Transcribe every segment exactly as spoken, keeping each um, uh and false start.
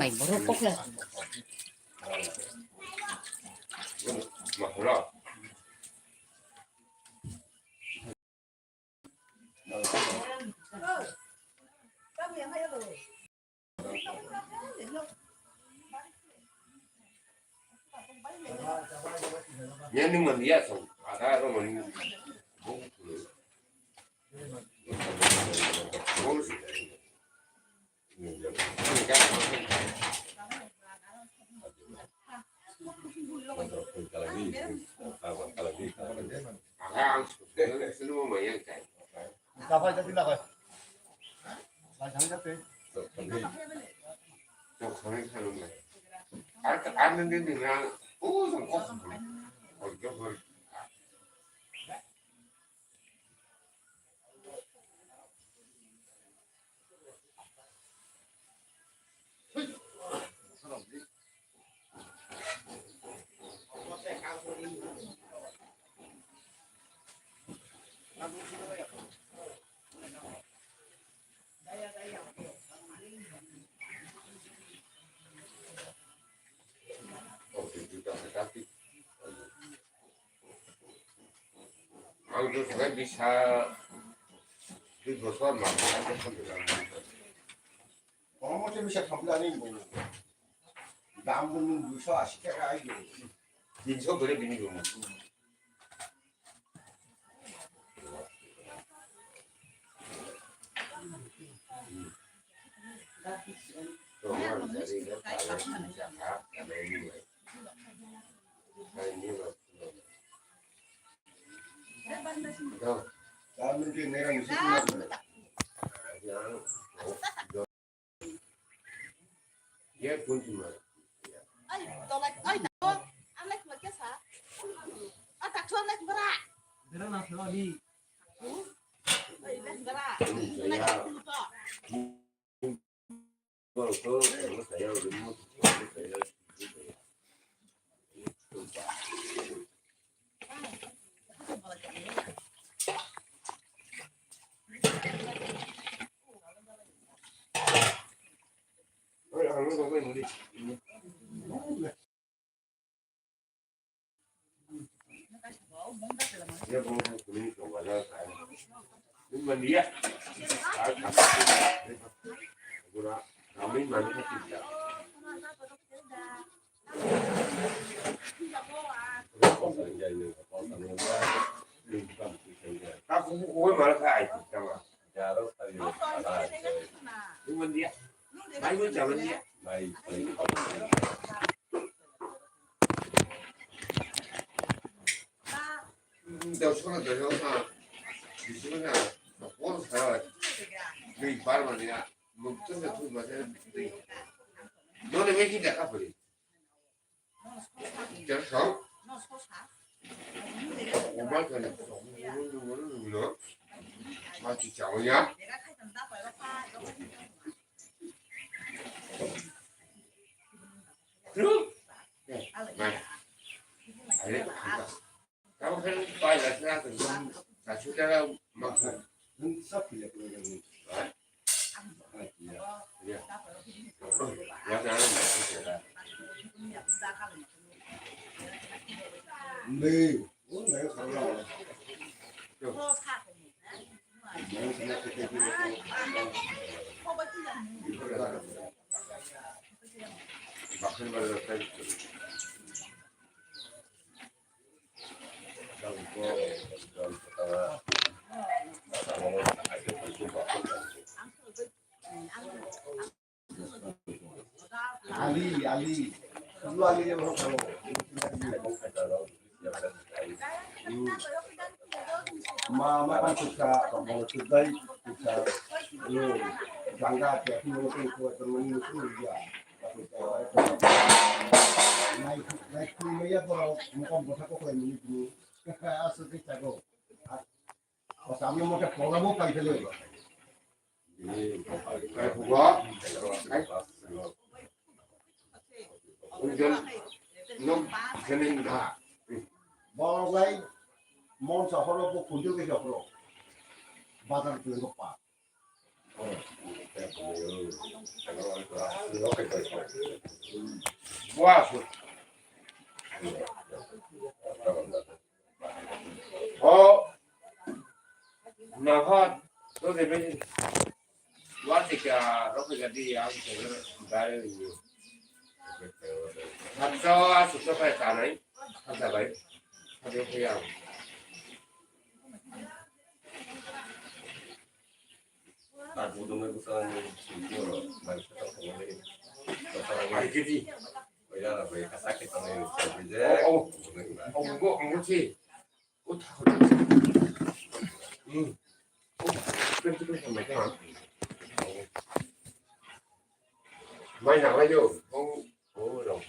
Ai, borok kok ya. Yan ni man ya so, ada ro man. Ang to sakai bisa dui bosor ma. Komo te bisa thamla ni bo. Dam bo nung duiso asi taka ai bo. Tinso bere bini bo. Ye pun cuma. Ai, tolak, ai, tak, ang naik lagi sa. Ah, tak, so naik berak. Berak nak lagi. Ai, naik berak. Naik dulu, Pak. Dole meki jaka puri. Jara song. Omal kani song. Mati chawanya. Mai. Are. Kamu kan pai la sana tu. Satu cara makan. Sab pilih pilih. Ali, Ali. Dulu Ali yang orang tahu. Ma, ma kan kita, kalau kita, kita, yo, jangka, kita, kita, kita, kita, kita, kita, kita, Nai, nai, kui maya borok, mokol bwthak kok lai mini bini. Aswk khe chago. O samno mote program o pai phele. Kai bugo. Kai. Unjon nok jenin da. Borok lai mon sahoro bo kunjo ke sahoro. Bazar tu ko pa. O, naha, to de be, wa tika, ro ke gadi, ang ke gari ni. Hapsa, susu kai tanai, hapsa bai, hapsa yang. Ai, gidi. Oh, oh, oh, oh, oh, si. Mai nang lai yo. Oh, oh, rong.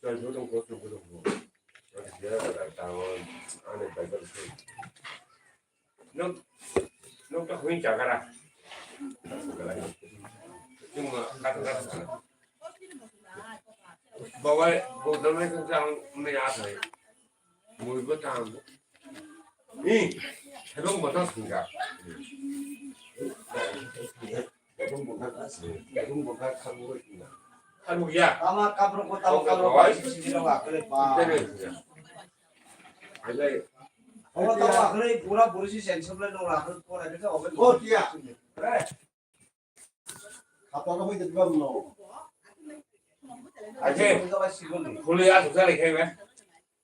Chwng bo dong, chwng bo dong. Ani bai bai. Nwng, nwng ta hui chakara. Nwng kata kata sana. Bawa, bo dong le kang me a thai. Mui bo tang. Ni, helong bo ta singa. Tama kaprok ko tama kaprok ko sisi sisi rok akhre pa. Obo tama akhre pura puri si sense le no akhre pura bisa obo. Oh, tiya. Apa ko hoi de bang no. Aje, khuli a sale khebe.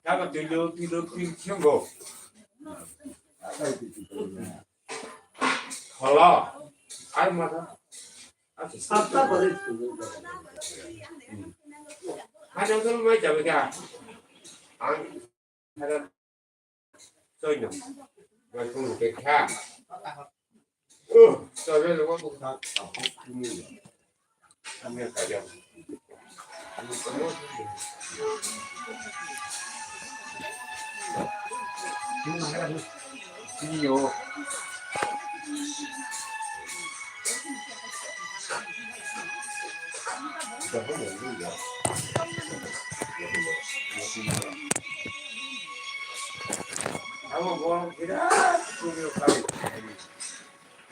Tama tilu tilu tilu thingo. Hello. Ar mata. Sabta bari. Hajang tul mai jabe ka. Ang hajang soino. Mai kung ke kha. Uh, soino lo ko ka. Ang ya ka ya. Amo borok birat kumio kari.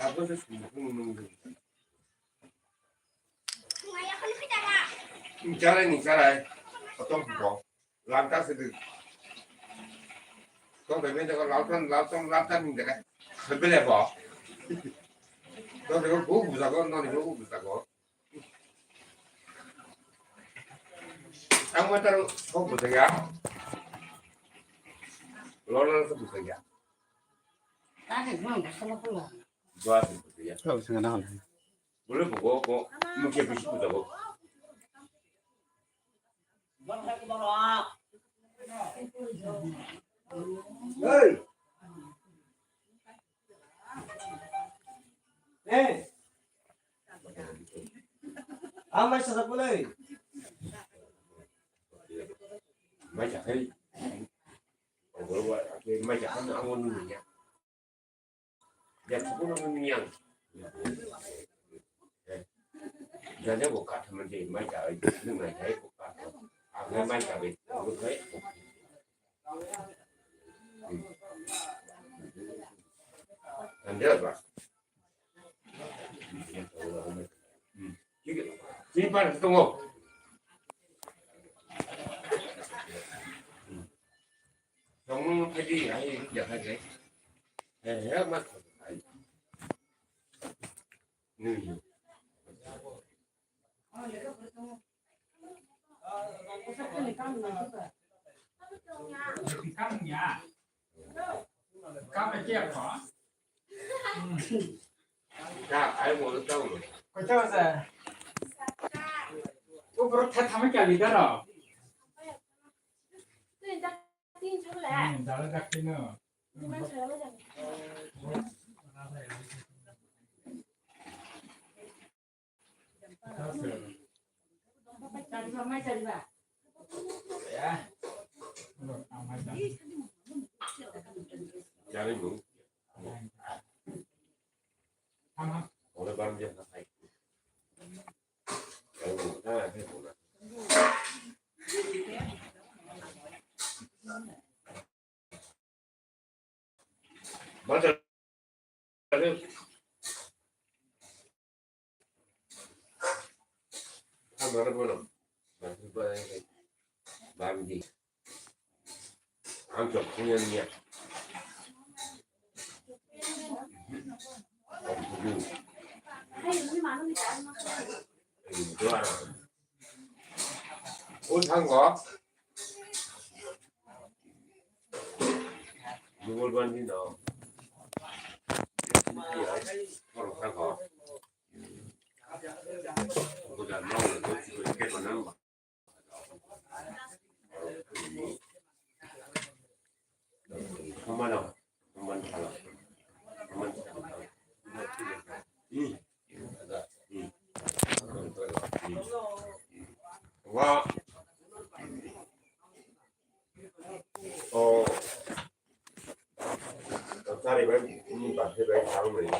Abo se sumukung nungwi. Ning charai, ning charai. Kotor bo. Langka se de. Tong de bende ko laltan, laltan, laltan ning de. Bele bo. Tong de ko bu bu jago, noni ko bu bu jago. Ang matar ko bu jaga. Lola ko bu jaga. Tadi gua nggak salah pula. Gua bu jaga. Kau sengaja. Boleh buka kok mungkin bisa buka kok. Hei. Eh. Amai sasak boleh. Mai sakai. Mai sakai na awon ni ya. Dia pukul nang yang. Jadi buka teman dia mai cari, ini mai cari buka. Aku mai cari, aku cari. Nanti apa? Sini pada tunggu. Tunggu tadi, ayo jangan deh. Eh, ya mas. Bamdi. Ang chok khungya niya. O thango. Dubol bandi no. Thango. Wa. O. Sari bai, ini bahasa bai tahu ni.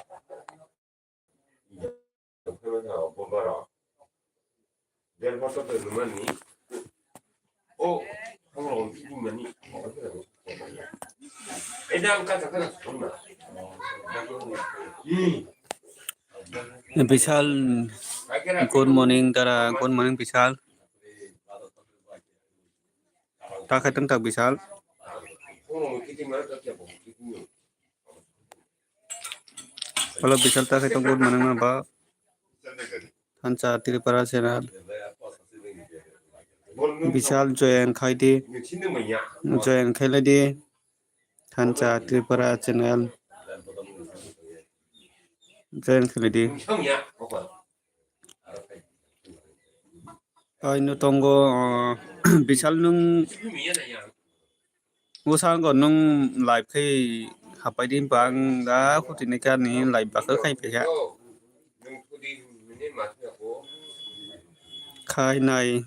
Bishal, good morning, dara, good morning, Bishal. Ta khaitwng tak Bishal. Hello, Bishal, ta khaitwng, good morning, ma ba. Thansa Tripura channel. Bishal join khaidi. Join khailadi. Thansa Tripura channel. Join khailadi. Aino tongo, o, Bishal nwng bwskango nwng live khe hapai di, hwnba ang da khuti ni kani live bakhe khai paikha. Khainai,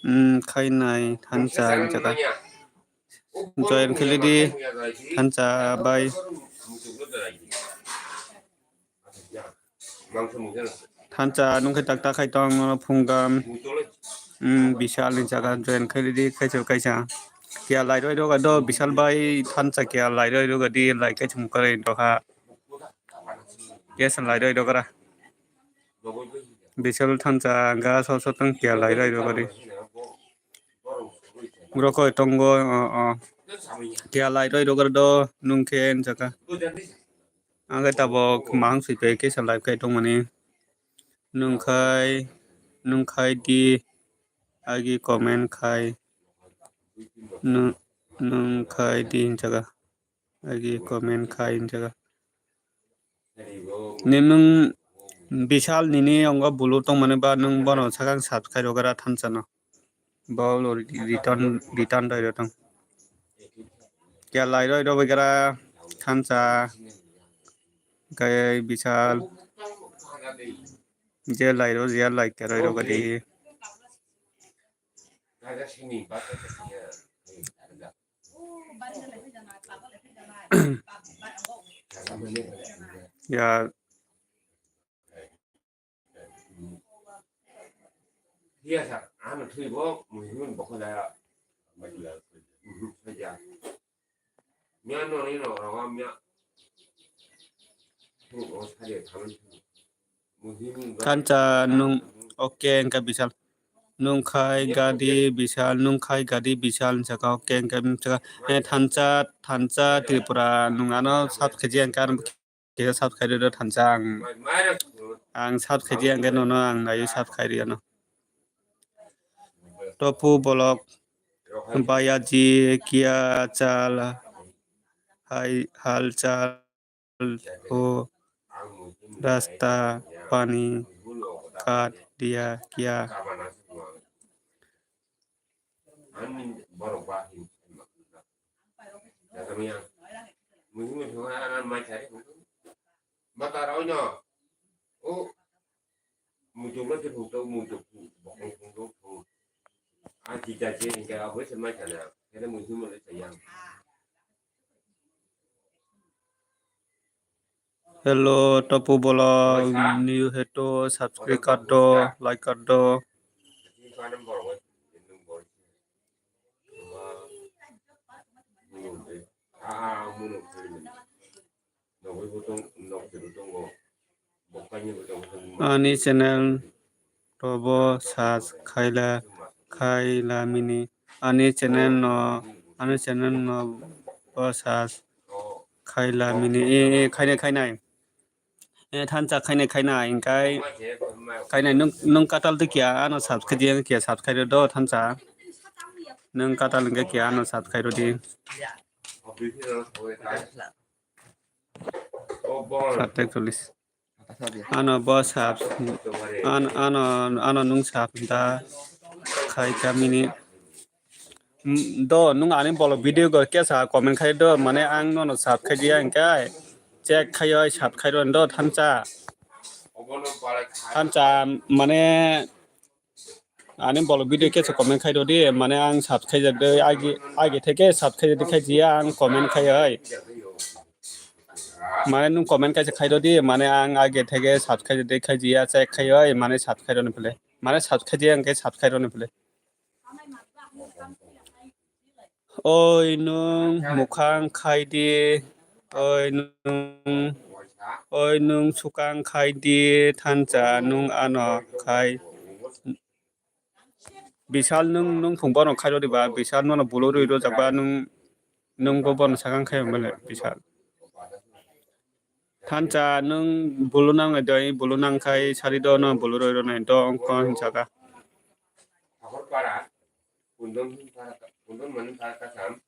mm, khainai thansa wng chakha. Join khailidi thansa bai. Thansa nungkhe takta khai tong, nono phungam. Hmm, Bishal ni jaga join khailidi, khaisa kaisa. Kiya lai roi doga do, Bishal bai thansa kiya lai roi doga di, lai kaisa mukaroi doha. Kaisa lai roi dogara. Bishal thansa ga so so tang kiya lai roi doga di. Rokoi tongo, o, o. Kiya lai roi dogara do, nungkhe jaga. Ang khe tabok mahang sui pai khe sa live khai tongmani. Nung khai, nung khai di, agi comment khai. Nung, nung khai di hinjaga. Agi comment khai hinjaga. Ni nung Bishal nini ongo bulu tongmani ba nung bono sakang subscribe rogara thansa no. Bol return, return doi rotong. Kya lai roi roi gara thansa kai Bishal. Je lai ro je lai kya roi ro gadi. Ya. Iya sa, ano thui bo muhimun bokho daya. Mhm, saja. Mia no ni no rawa mia. Thansa nung, okay, engka Bishal. Nung khai gadi Bishal, nung khai gadi Bishal, saka, okay, engka saka. Eh, thansa, thansa Tripura, nung ano sat kg engka, ano kisa sat khai rio thansa ang. Ang sat kg engka nono ang nayo sat khai rio no. Topu bolok, bayaji, kia chal, hai, hal chal. हो, रास्ता पानी काट दिया क्या? Muchung no se phung tau, muchung bokong phung tau phung. A chi cha chi hingke abo se mai sana. Kene muchung mo le sayang. Hello, Topu Bolong, new heto, subscribe kar do, like kar do. Ani channel bo search khaila, khaila mini. Ani channel no, ani channel no bo search khaila mini. E, e, khainai, khainai. E, thansa khainai, khainai, hinkhai khainai nwng, nwng katal de kiya, ano subscribe de kiya, subscribe do thansa. Nwng katal hinkhai kiya, ano subscribe di. Sat ekchollis. Ano bo sab-, ano, ano, ano nwng sab da khai kamini. Mm, do nwng ani bolok video go kesa comment khai do, mane ang nono sab khai diya hinkhai check khai oi sab khai do thansa. Thansa mane Ani bolok video kesa comment khai rw di, mane ang subscribe de, agi, agi theke subscribe de khai jiya ang comment khai oi. Mane nwng comment kaisa khai rw di, mane ang agi theke subscribe de khai jiya, check khai oi, mane subscribe rw ni phle. Mane subscribe jiya ang khe subscribe rw ni phle. Oi nwng mukhang khai di, oi nwng, oi nwng sukang khai di, thansa nwng ano khai. Bishal nwng, nwng phung bono khai rw di ba, Bishal nono bulu rwi rw jak ba nwng, nwng bo bono sakang khai male Bishal. Thansa nwng bulu nang nai doi, bulu nang khai sari do no bulu rwi rw nai do ongko hin saka. Kundum, kundum mani kar kasam.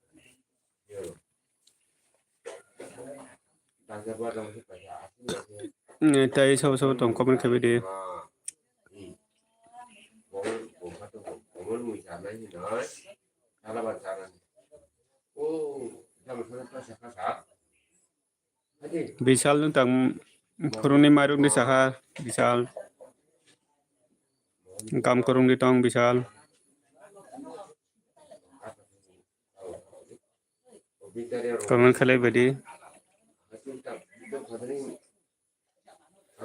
Tei sabo sabo tong comment khabai di. Bishal nwng tang phuruni mairung di saha, Bishal. Kam kwrwng di tong Bishal. Comment khlai badi.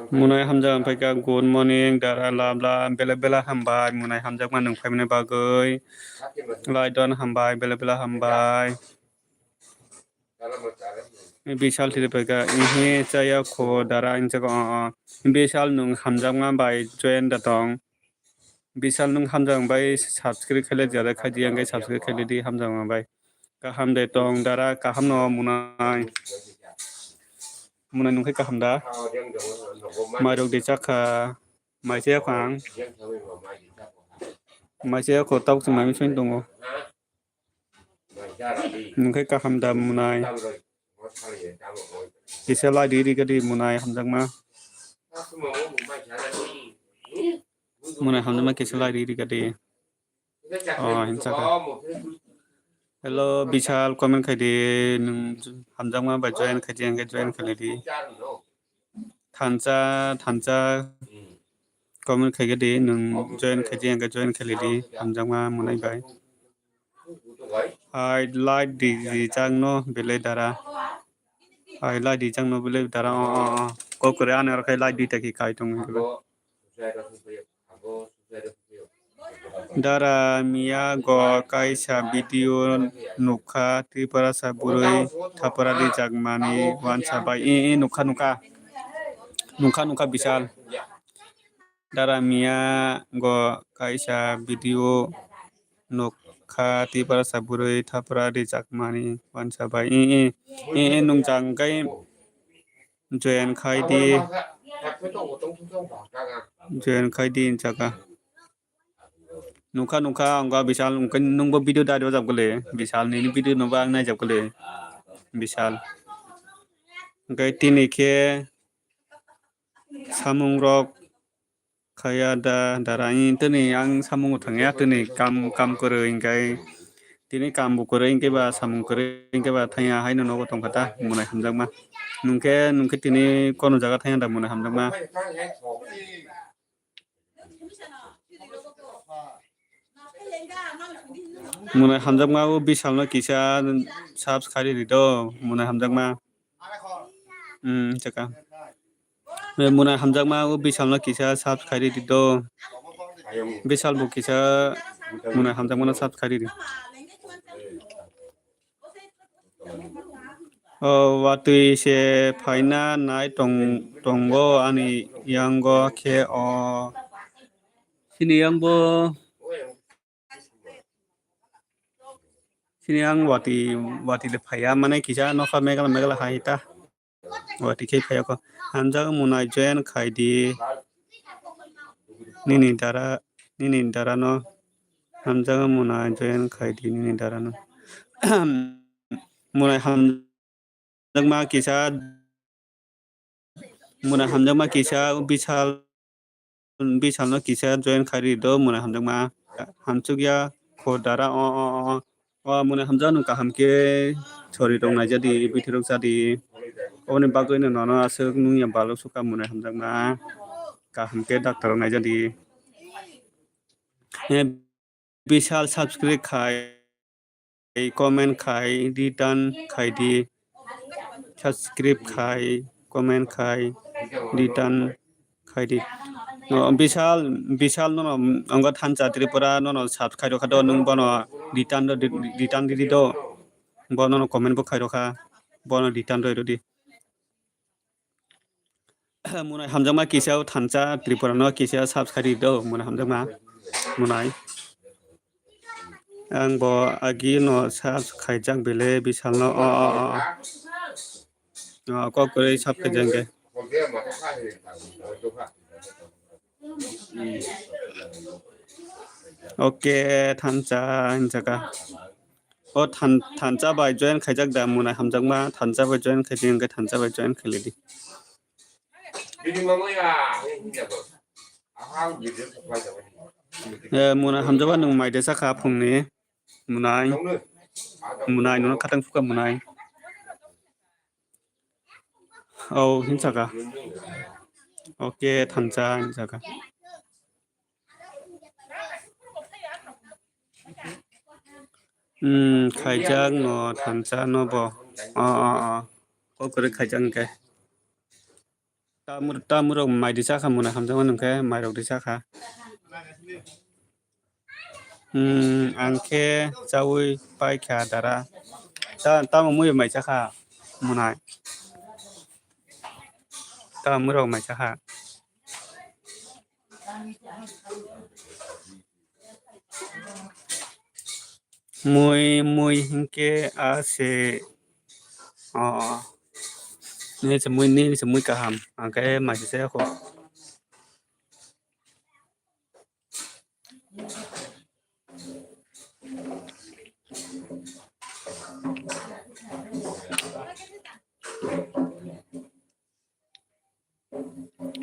Munai hamjak wngphaikha, good morning, dara labla, bela bela hambai, munai hamjakma nwng phaimani bagwi. Laidon hambai, bela bela hambai. Bishal thiri paikha, ihi chaya kho dara hinjago, o, o. Bishal nwng hamjakma bai join da tong. Bishal nwng hamjakma bai subscribe khaile jara khaidi, ang khe subscribe khaile di hamjakma bai. Kaham de tong dara, kaham no munai. Munai nwng khe kaham da? Mairok de chakha, mai chaya kho ang. Mai chaya kho, tabuk se mai mui soi tongo. Nwng khe kaham da munai. Kisa lai di rika di munai hamjakma. Munai hamjakma kisa lai di rika di. Oh, hinsaka. Hello, Bishal, comment khai di. Nwng hamjakma bai join khai di, ang khe join khai di. Thansa, thansa. Comment khai di, nwng join khai di, ang khe join khai di. Hamjakma munai bai. Hai, light di, di chang no, belai dara. Hai, light di chang no, belai dara. Oh, oh, oh. Kokore ane aro khai light di taki kai tong. Dara miya go kaisa video nukha, Tripura sa bwrwi thapra rijak mani wansa bai. I, i, nukha, nukha. Nukha, nukha, Bishal. Dara miya go kaisa video nukha, Tripura sa bwrwi thapra rijak mani wansa bai. I, i, i, i, nungjak kai. Join khai di. Join khai di hinjaka. Nukha, nukha, ang kha Bishal, nwng bo video dai rwjak gole. Bishal nini video no ba ang naijak gole. Bishal. Hwnkhe tini khe samung rok khaya da dara, i tini ang samung thangya, tini kam, kam kwrwi hwnkhe tini kam bo kwrwi hwnkhe ba samung kwrwi hwnkhe ba thangya haino nogo tongkha ta munai hamjakma. Nwng khe, nwng khe tini kono jaga thangya da munai hamjakma. Munai hamjakma o Bishal no kisa subscribe ri do, munai hamjakma. Hmm, chaka. Munai hamjakma o Bishal no kisa subscribe ri do. Bishal bo kisa munai hamjakma no subscribe ri. O watwi se phaina nai tong, tongo ani yango khe o Chini yang bo. Chini yang wati, wati le phaiya, mane kisa nokha megala megala hai ta. Wati khe phaiya ko. Hamjak munai join khai di. Nini dara, nini dara no. Hamjak munai join khai di, nini dara no. Munai ham Hamjakma kisa, muna hamjakma kisa, Bishal, Bishalno kisa join khai rw do, muna hamjakma. Hamsukya kho dara, o, o, o, o, muna hamjakno kaham khe sori rok naijadi, bithi rok jadi. Oboni bagwino nono aswk nungya balwk sukha, muna hamjakma. Kaham khe doctor rok naijadi. Eh, Bishal subscribe khai, comment khai, return khai di. Subscribe khai, comment khai, return khai di. No, Bishal, Bishal nono, mm, ongo thansa Tripura nono subscribe khai rokha do, nwng bono return do, return di di do. Bo nono comment bo khai rokha, bono return roi rw di. Munai hamjakma kisa o thansa Tripura no kisa subscribe do, munai hamjakma. Munai. Ang bo agi no subscribe khaijak bele Bishal no, o, o, o, o. O, kok kwrwi subscribe khaijak khe. Okay, thansa, hinjaka. O than-, thansa bai join khaijak da, munai hamjakma, thansa bai join khaidi, hwnkhe thansa bai join khailai di. Eh, munai hamjakma, nwng mai de sakha phungni, munai, munai, nono khatang sukha munai. Oh, hinsaka. Okay, thansa, hinsaka. Hmm, khaijak no thansa no bo. O, o, o. Kok kwrwi khaijak hwnkhe. Tamur, tamurok mai di chakha muna hamjakma hwnkhe mairok di chakha. Hmm, ang khe chaui paikha dara. Ta, tamo mui mai chakha munai. Tamurok mai chakha. Mui, mui hinkhe a se, o, o. Nini se mui, nini se mui kaham, ang khe mai se chaya kho.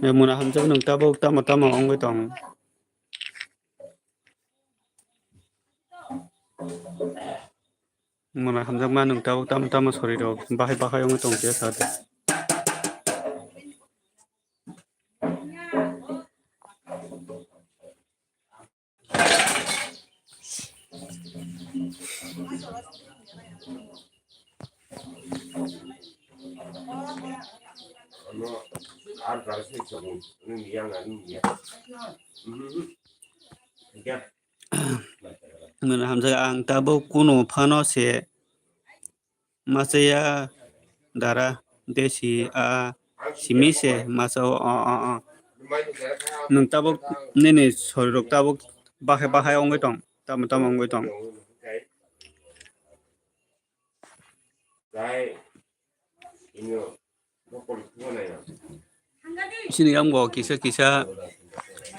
Eh, muna hamjak nwng tabuk tamo tamo wngwi tong. Muna hamjakma nwng tabuk tamo tamo sori rok bahai bahai wngwi tong khe sa de. Nwng hamjak ang tabuk kunu phano se machaya dara desi a simi se masa o, o, o, o. Nwng tabuk nini sorirok tabuk bahai bahai wngwi tong, tamo tamo wngwi tong. Chini yang bo kisa kisa,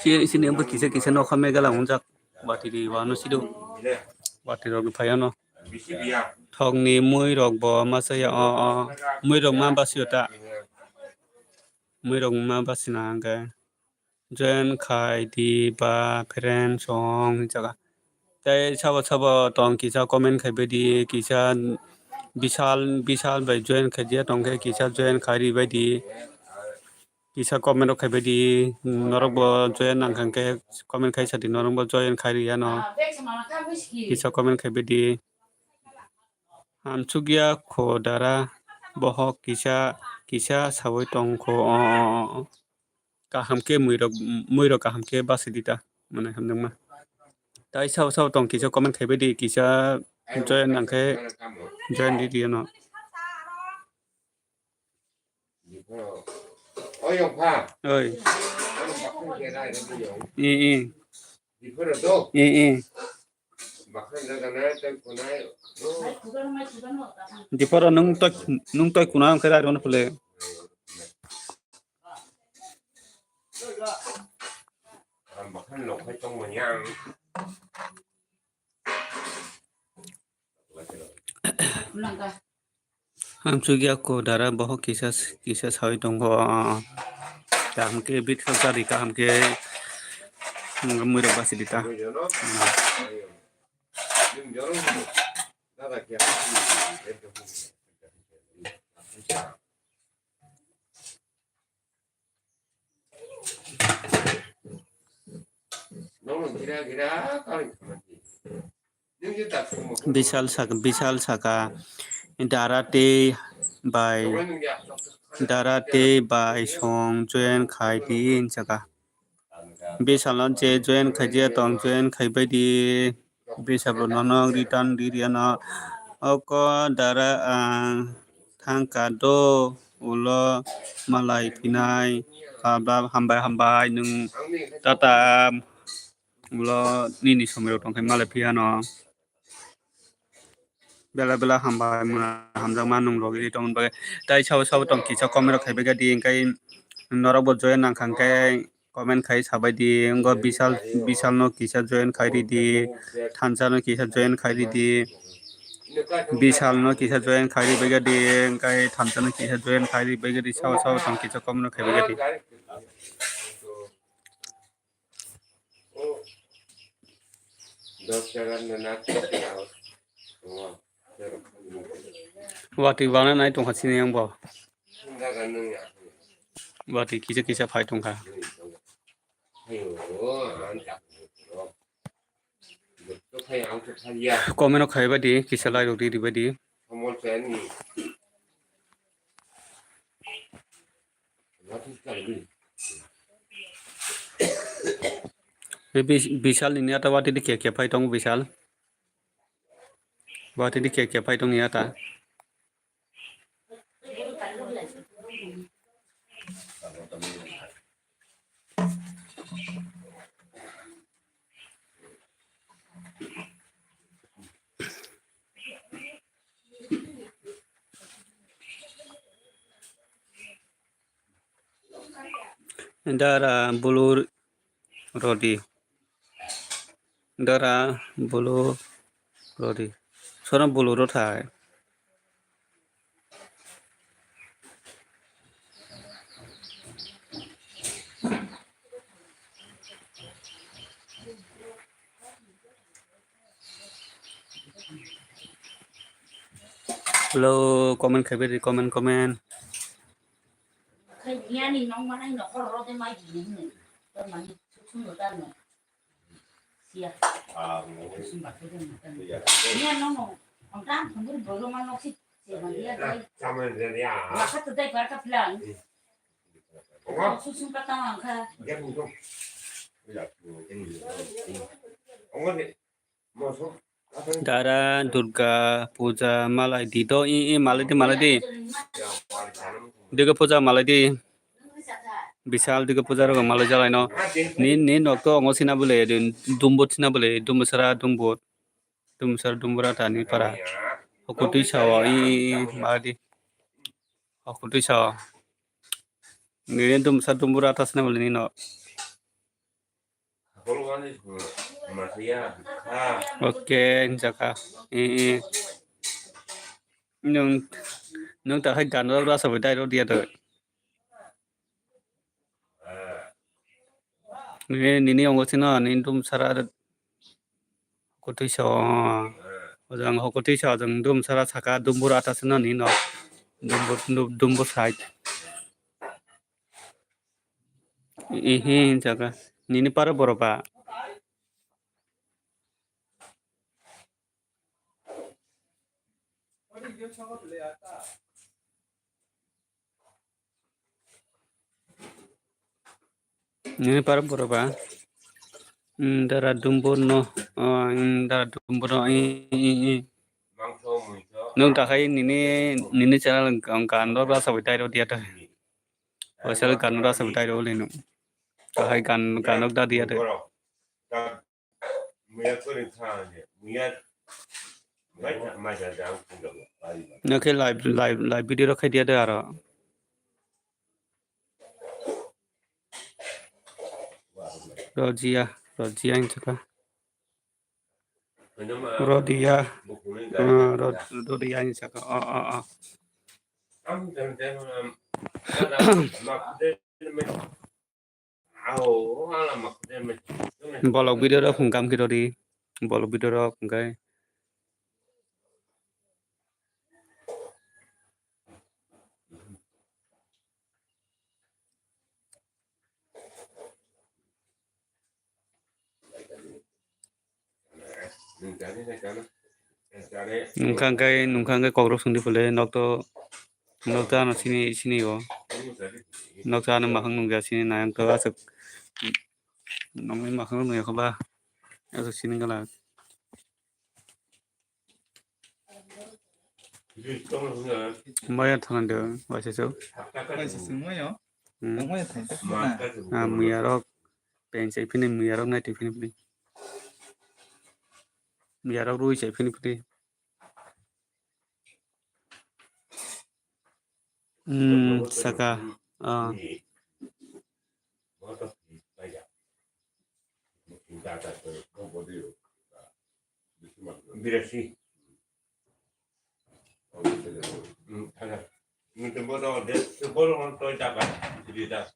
chi-, chini yang bo kisa kisa nokha megala ungjak. Batiri wano sido. Batiri rok phaiano. Thokni mui rok bo masa ya, o, o. Mui rok ma basio ta. Mui rok ma basina hwnkhe. Join khai di ba friend song hinjaga. Tei sabo sabo tong kisa comment khai bai di, kisa Bishal, Bishal bai join khai dia tong khe kisa join khai ri bai di. Kisa comment rok khai bai di, norok bo join nang kha khe comment khai sa di, norok bo join khai ri ya no. Kisa comment khai bai di. Hamsukya kho dara bohok kisa kisa sawi tong kho o, o, o. Kaham khe mui rok, mui rok kaham khe basi di ta, mane hamjakma. Tai sao sao tong kisa comment khai bai di, kisa join nang khe join di di no. Oi. I, i. Eh, eh. Diporo nung toi, nung toi kuna ang khe rai rono pule. Hamsukya ko dara bohok kisa, kisa sawi tongo. Kaham khe bit kha jari kaham khe mwirok basi di ta. Bishal saka, Bishal saka, dara tei bai, dara tei bai song join khai di saka. Bishal no je join khai dia tong, join khai bai di. Bishal bo nono return di ria no. Oko dara ang thangka do ulo malai phinai. Hambai, hambai, hambai, nwng tata ulo nini somoi rok tongkhe malai phiya no. Bela bela hambai muna hamjakma nwng rok ri tongmani bagwi. Tai sabo sabo tong kisa comment rok khaibai kha di, hwnkhe norok bo join nangkha hwnkhe comment khai sabai di. Wngkha Bishal, Bishal no kisa join khai ri di, Thansa no kisa join khai ri di, Bishal no kisa join khai ri bai kha di, hwnkhe Thansa no kisa join khai ri bai kha di, sabo sabo tong kisa comment rok khaibai kha di. Watwi bana nai tongkha sini ang bo. Watwi kisa kisa phai tongkha. Comment rok khaibai di, kisa like rok di, ribai di. Be Bis-, Bishal nini ata watwi di khe khe phai tongo Bishal. Watwi di khe khe phai tong nini ata. Dara bulu rodi. Dara bulu rodi. Sono bulu rothai. Hello, comment khaibai di, comment, comment. Dara Durga puja malai di do, i, i, malai di, malai di. Durga puja malai di. Bishal Durga puja rok malai jalai no. Ni, ni nok to ongo sina bole, dumbut sina bole, dumbut sara dumbut. Dumbut sara dumbura ta ni para. Hokutui sao, i, i, i, malai di. Hokutui sao. Ni, ni dumbut sara dumbura ta sina bole ni no. Okay, hinjaka. Eh, eh. Nung, nung ta hai gan rok rasa bai dai rok dia to. Nini, nini ongo sino, nini dum sara kutui so. Ojang ho kutui so, ojang dum sara saka dumbur ata sino nini no. Dumbur, dum-, dumbur side. Ihi hinjaka. Nini para boro ba. Nini para boro ba. Hmm, dara dumbur no. Oh, hmm, dara dumbur no. I, i, i. Nung takai nini, nini channel ang kan do rasa bai tai ro dia ta. Wasal kan rasa bai tai ro le nung. Takai kan, kan da dia ta. Nokhe live, live, live video rok khai dia de aro. Rojia, Rojia hinwi sakha. Rodiya, ah, Rod-, Rodiya hinwi sakha. Oh, oh, oh. Bolok video rok hwnkha khe rodi. Bolok video rok hwnkhe. Nungkha khe, nungkha khe kokrok songdi pole, nok to, nok to ano sini, sini o. Nok to ano makhang nungya sini nai, ang to aswk nokni makhang nungya khe ba, aswk sini gala. Maya thana de, waisa chau. Waisa chau maya? Hmm. Maya thana de. Ah, muya rok, pen chai phini muya rok nai twi phini phini. Muya rok rui chai phini phini. Hmm, saka, ah. Birasi. Hmm, thana. Nung tei bono de, bono hwn toi dabai, rida.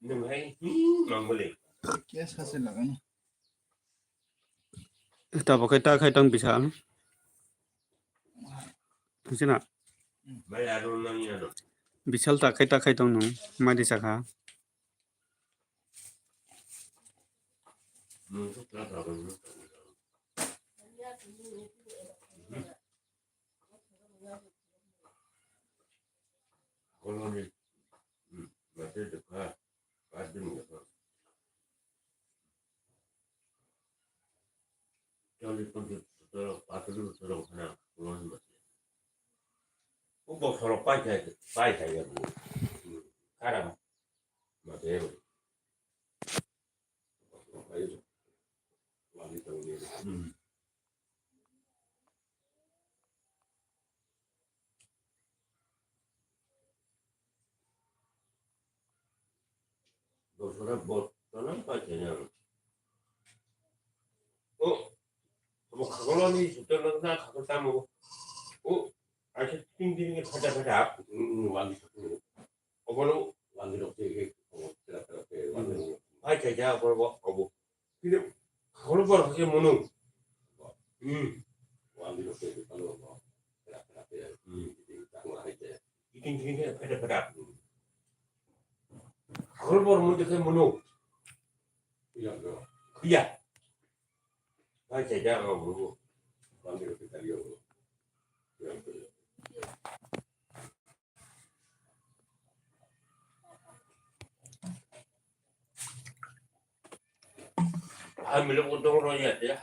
Nung hai, hmm, mangmuli. Kya sase lagan? Tabok khe ta khai tong Bishal. Buji na? Bai aro nang ya no. Bishal ta khai ta khai tong nung, madi sakha. Chollish ponchas bosor, pacholish bosor wngkha na kolom ni mati. O bosor rok pai khai, pai khai ya bo. Karam mati ya bo. Hmm. Dosora bottanang pai khaina. O, abo khagolani sutana na khagol tamo. O, aise ting ting ni khata khata. Wali sutana. Obono wali rok te, obo tera tera te, wali rok. Pai khaja obo, obo. Kini khagol bor khe mono. Hmm. Wali rok te, wali rok. Tera tera te. Hmm. Tangla hai te. Kiting kiting khe pheta pheta. Khagol bor muitu khe mono. Iya. Bai chaida ang mono. Ang milok utong ro ya de.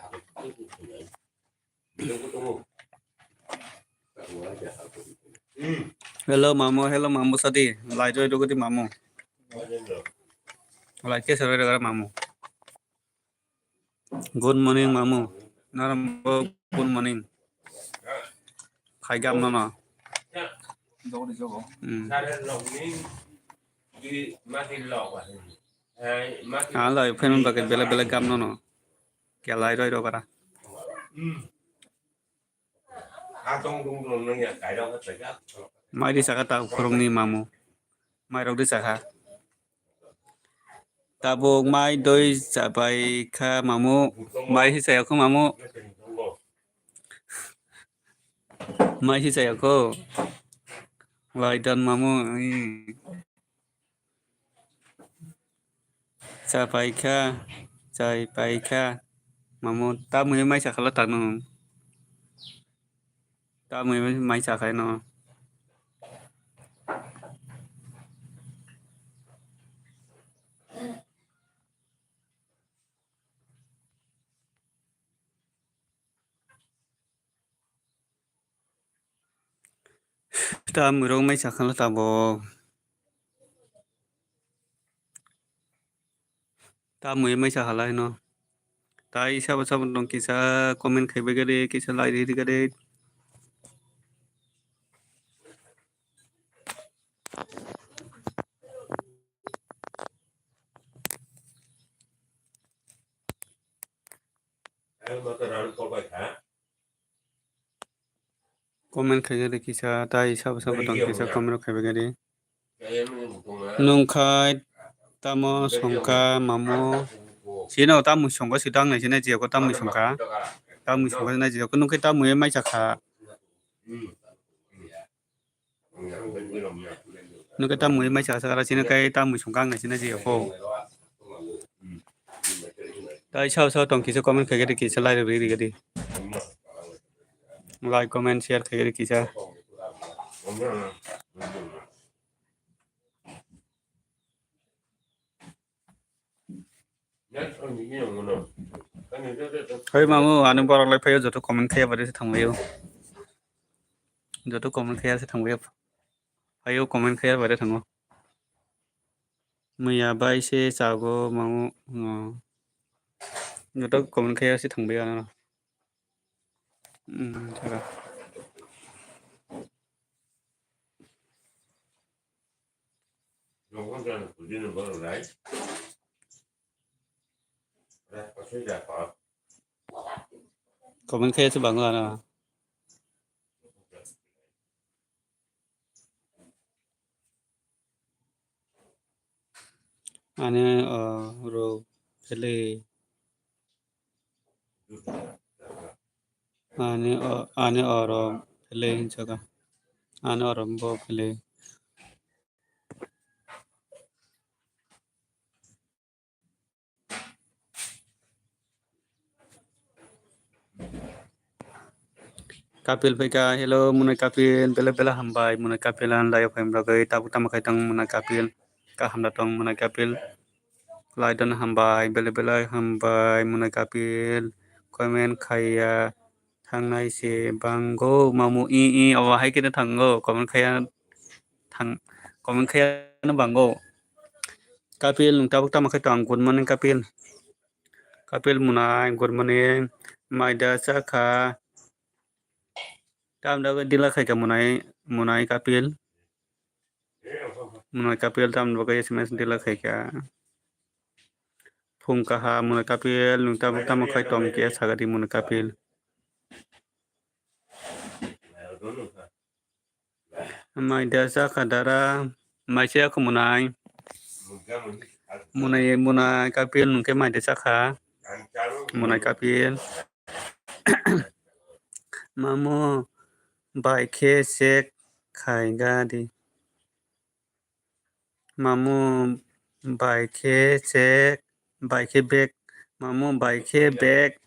Hello, mamu. Hello, mamu sadi. Lai joi dogodi, mamu. Lai ke sare dagar, mamu. Good morning, mamu. Naram bo, good morning. Khai gam no no. Hmm. Ah, lai, phone bagwi bele bele gam no no. Kelai roi rogara. Mai di saka ta khoroknwi mamu. Mai rok di saka. Tabuk mai doi chapai kha mamu. Mai hi chaya kho mamu. Mai hi chaya kho. Lai dan mamu. Cha paikha, chai paikha, mamu, tamoni mai sakhala tangno. Tamoni mai sakhaino. Tamwi rok mai sakhala tabuk. Tamwi mai sakhala hino. Tai sabo sabo tong kisa comment khaibai gade, kisa like riri gade. Comment khaigadi kisa, tai sabo sabo tong kisa comment rok khaibai gadi. Nung khai tamo songkha mamo? Sino tamo songkha si tang nai sina jiyako tamo songkha. Tamo songkha sina jiyako nung khai tamo ye mai chakha. Nung khai tamo ye mai chakha sakha sino khai tamo songkha ang nai sina jiyako. Tai sao sao tong kisa comment khaigadi kisa like rok riri gadi. Like comment share khaigadi kisa. Hai mamu ani borok lai phaio joto comment khaiya bari se thangbaio. Joto comment khaiya se thangbaio. Phaio comment khaiya bari thango. Muya bai se chago mamu. Joto comment khaiya se thangbaio ano. Hmm, jaga. Comment khe se bango ano. Ani, o, ro, pele. Ani, o, ani oro pele hinjaka. Ani oro bo pele. Kapil phaikha, hello, Munai Kapil, bele bele hambai, Munai Kapil, ang live phaima bagwi, tabuk tamo khai tong, Munai Kapil, kaham da tong, Munai Kapil, lai don hambai, bele bele hambai, Munai Kapil, comment khaiya, thangnai se bango, mamu, i, i, obo hai khe thango, comment khaiya, thang, comment khaiya no bango. Kapil, nwng tabuk tamo khai tong, good morning, Kapil. Kapil Munai, good morning. Maida chakha. Tam da dila khaika Munai, Munai Kapil. Munai Kapil tam da S M S dila khaika. Phung kaha Munai Kapil, nwng tabuk tamo khai tong khe sagadi Munai Kapil. Maida chakha dara, mai se ako Munai. Munai, Munai Kapil nwng khe maida chakha. Munai Kapil. Mamu bai khe check khai gadi. Mamu bai khe check, bai khe back, mamu bai khe back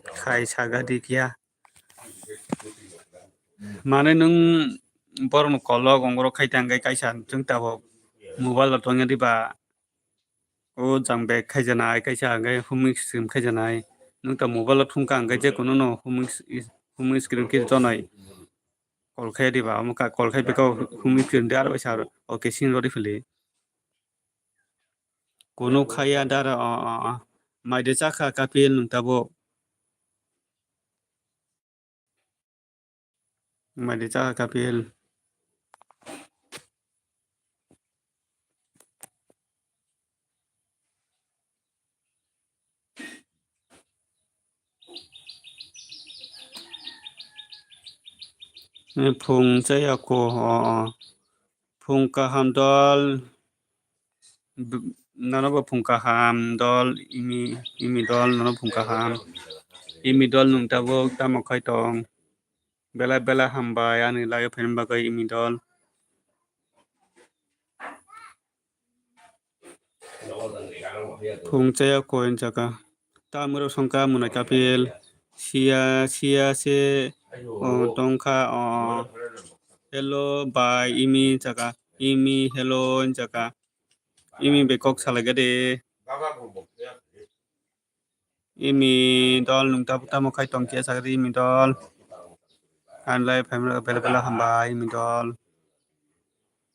khai sagadi kiya. Mane nwng borokno kolok ongorok khai tangkhe kaisa chwng tabuk mobile o tongya diba? O jang back khaijanai kaisa hwnkhe home screen khaijanai. Nwng ta mobile o thungkha hwnkhe je kununo home sc-, home screen khe jonai. Call khai diba, omo ka call khai beka home screen de aro kaisa aro. Okay, sini rodi phili. Kunu khaiya dara, o, o, o. Maide chakha Kapil nwng tabuk. Maide chakha Kapil. Phung chaya ko, o, o. Phung kaham dol, b-, nono bo phung kaham dol, imi, imi dol, nono phung kaham. Imi dol nwng tabuk tamo khai tong. Belai belai hambai ani live phaina bagwi imi dol. Phung chaya ko hinjaka. Tamni rok songkha Munai Kapil. Siya, siya se, o, tongkha, o. Hello, bai, imi jaka. Imi, hello, jaka. Imi bai kok salai gade. Imi dol nwng tabuk tamo khai tong khe sakri imi dol. Anlai phaimrok bela bela hambai imi dol.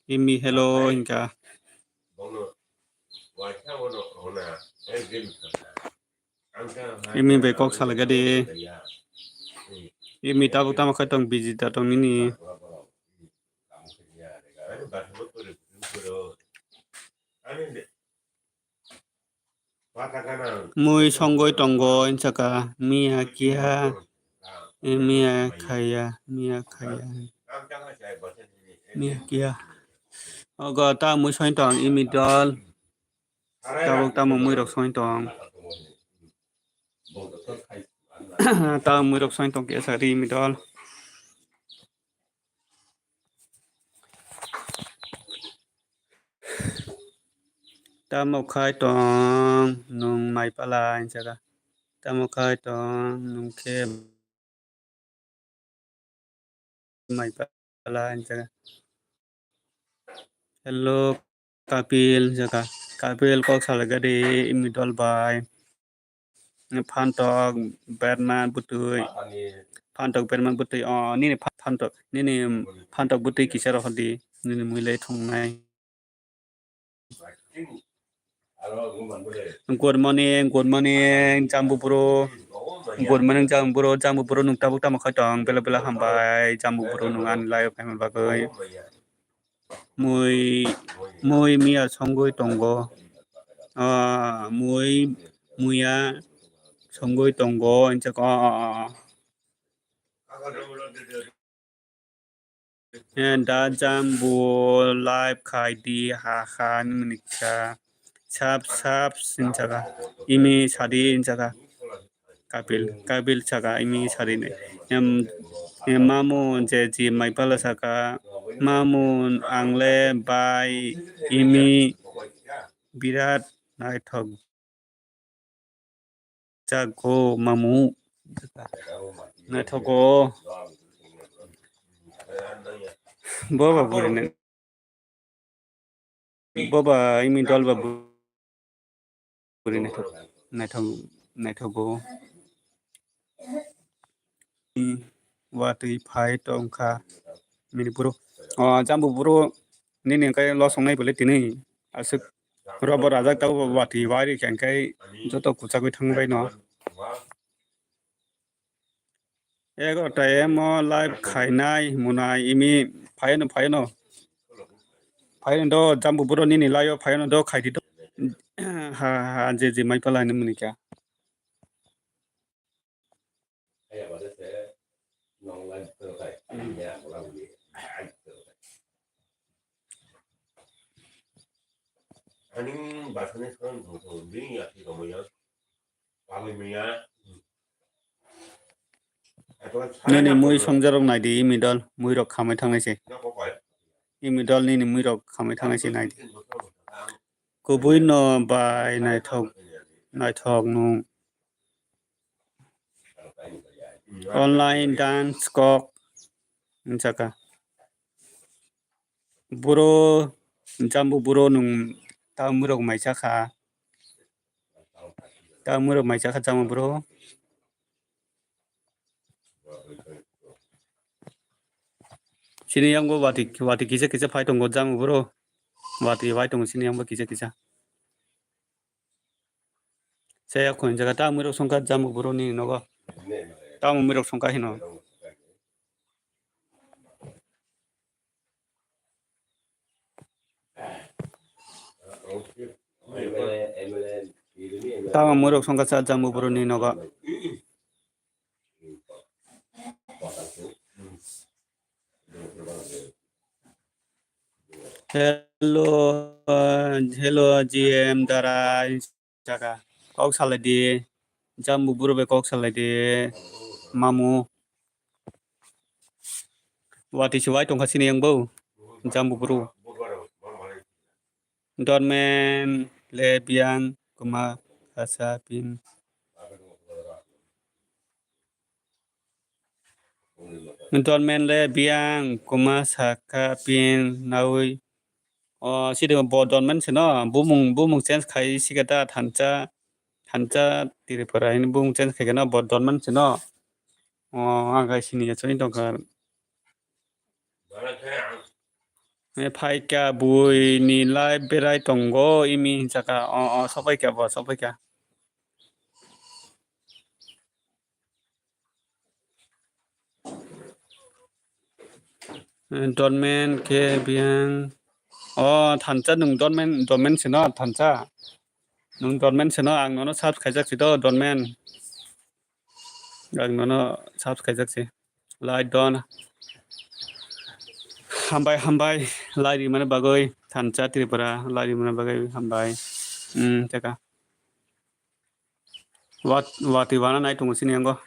Imi hello hinka. Bono waisa bono hona, eh, din kata. Imi bai kok salai gadi. Imi tabuk tamo khai tong busy da tong nini. Mui songoi tongo, insaka, miya kiya, eh, miya khaya, miya khaya, miya kiya. Ogo ta mui songoi tong, imi dol. Tabuk tamo mui rok songoi tong. Ta mui rok songoi tong, kesa ri imi dol. Tamo khai tong nwng mai pala hinjaka. Tamo khai tong nwng khe mai pala hinjaka. Hello Kapil hinjaka. Kapil kok salai gadi imi dol bai. Phantok berma bwtwi. Phantok berma bwtwi. O nini pha-, phantok, nini phantok bwtwi kisa rohordi. Nini mui lai thwngnai. Good morning, good morning, Jambu bro. Good morning, Jambu bro. Jambu bro, nwng tabuk tamo khai tong? Bela bela hambai, Jambu bro, nwng ani live phaima bagwi. Mui, mui miya songwi tongo. Ah, mui, muya songwi tongo. Inchak, ah, ah, ah. Eh, da Jambu live khai di, ha, ha, hinwi kha. Sab, sab, hinjaka. Imi sadi, hinjaka. Kapil, Kapil saka, imi sadi ne. Em, em, mamu, je, ji, mai pala saka. Mamu, ang le bai, imi, birat, naithok. Jago mamu. Naithogo. Boba burine. Boba imi dolba bu-, burine. Naithog-, naithogo. Watwi phai tongkha. Mini bro. O, Jambu bro. Nini hwnkhe los wngnai bwle tini. Aswk robo rajak tabuk watwi wari khe hwnkhe joto kwchagwi thangbai no. Egarota emo live khainai mwnai imi phaino phaino. Phaino do Jambu bro nini live o phaino do khaidi do. Ha ha je je mai pala hinwi muni kha. Nini mui songjarok naidi, imi dol, mui rok khamai thangnai se. Imi dol nini mui rok khamai thangnai se naidi. Kubui no bai naithok, naithok nung. Online dance kok hinjaka. Bro, Jambu bro nung ta mui rok mai chakha. Ta mui rok mai chakha Jambu bro. Sini yang bo wati, wati kisa kisa phai tongo Jambu bro. Wati phai tongo sini yang bo kisa kisa. Saya khon jaga ta mui rok songkha Jambu bro ni nogo. Ta mui rok songkha hino. Tamo mui rok songkha cha Jambu bro ni nogo. Hello, uh, hello, G M Darai. Jaga. Kok salai di. Jambu bro bai kok salai di. Mamu. Wati se wai tongkha sini yang bo. Jambu bro. Dormen le biang kuma kasa pin. Dormen le biang kuma saka pin nawi. O, sidi bo dormen sino, bumung, bumung change khai sika da thansa, thansa Tripura hini bumung change khai no bo dormen sino. O, ang khai sini ya choni tongkha. E, phaikha bui ni live berai tongo imi hinjaka. O, o, sopaikha bo, sopaikha. Dormen khe biyang. O thansa nwng dormen, dormen sino thansa. Nwng dormen sino ang nono subscribe khaijak si do dormen. Ang nono subscribe khaijak si. Like don. Hambai, hambai. Like rimani bagwi thansa Tripura. Like rimani bagwi hambai. Hmm, teka. Wat, wati wana nai tungo sini yango.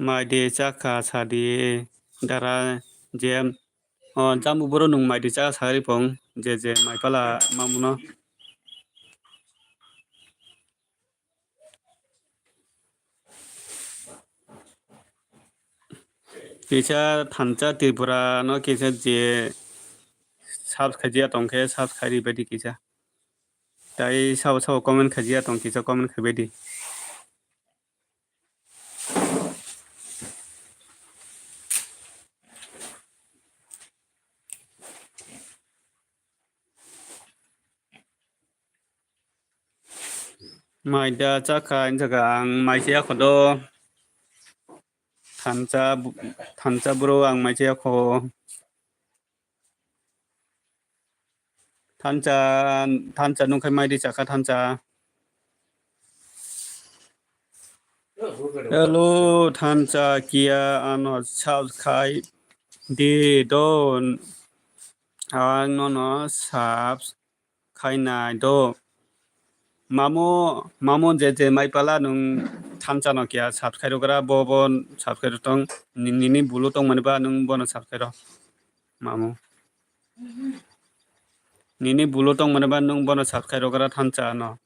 Mai de chakha sadi dara jem. O, jambu boro nung mai de chakha sagari pong, je je mai pala mamuno. Kisa thansa Tripura no kisa je subscribe ya tongkhe subscribe ri badi kisa. Tai sabo sabo comment khajiya tong kisa comment khaibai di. Mai da chakha, ang chakha, ang mai se yakho do. Thansa bu-, thansa bro, ang mai se yakho. Thansa, thansa nungkhai mai di chakha thansa. Hello, thansa kiya ano subscribe di do. Ang nono subs khainai do. Mamo, mamo je je mai pala nung thansa no kiya subscribe rok gra bo bo subscribe rok tong ni-, nini bulu tong mani ba nung bono subscribe rok. Mamo. Nini bulu tong mani ba nung bono subscribe rok gra thansa no.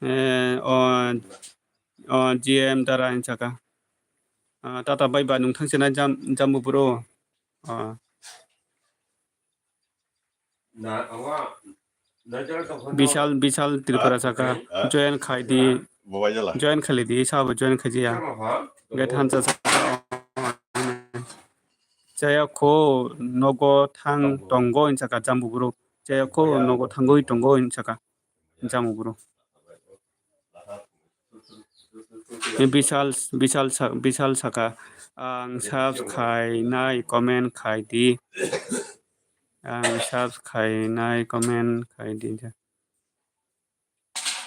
Eh, o, o, G M dara hinsa kha. Ah, tata bai ba nung thangsi na jam, jambu bro. Ah. Bishal, Bishal Tripura saka join khai di, join khai di, sabo join khai di ya. Get hansa saka. Chaya kho nogo thang tongo in saka jambu bro. Chaya kho nogo thangoi tongo in saka jambu bro. Bishal, Bishal sa-, Bishal saka, ang subs khainai comment khai di. Ang subs khainai comment khai di.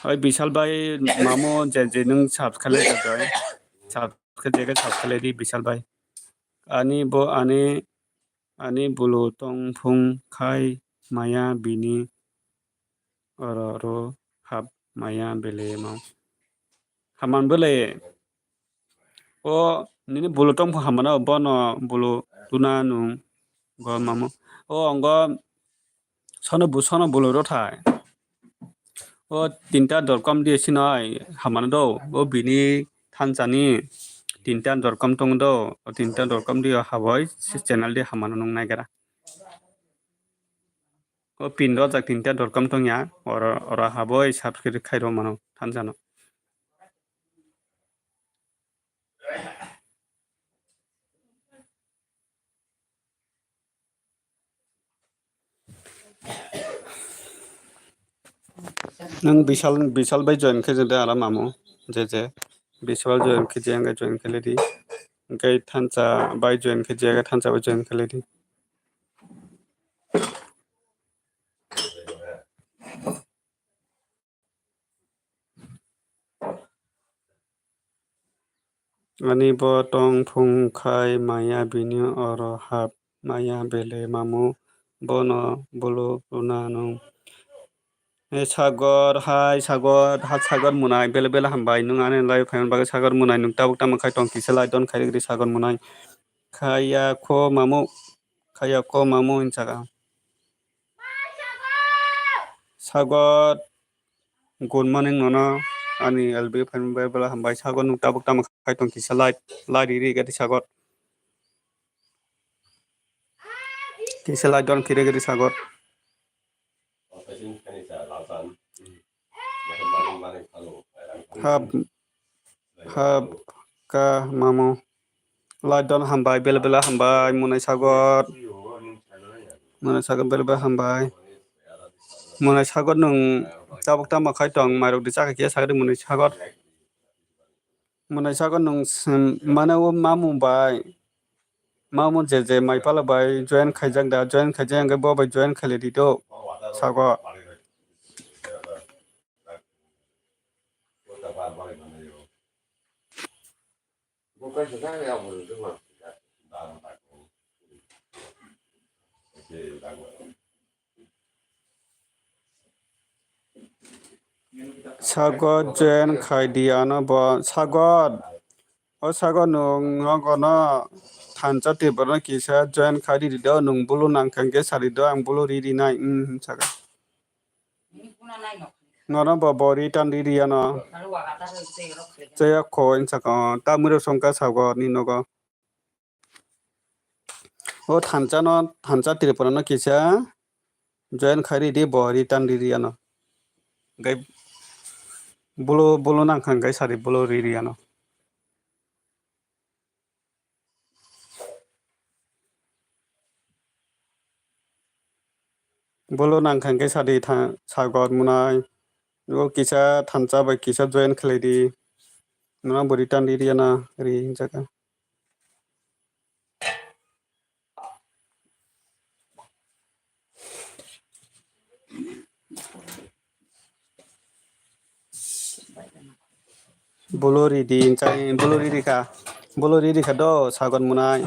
Oi Bishal bai, mamo je je nung subs khaile jai. Subs khe je khe subs khaile di Bishal bai. Ani bo ani, ani bulu tong phung khai maya bini oro ro hap maya bele ma. Haman bele o nini bulu tong phung hamano bono bulu tuna nung go mamo. O ongo sono bu-, sono bulu rothai. O tinta dorkam di sinai hamano do. O bini thansani tinta dorkam tong do. O tinta dorkam di haboi si channel di hamano nung naigra. O pin rojak tinta dorkam tongya, oro, oro haboi subscribe khairo mano thansano. Nang Bishal, Bishal bai join khe jede ara mamu, je je. Bishal join khe je, ang join khe ledi. Ang thansa bai join khe je, thansa bai join khe ledi. Ani bo tong phung khai maya bini oro hap maya bele mamu bono bulu runa nung. E Sagor, hai Sagor, ha Sagor Munai, bele bele hambai nung ani live phaimani bagwi Sagor Munai nung tabuk tamo khai tong kisa lai don khai rikri Sagor Munai. Khaya kho mamu, khaya kho mamu hinsaga. Sagor, good morning nono. Ani L B fan bai bela hambai Sagor nung tabuk tamo khai tong kisa light, light riri gati Sagor. Kisa light don kiri gati Sagor. Hap, hap, ka mamu. Lai don hambai, bela bela hambai, Munai Sagor. Munai Sagor bela bela hambai. Mwnai sago nwng tabuk tamo khai tong, mairok di chakha khe sakdi mwnai sago. Mwnai sago nwng sim-, mane o mamung bai, mamung je je mai pala bai join khaijak da, join khaijak hwnkhe bo bai join khailai di do sago. Sagot join khai di ano bo. Sagot. O Sagot nwng nogo no thansa Tripura no kisa join khai di do, nwng bulu nang kha hwnkhe sari do, ang bulu ri ri nai, hmm, hmm, saka. Nono bo bo return ri ri ano. Chaya kho, hinsa kho, ta mwrwk songkha Sagot ni nogo. O thansa no, thansa Tripura no kisa join khai ri di, bo return ri ri ano. Hwnkhe bulu, bulu nang kha hwnkhe sari bulu ri ri ano. Bulu nang kha hwnkhe sadi tha-, Sagot mwnai. O kisa thansa bai kisa join khlai di. Nono bo return ri ri ano ri hinjaka. Bulu ridi, hinchai bulu ridi kha. Bulu ridi kha do, Sagot mwnai.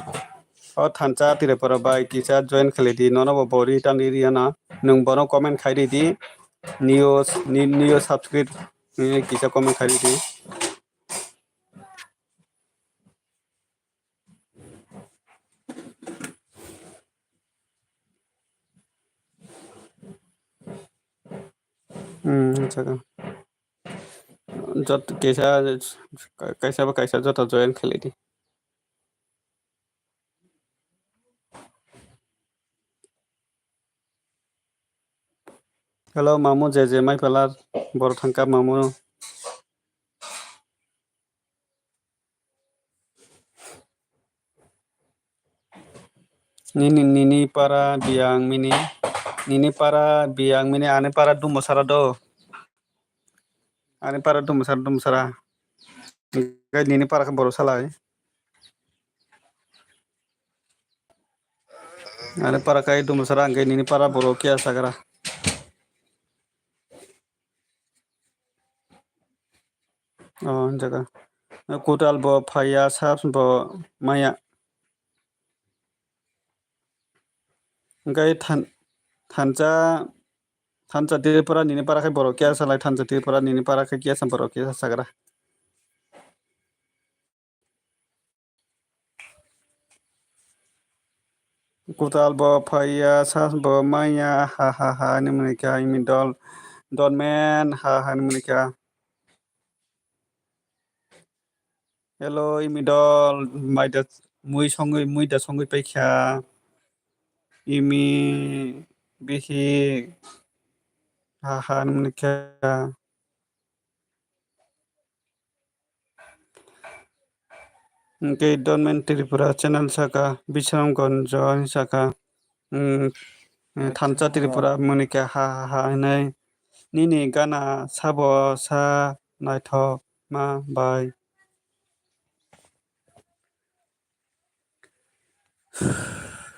O thansa Tripura bai kisa join khlai di, nono bo bo return ri ri ano. Nwng bono comment khai ridi. New, ni-, new subscribe, eh, kisa comment khai ridi. Hmm, hinchaka. Jot-, kaisa, kaisa ba kaisa joto join khlai di. Hello, mamu, je je mai phalar, borok thangkha, mamu. Nini, nini para biyang mini, nini para biyang mini, ani para dumo sara do. Ani para dumo sara, dumo sara. Hwnkhe nini para khe borok salai. Ani para khe dumo sara, hwnkhe nini para borok kiya sagra. Oh, jaga. Kutal bo phaiya, Subs bo maya. Hwnkhe than-, thansa, thansa Tripura nini para khe borok kiya salai, thansa Tripura nini para khe kiya sa borok kiya sagra. Kutal bo phaiya, Subs bo maya, ha, ha, ha, hinwi mwnwi kha, imi dol, dol man, ha, ha, hinwi mwnwi kha. Hello, imi dol, mai da, mui songwi, mui da songwi paikha. Imi bihi, ha, ha, hinwi mwnwi kha. Hwnkhe Dormen Tripura channel saka, Bisramganj ni saka, mm, Thansa Tripura mwnwi khe ha ha ha hinwi. Nini gana sabo sa naithok ma bai.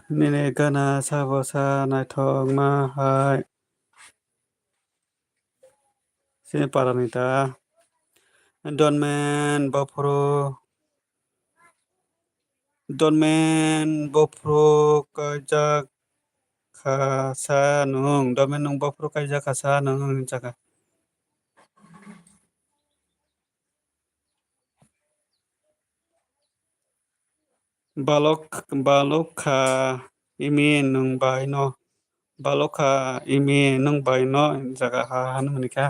Nini gana sabo sa naithok ma hai. Sini para ni ta. Dormen bophuru. Dormen bophuru kaijak kha sa nung. Dormen nung bophuru kaijak kha sa nung hinwi saka. Balok, balok kha imi nwng bai no. Balok kha imi nwng bai no jaga ha hanu hini kha.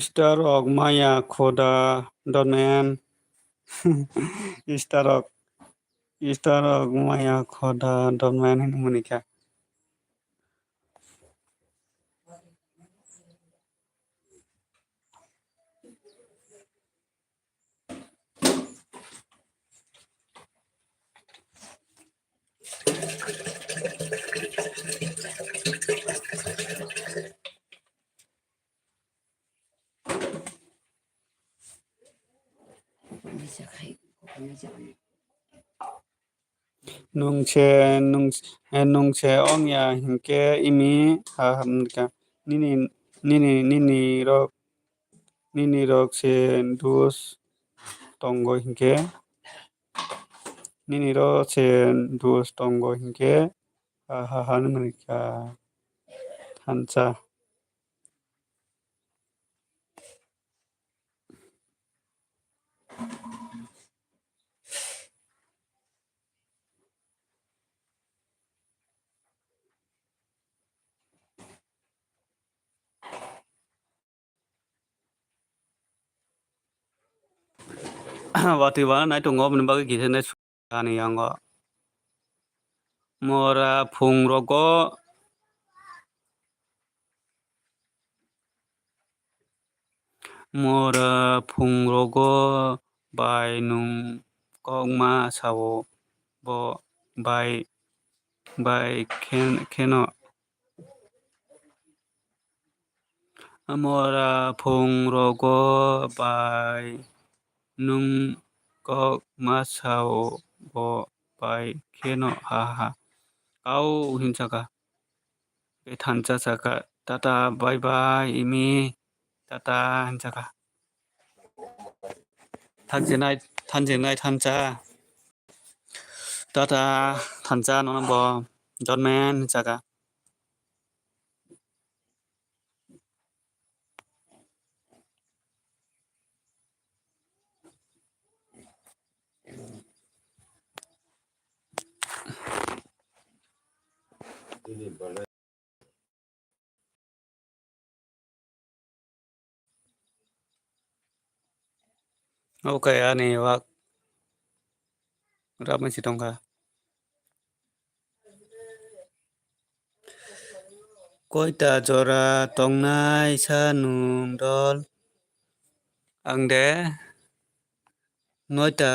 Star rok maya khoda Dormen. Star rok, star rok maya khoda Dormen hinwi mwnwi kha. Nung se, nung, eh, nung se ong ya hinkhe imi, ha, ha, nini, nini, nini rok, nini rok se dus tongo hinkhe, nini rok se dus tongo hinkhe, ha, ha, ha, nung kha thansa. Watwi ba nai tongo, oboni bagwi kisa nai su-, ani yango. Mora phung rogo, mora phung rogo bai nung kok ma sao bo bai, bai khen-, kheno. Mora phung rogo bai nung kok ma sao bo bai kheno ha ha. Kau hin saka. Thansa saka. Tata bye bye imi. Tata hin saka. Thanjinai, thanjinai thansa. Tata thansa nono bo. Dormen hin saka. Okay, ani wak rap masi tongkha. Koita jora tongnai sa nwng dol? Ang de noita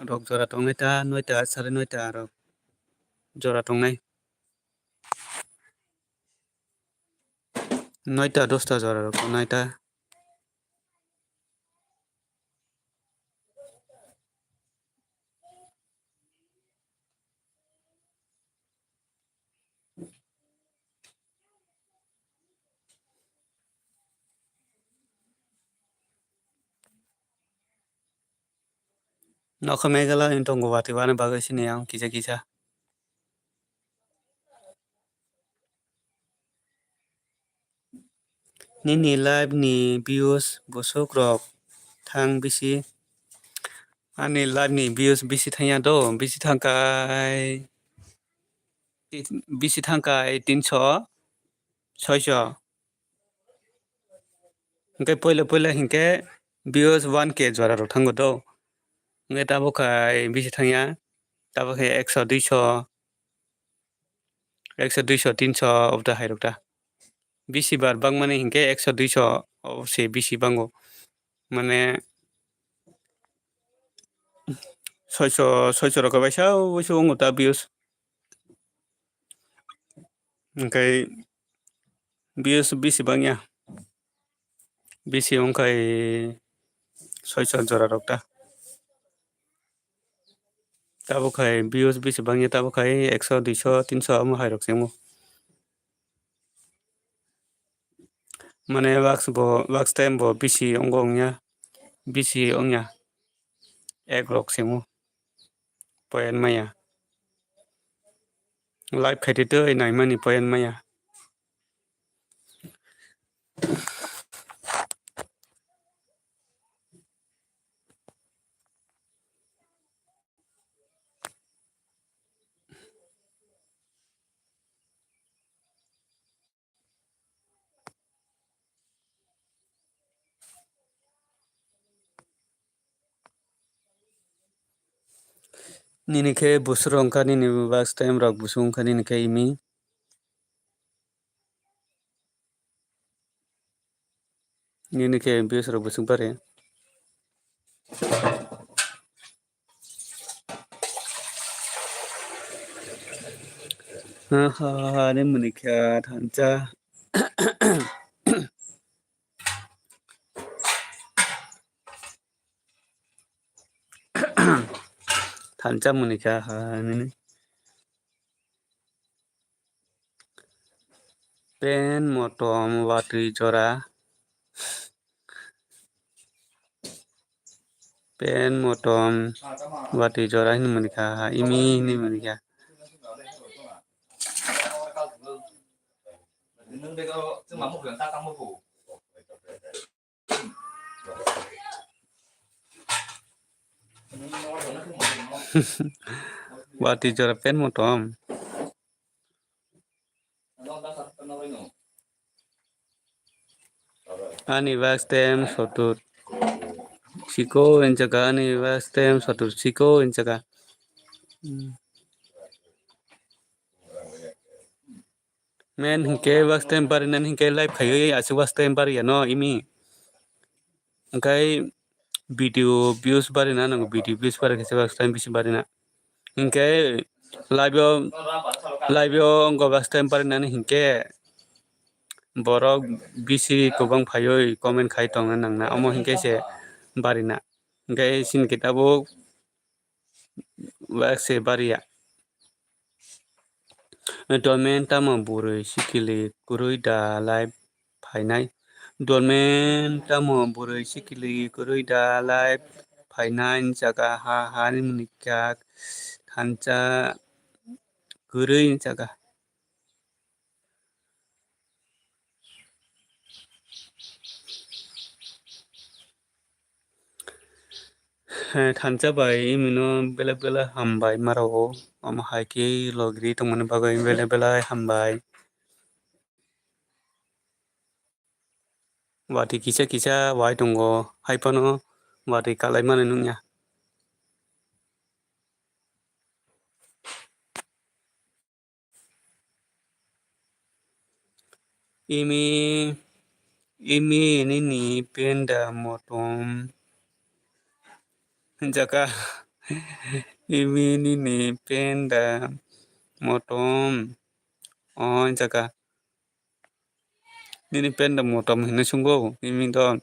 rok jora tongnai ta, noita, sare noita rok jora tongnai. Noita, dosta jora rok tongnai ta. Nokha Meghalaya ni tongo watwi wani bagwi sini ang kisa kisa. Nini live ni views busuk rok thang bisi. Ani live ni views bisi thangya do, bisi thangkai, bisi thangkai tinso, soiso. Hwnkhe poila poila hinkhe views one K jora rok thango do. Hwnkhe tabuk khai bisi thangya, tabuk khai ekso, duiso, ekso, duiso, tinso obda hai rok ta. Bisi bar bangmani hinkhe ekso, duiso se bisi bango. Mane soiso, soiso rok kabaisa, oiso wngo ta views. Hwnkhe views bisi bangya. Bisi wngkhai soiso jora rok ta. Tabuk khai views bisi bangya, tabuk khai ekso, duiso, tinso omo hai rok se wngo. Mane wax bo, wax time bo bisi wngo wngya, bisi wngya, ek rok se wngo, point maya. Live khaitwi twi naimani point maya. Nini khe busur wngkha, nini wax time rok busuk wngkha, nini khe imi. Nini khe views rok busuk bare. Ha ha ha, ani muni khe thansa. Thansa muni kha ha nini. Pen motom watwi jora. Pen motom watwi jora hinwi muni kha ha imi hinwi muni kha. Watwi jora pen motom. Ani bus time sotur siko inchaka, ani bus time sotur siko inchaka. Hmm. Men hinkhe watch time barinani hinkhe live khaiwi aswk watch time bariya no imi. Hinkhe video views barina nango, video views bari khe se watch time bisi barina. Hinkhe live o, live o wngkha watch time barinani hinkhe borok bisi kwbang phaiwi comment khai tongna nangna, omo hinkhe se barina. Hinkhe sini khe tabuk Wak se bariya. Dolmen tamo bwrwi sikili kwrwi da live phainai. Dolmen tamo bwrwi sikili kwrwi da live phainai jaga ha ha ni mwnwikak thansa kwrwi jaga. He, thansa bai imino belai belai hambai maro. Omo hai khe logri tongmani bagwi belai belai hambai. Watwi kisa kisa wai tongo, hai phano watwi kalai mani nukya. Imi, imi nini penda motom. Jaka. Imi nini penda motom. O jaka. Nini penda motom hinwi swngo, imi do.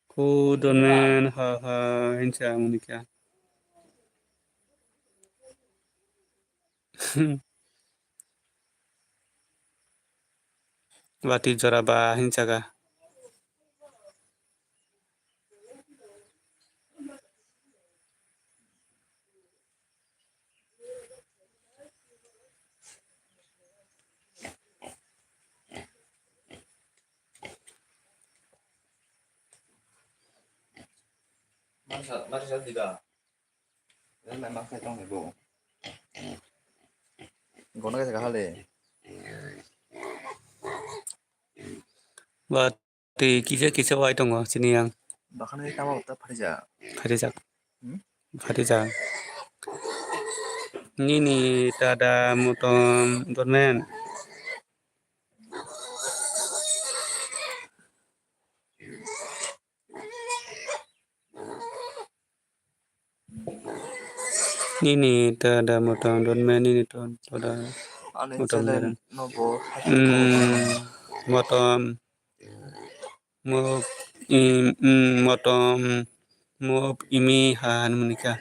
Ku donen ha ha hinsa muni kya. Watwi jora ba hinsa ga. Masa, masa diga. Nai ma khai tong bo. Gono kaisa kahale. Ba twi kisa kisa wai tongo chini yang. Bakhana tamo ta pharijak. Pharijak. Hmm? Pharijak. Nini tada motom dormen. Nini tada motom dormen nini to-, tada Ani motom channel dormen. No bo happy Hmm, motom. Mo, im, mm, motom. Mo imi ha hanmani kha.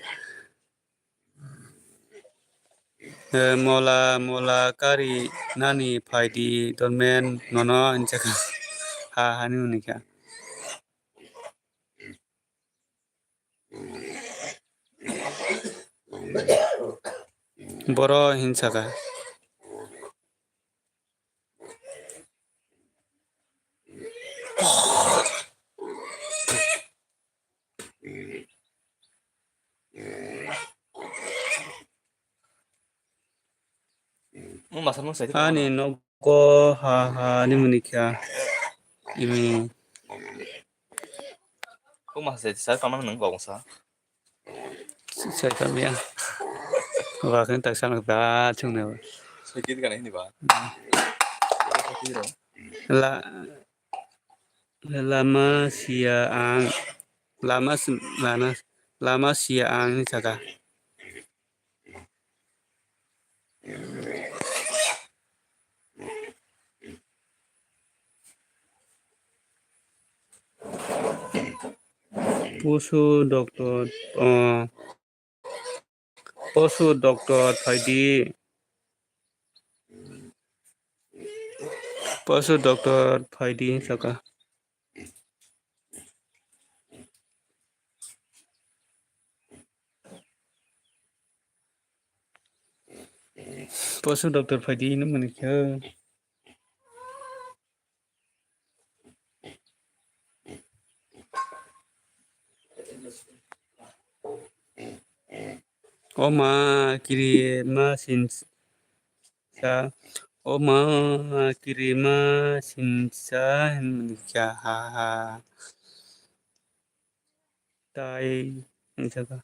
Eh, mola, mola kari nani phaidi dormen nono hinsa kha. Ha hanmani kha. Boro hinsa kha. Ani nogo ha ha ni muni kha. Imi. Kung masa sai pamang nang kong sa. Sai pamya. Wa khen tak san ba chung ne. Sai kit kana hini ba. La, lama sia ang. Lama s-, lama, lama sia ang ni saka. Posu doctor, o, posu doctor phaidi. Posu doctor phaidi saka. Posu doctor phaidi no mani khe. O ma kiri ma sin sa. O ma kiri ma sin sa hin mani kya ha ha. Tai hinjaka.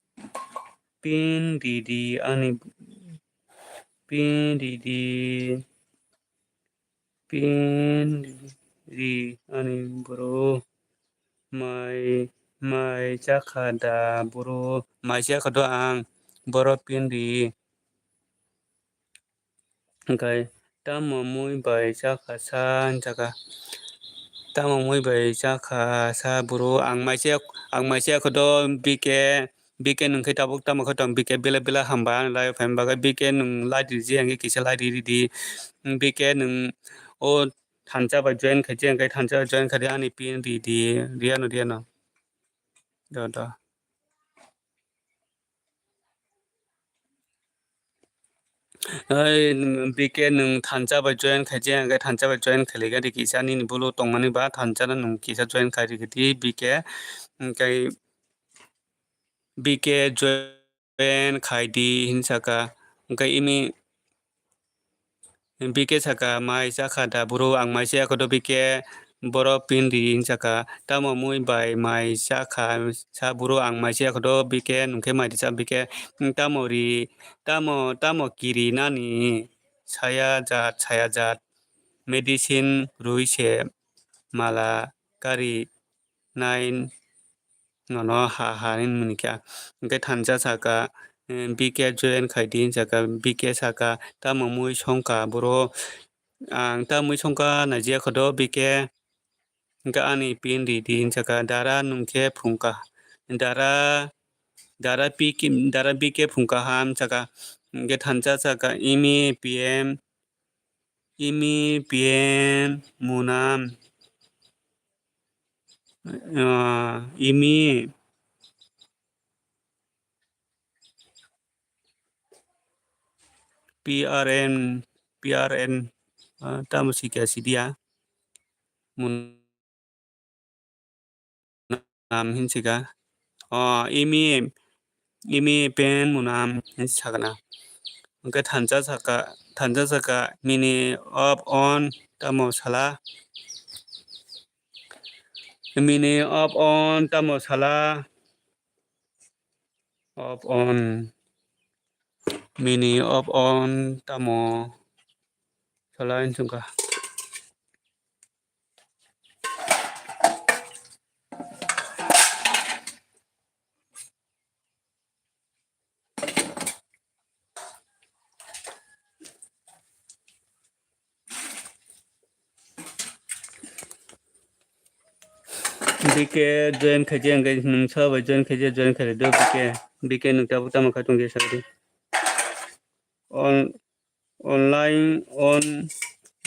Pin ridi ani pin ridi pin ri ani boro mai mai chakha da boro mai chakha do ang boro pin ri. Hwnkhe tamo mui bai chakha sa hinjaka. Tamo mui bai chakha sa boro ang maisa ang maisa khodo B K, B K nwng khe tabuk tamo khe tong B K bela bela hamba ani live phaima bagwi B K nwng like riji hwnkhe kisa like ridi. B K nwng o thansa bai join khaidi hwnkhe thansa bai join khaidi ani pin ridi riyano riyano. Do do. Oi, B K nwng thansa bai join khaijak, hwnkhe thansa bai join khailaikha di kisa nini bulu tongmani ba thansa no nwng kisa join khai rikha di B K, hwnkhe B K join khaidi hinsaka, hwnkhe imi B K saka, "Mai chakha da boro?" Ang mai chaya khodo B K, "Boro pin ri," hinsaka. Tamo mui bai mai chakha sa boro? Ang mai chaya khodo B K, nwng khe mai risa B K. Tamo ri, tamo, tamo kiri nani? Saya jat, saya jat. Medicine rwi se mala kari nai nono ha ha hinwi kha. Hwnkhe thansa saka, eh, B K join khaidi hinsaka, B K saka, "Tamo mui songkha boro?" Ang ta mui songkha naijia khodo B K, hwnkhe ani pin ridi hinsaka, "Dara nwng khe phungkha, dara, dara P K, dara B K phungkha ham," saka, hwnkhe thansa saka, "Imi P M, imi P M munam, ah, imi." P R N, P R N, ah, tamo sikha sidia. Munam hinsikha. Oh, imi, imi pen munam hinsi sakna. Hwnkhe thansa saka, thansa saka, "Mini off on tamo sala? Mini off on tamo sala?" Off on. Mini off on tamo sala hinsukha. B K join khaijak hwnkhe nwng sa bai join khaijak, join khairokdi B K. B K nwng tabuk tamo kha tongdi sakdi. On, online on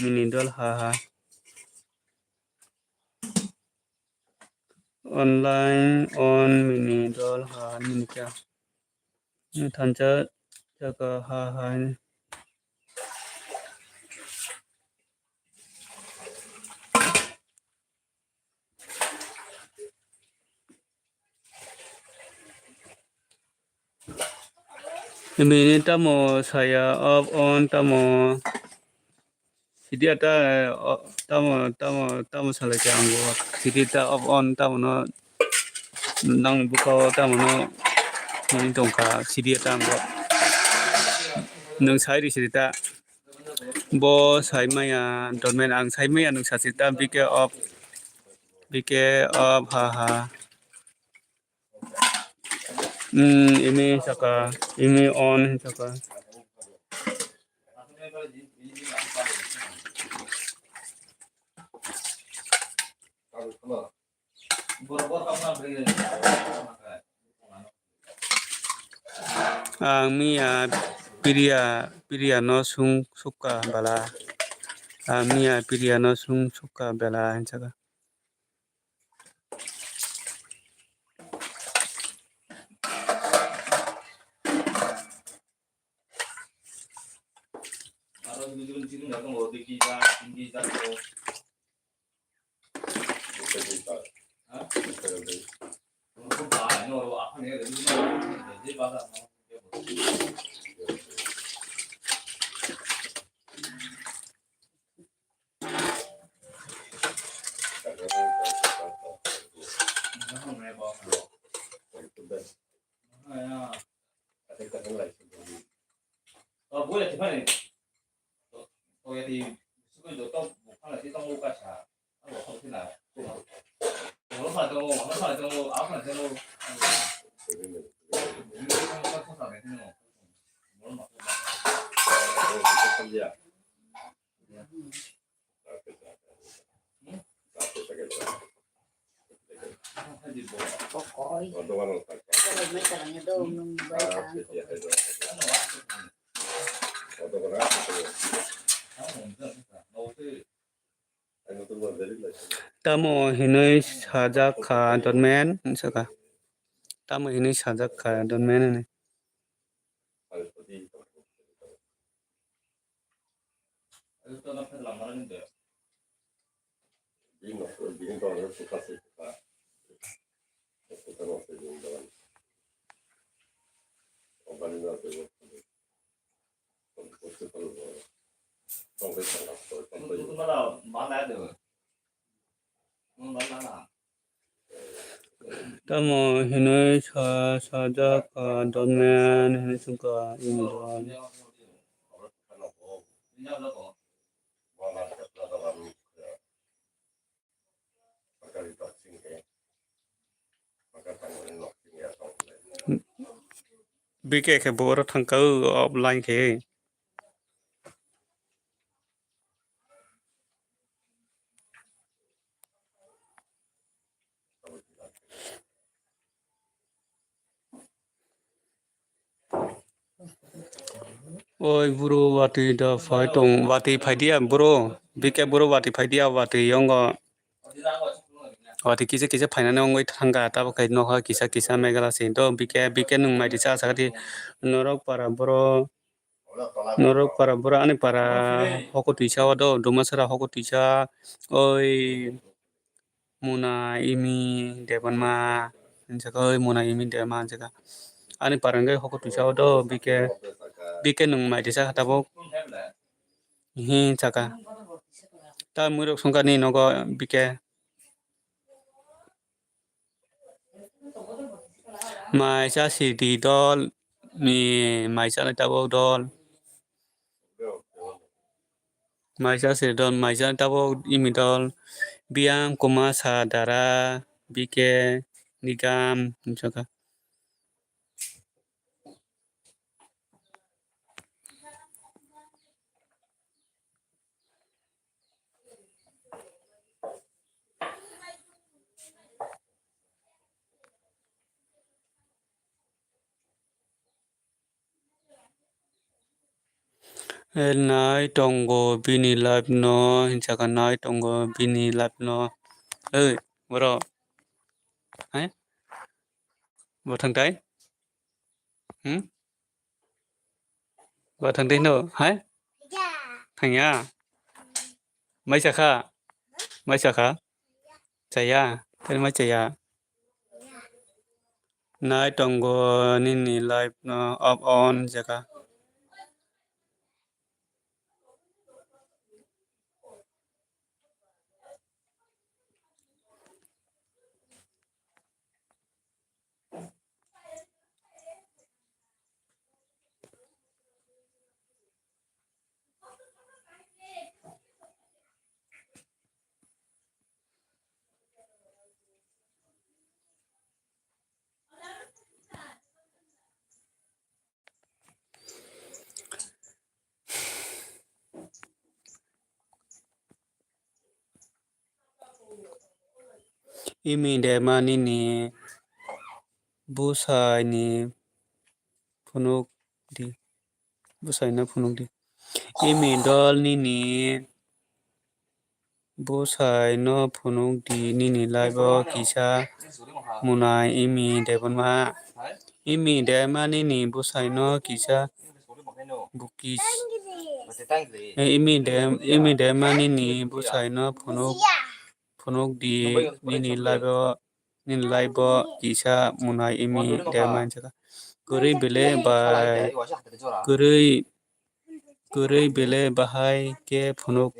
mini dol ha ha. Online on mini dol ha mini kya. Thansa saka ha ha. Bini tamo saya off on tamo. Sidi ata, o, tamo, tamo, tamo salai khe ang bo. Sidi ta off on tamo no nang bukao tamo no nini tongkha. Sidi ata ang bo. Nwng sai ri sidi ta. Bo sai maya, dormen ang sai maya nwng sa sidi ta B K off. B K off ha ha. Hmm, imi saka, imi on saka. Ang miya Priya, Priya no sung sukha bela. Ang miya Priya no sung sukha bela hinjaka. Tamo hinwi sajak kha Dotmen, hinwi sakha. Tamo hinwi sajak kha Dotmen hinwi. Tamo hinwi sa, sajak kha Dotmen hinwi swngkha Imran. B K khe bo oro thangkha o offline khe. Oi bro, watwi da phai tong, watwi phai dia bro, B K bro, watwi phai dia, watwi yongo. Watwi kisa kisa phainani wngwi thangkha, tabuk khe nokha kisa kisa megala se do, B K, B K nwng mai risa sakha di, norok para bro. Norok para bura ani para hoko twisa o do, Dumasara hoko twisa, oi Muna Imi Debonma hinjaka, oi Muna Imi Debonma hinjaka. Ani para hwnkhe hoko twisa o do, B K, B K nwng mai tisa kha tabuk. Hi saka. Ta mwrwk songkha ni nogo B K. Maisa sidi dol, ni maisa ni tabuk dol. Maisa sidi dol, maisa ni tabuk imi dol. Biyang, Kuma, Sa, Dara, B K, Nigam, hinjaka. Eh, nai tongo bini life no, hinjaka nai tongo bini life no. Oi, bro. Hai? Bo thang tai? Hmm? Ba thang tei no, hai? Thangya? Mai chakha? Mai chakha? Chaya? Tei mai chaya? Nai tongo nini life no up on jaka. Imi dema nini bwsai ni phunuk di. Bwsai no phunuk di. Imi dol nini bwsai no phunuk di, nini life o kisa munai imi debonma. Imi dema nini bwsai no kisa bukis. Eh, imi de, imi dema nini bwsai no phunuk, phunuk di, nini life o, nini life o kisa munai imi dema hinjaka. Kwrwi bele bai, kwrwi, kwrwi bele bahai khe phunuk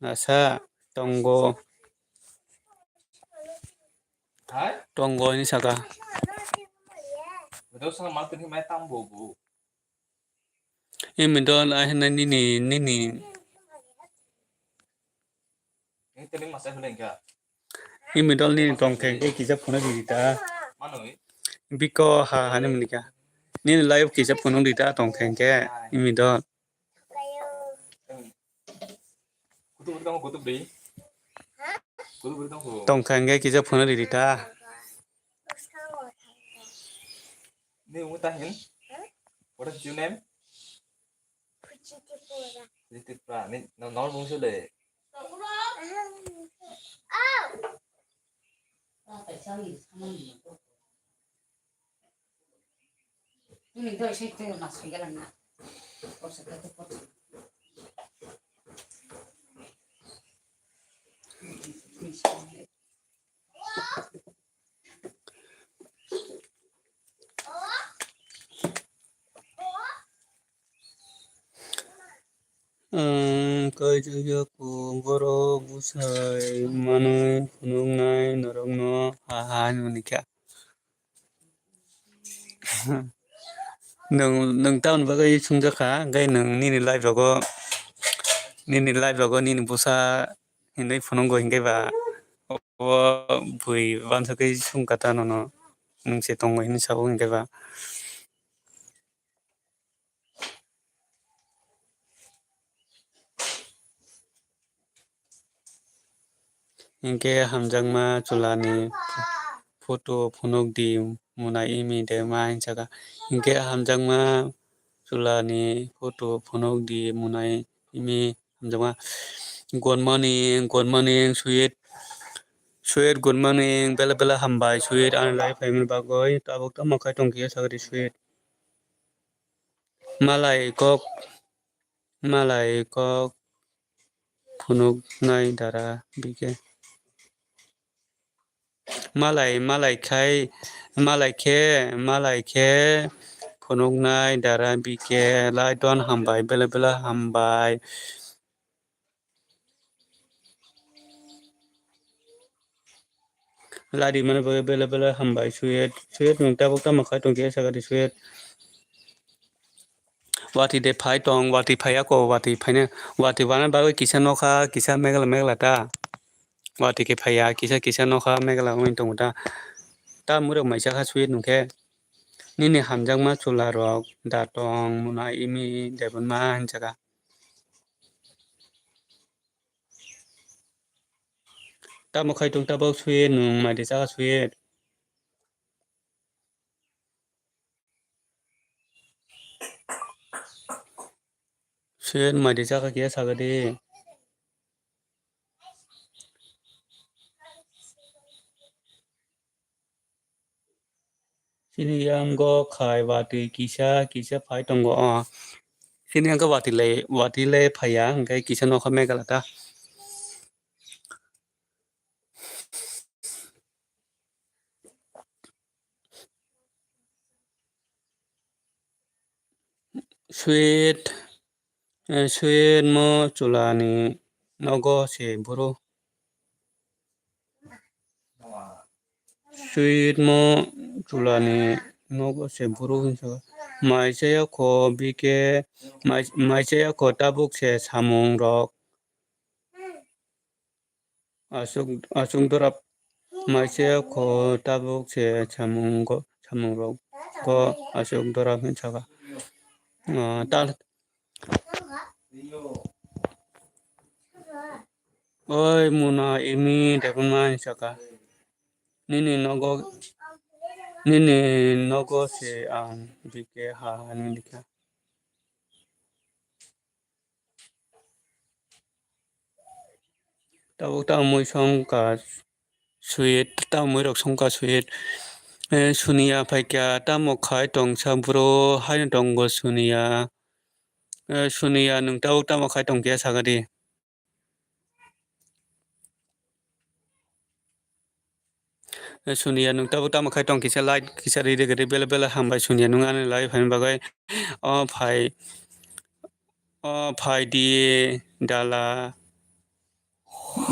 asa tongo, tongo hinwi saka. Imi dol ahina nini, nini. Imi dol nini tongkhe khe kisa phunuk di ta. Biko ha hani muni kha. Nini life kisa phunuk di ta tongkhe khe imi dol. Tongkha hingke kisa phone riri ta. What is your name? Tripura. Ni normal bung sule. Ang kaijak ya kho, borok bwsai manwi phunuknai norokno ha ha hinwi kha. Nwng, nwng tamoni bagwi swngjak kha, hwnkhe nwng nini life rogo, nini life rogo nini bwsa hinwi phunukgo hinkhe ba o bui uansukgwi swngkha ta nono, nwng se tongo hinwi sabo hinkhe ba. Hinkhe hamjakma chwlani photo phunuk di, mwnai imi de ma hinjaka. Hinkhe hamjakma chwlani photo phunuk di, mwnai imi hamjakma. Good morning, good morning, sweet. Sweet, good morning. Bela bela hambai, sweet. Ani live phaimani bagwi tabuk tamo khai tongkhe sakri, sweet. Malai kok, malai kok phunuknai dara bike. Malai, malai khai, malai khe, malai khe phunuknai dara bike. Lai don hambai, bela bela hambai. Ladi mani bagwi bela bela hambai, sweet, sweet nwng tabuk tamo khai tongkhe sakadi, sweet. Watwi de phai tong, watwi phaiya ko, watwi phaina, watwi wana bagwi kisa nokha, kisa megla megla ta. Watwi khe phaiya, kisa kisa nokha megla wngwi tongo ta. Ta mwrwk maisa kha, sweet nwng khe. Nini hamjakma chwla rok da tong, mwnai imi debonma hinjaka. Tamo khai tong tabuk sweet nwng mai de chakha sweet. Sweet mai de chakha khe sakadi. Chini yango khai watwi kisa kisa phai tongo. O chini yango watwi le, watwi le phaiya, hwnkhe kisa nokha megla ta. Sweet, eh, sweet mo chwlani nogo se buru. Sweet mo chwlani nogo se buru hinsa. Mai chaya kho bike, mai, mai chaya kho tabuk se samung rok. Aswk, aswk dorap mai chaya kho tabuk se samung go, samung rok go aswk dorap hinsa kha. Ah, tal. Oi muna imi debonma hinsa kha. Nini nogo, nini nogo se ang B K ha, ha, nini kha. Tabuk tamo mui songkha sweet, tamo mui rok songkha sweet. Eh, Suniya phaikha, tamo khai tongsa bro, haino tongo Suniya. Eh, Suniya, nwng tabuk tamo khai tongkhe sakadi. Eh, Suniya, nwng tabuk tamo khai tong kisa like kisa ri de gede bele bele hambai Suniya, nwng ani live haini bagwi. O phai, o phai di dala,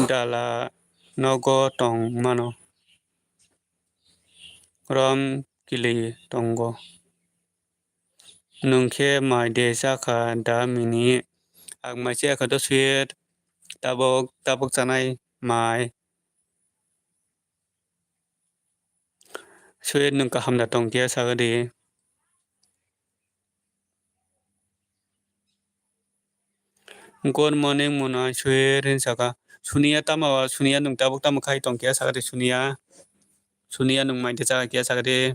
dala nogo tong mano. Rom kili tongo. Nwng khe mai de chakha da mini? Ang mai chaya kha do sweet. Tabuk, tabuk chanai mai. Sweet, nwng kaham da tong khe sakadi. Good morning, Mona, sweet, hin saka. Suniya tamo, Suniya nwng tabuk tamo khai tong khe sakadi, Suniya. Suniya nwng mai de chakha khe sakadi.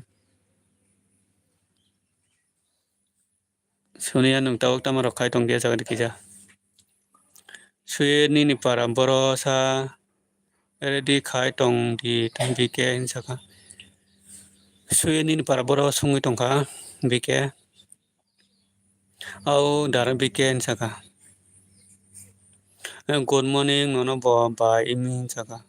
Suniya nwng tabuk tamo rok khai tong khe sakadi kisa. Sweet, nini para boro sa ready khai tong di tang B K hin saka. Sweet, nini para boro sungwi tongkha B K. Au dara B K hin saka. Eh, good morning, nono bo bai imi hin saka.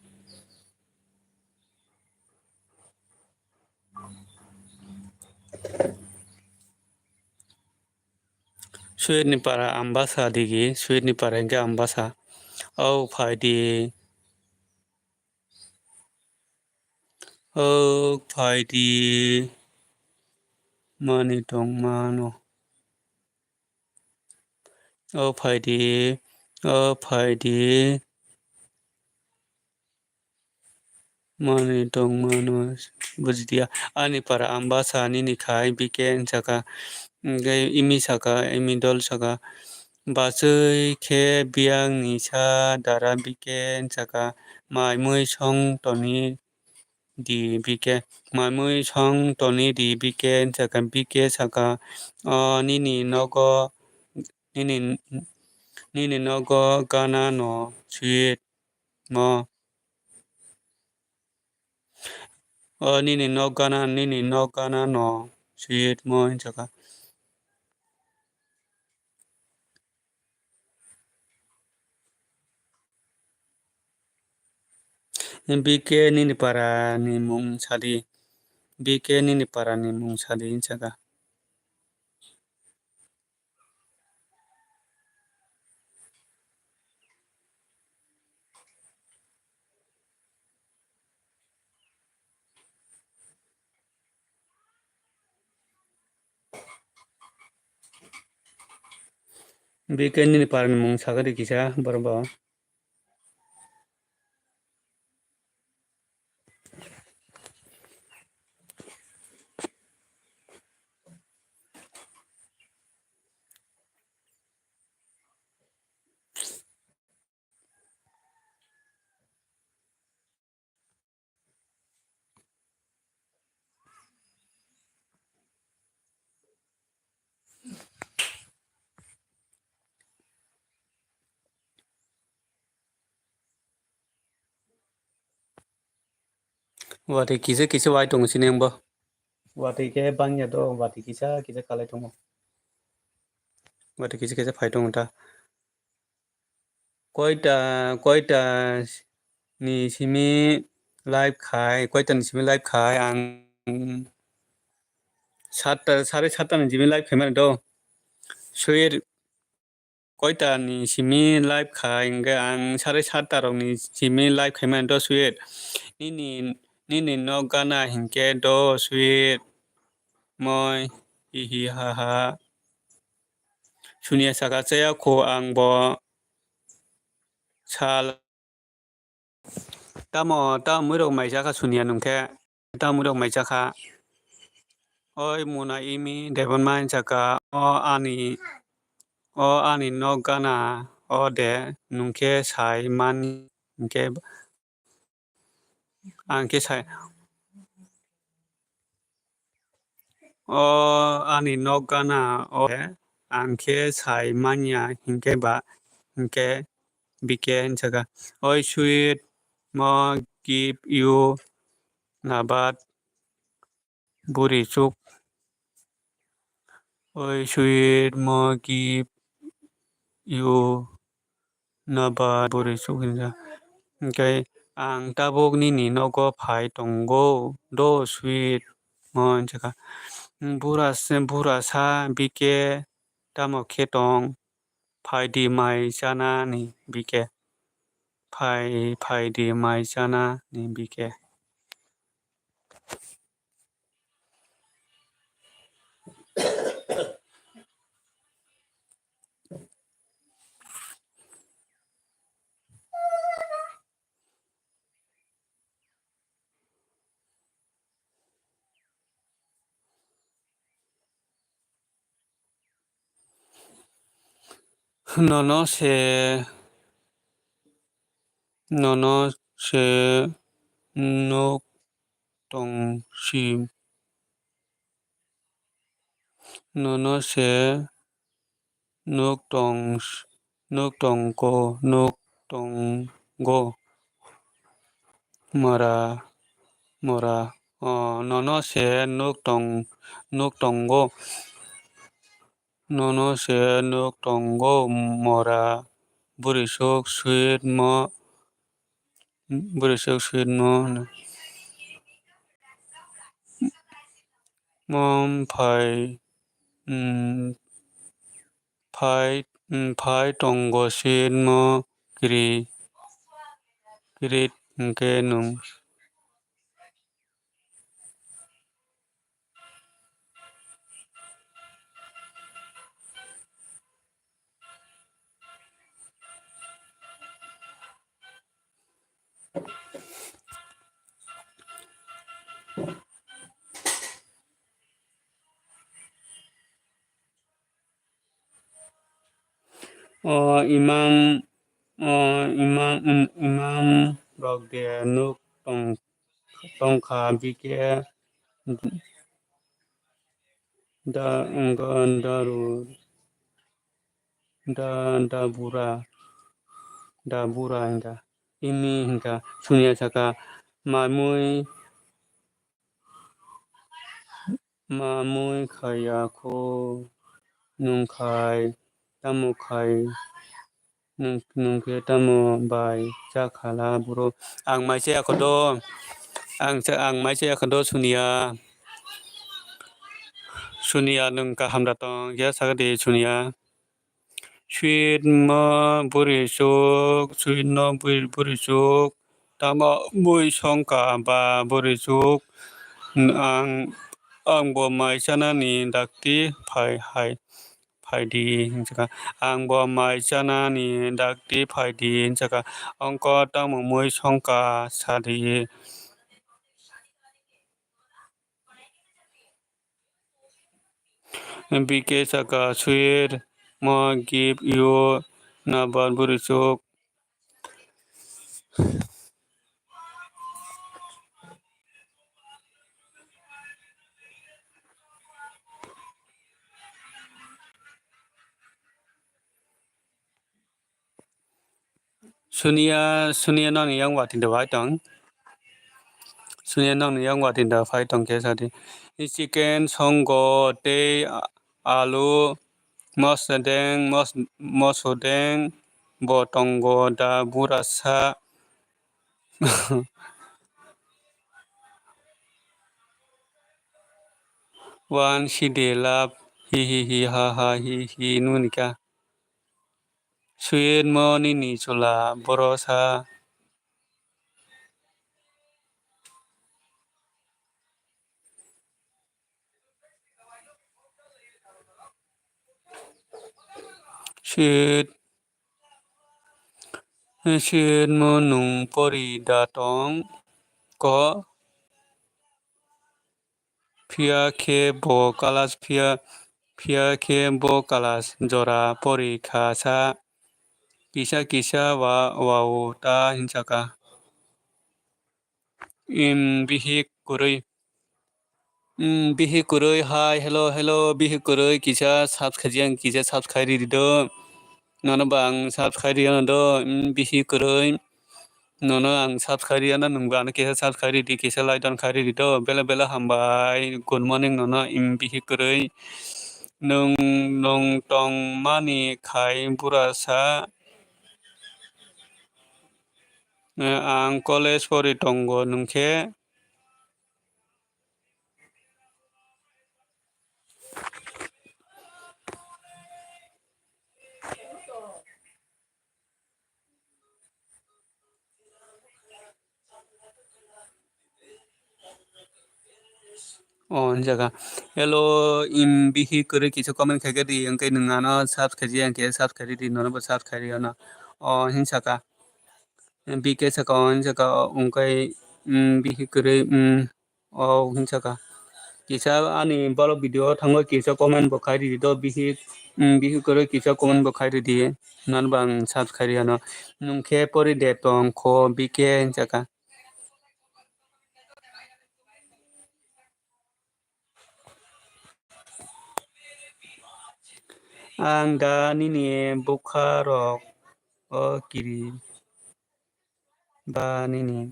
Sweet ni para Ambasa digi, Sweet ni para hingke Ambasa. Au phai di. Au phai di. Mani tong mano. Au phai di. Au phai di. Mani tong mano bujiya. Ani para Ambasa nini khai B K hin saka. Hingke imi saka, imi dol saka. Bachoi khe biyang ni sa dara B K hin saka. Mai mui song toni di B K. Mai mui song toni di B K hin saka. B K saka. O nini nogo, nini, nini nogo gana no sweet mo. O nini nok gana, nini nok gana no sweet mo hin saka. B K nini para ni mung sadi. B K nini para ni mung sadi hin saka. B K nini para ni mung sakadi kisa borok bo. Watwi kisa kisa wai tongo sini wngbo. Watwi khe bangya do, watwi kisa kisa kalai tongo. Watwi kisa kisa phai tongo ta. Koita, koita ni simi live khai, koita ni simi live khai ang satta, sare satta ni simi live khai mani do. Sweet. Koita ni simi live khai hingke ang sare satta rok ni simi live khai mani do sweet. Nini, nini nok gana hingke do sweet. Moi, hihi ha ha. Suniya saka chaya kho ang bo sal. Tamo, tamo muirok mai jakha Suniya nungkhe. Tamo muirok mai jakha. Oi muna imi Debon mai jakha. O ani, o ani nok gana o de nungkhe sai mani hingkhe. Ang khe sai, o ani nok gana o ang khe sai manya hinkhe ba hinkhe B K hinsaka, "Oi sweet, mo give you nabat buri chuk." "Oi sweet, mo give you nabat buri chuk," hinsa. Hinkhe, "Ang tabuk nini nogo phai tongo do sweet," mo hinsaka. Bura se, bura sa, "B K tamo khe tong?" "Phai di mai chana," ni B K. "Phai, phai di mai chana," ni B K. Nono se, nono se nuk tong si, nono se nuk tong, nuk tongko, nuk tongo. Mora, mora. O, nono se nuk tong, nuk tongo. Nono se nuk tongo mora. Bwrwisuk sweet mo, bwrwisuk sweet mo. Mom phai, mm, phai, mm, phai tongo sweet mo kri, krit hwnkhe nwng. O imang, o imang, im-, imang rok de nuk tong, tongkha B K da, daru, da, da bura, da bura hinka. Imi hinka, Suniya saka, mamui, mamui khaya kho, nwng khai, tamo khai, nwng, nwng khe tamo bai cha khala bro. Ang mai chaya kho do, ang cha, ang mai chaya kho do Suniya. Suniya nwng kaham da tong, ya sakadi Suniya. Sweet mo bwrwi chuk, sweet no bwrwi, bwrwi chuk. Tamo mui songka ba bwrwi chuk. Ang, ang bo mai chanani dakti phai hai, phai di hinjaka. Ang bo mai chanani dakti phai di hinjaka. Ongko tamo mui songka sa di. B K saka, "Sweet, mo give you nabar bwrwi chuk." Suniya, Suniya nokni yang watui da phai tong. Suniya nokni yang watui da phai tong khe sadi. Chicken songo tei alu, mosodeng, mos-, mosodeng bo tongo da bura sa. Wan side lap hi hi hi ha ha hi hi nunika. Sweet mo nini chwla boro sa. Sweet, sweet mo nwng pori da tong ko. Phiya khe bo class, phiya, phiya khe bo class jora pori kha sa, kisa kisa wa, wao ta hinjaka. Im bihik kwrwi, Mm, bihi kwrwi, hi, hello, hello, bihi kwrwi, kisa subscribe yang, kisa subscribe ridi do. Nono bang subscribe riyano do, mm, bihi kwrwi. Nono ang subscribe riyano, nwng bang kisa subscribe ridi, kisa like don khai ridi do. Bela bela hambai, good morning nono, mm, bihi kwrwi. Nwng, nwng tongmani khai burasa, eh, ang college pori tongo, nwng khe? O, hinjaka. Hello, im bihi kwrwi kisa comment khaikhe di, hwnkhe nwng ano subscribe khaikhe, subscribe di, nono bo subscribe riyano. O, hinsaka. B K saka, o, hinsaka, o, hwnkhe, mm, bihi kwrwi, mm, o, hinsaka. Kisa ani borok video o thango, kisa comment bo khai ridi do, bihi, mm, bihi kwrwi kisa comment bo khai ridi, nono bang subscribe riyano. Nwng khe pori de tong kho, B K hinsaka. Ang da nini bwkha rok o kiri ba nini.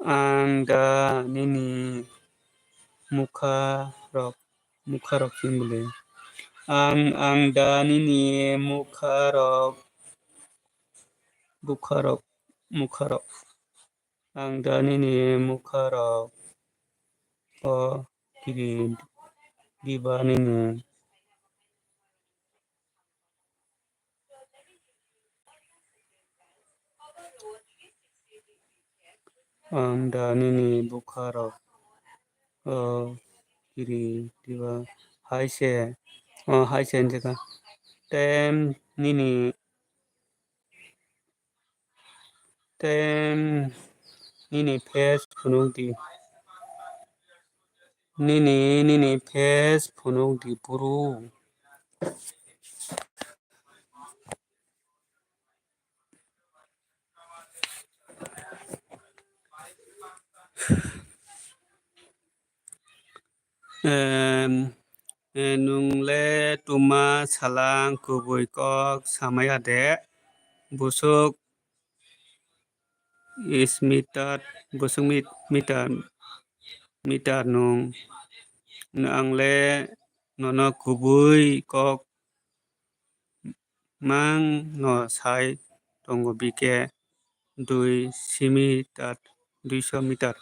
Ang da nini mukha rok, mukha rok simbole. Ang, ang da nini mukha rok, bwkha rok, mukha rok. Ang da nini mukha rok o kiri diba nini. Ang da nini bwkha rok o kiri diba hai se, o hai se hinjaka. Tem nini Tem nini face phunuk di. Nini, nini face phunuk di, buru. Em, eh, nwng le twma salang kubui kok samaya de, busuk is meter, busuk mit-, meter, meter nwng, ang le nono kubui kok mang no sai tongo, B K dui si meter, duiso meter.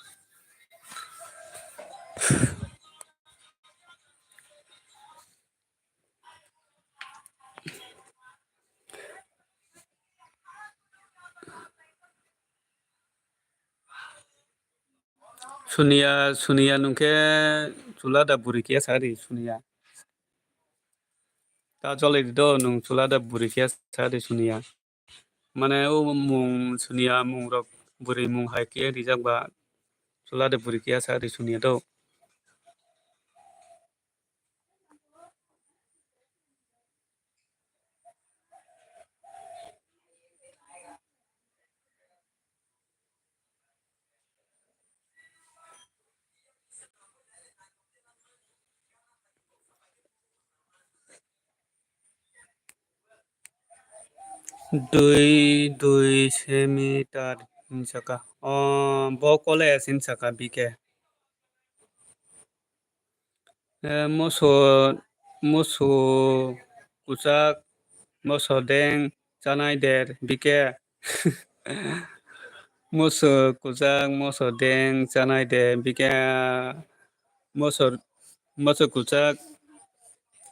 Suniya, Suniya nwng khe chwla da bwrwi khe sa di, Suniya. Ta choli di do, nwng chwla da bwrwi khe sa di, Suniya. Mane o mung Suniya, mung rok bwrwi mung hai khe rijak ba chwla da bwrwi khe sa di, Suniya do. Dui, dui se meter hinsa kha. O, bo college hinsa kha B K. Eh, moso, moso kwchak, moso deng chanai de B K. Moso kwchak, moso deng chanai de B K. Moso, moso kwchak,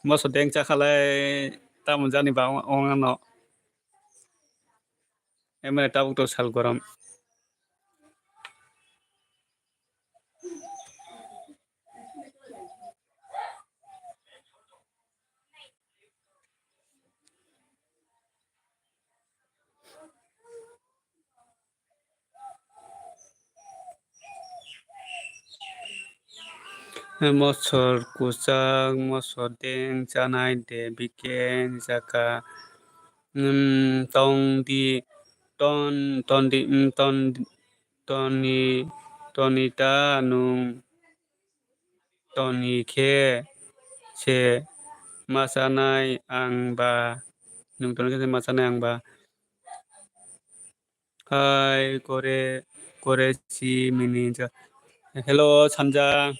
moso deng chakhalai tamo jani ba ong, ong ano. Emre tabuk to sal gorom. Mosor kwchak, mosor deng chanai de B K hinsa kha. Hmm, tong di, ton, ton di, mm, ton, toni, toni ta nung, toni khe se ma chanai ang ba, nung toni khe se ma chanai ang ba. Hai, kore, kore si mini ja. Hello, Sanja.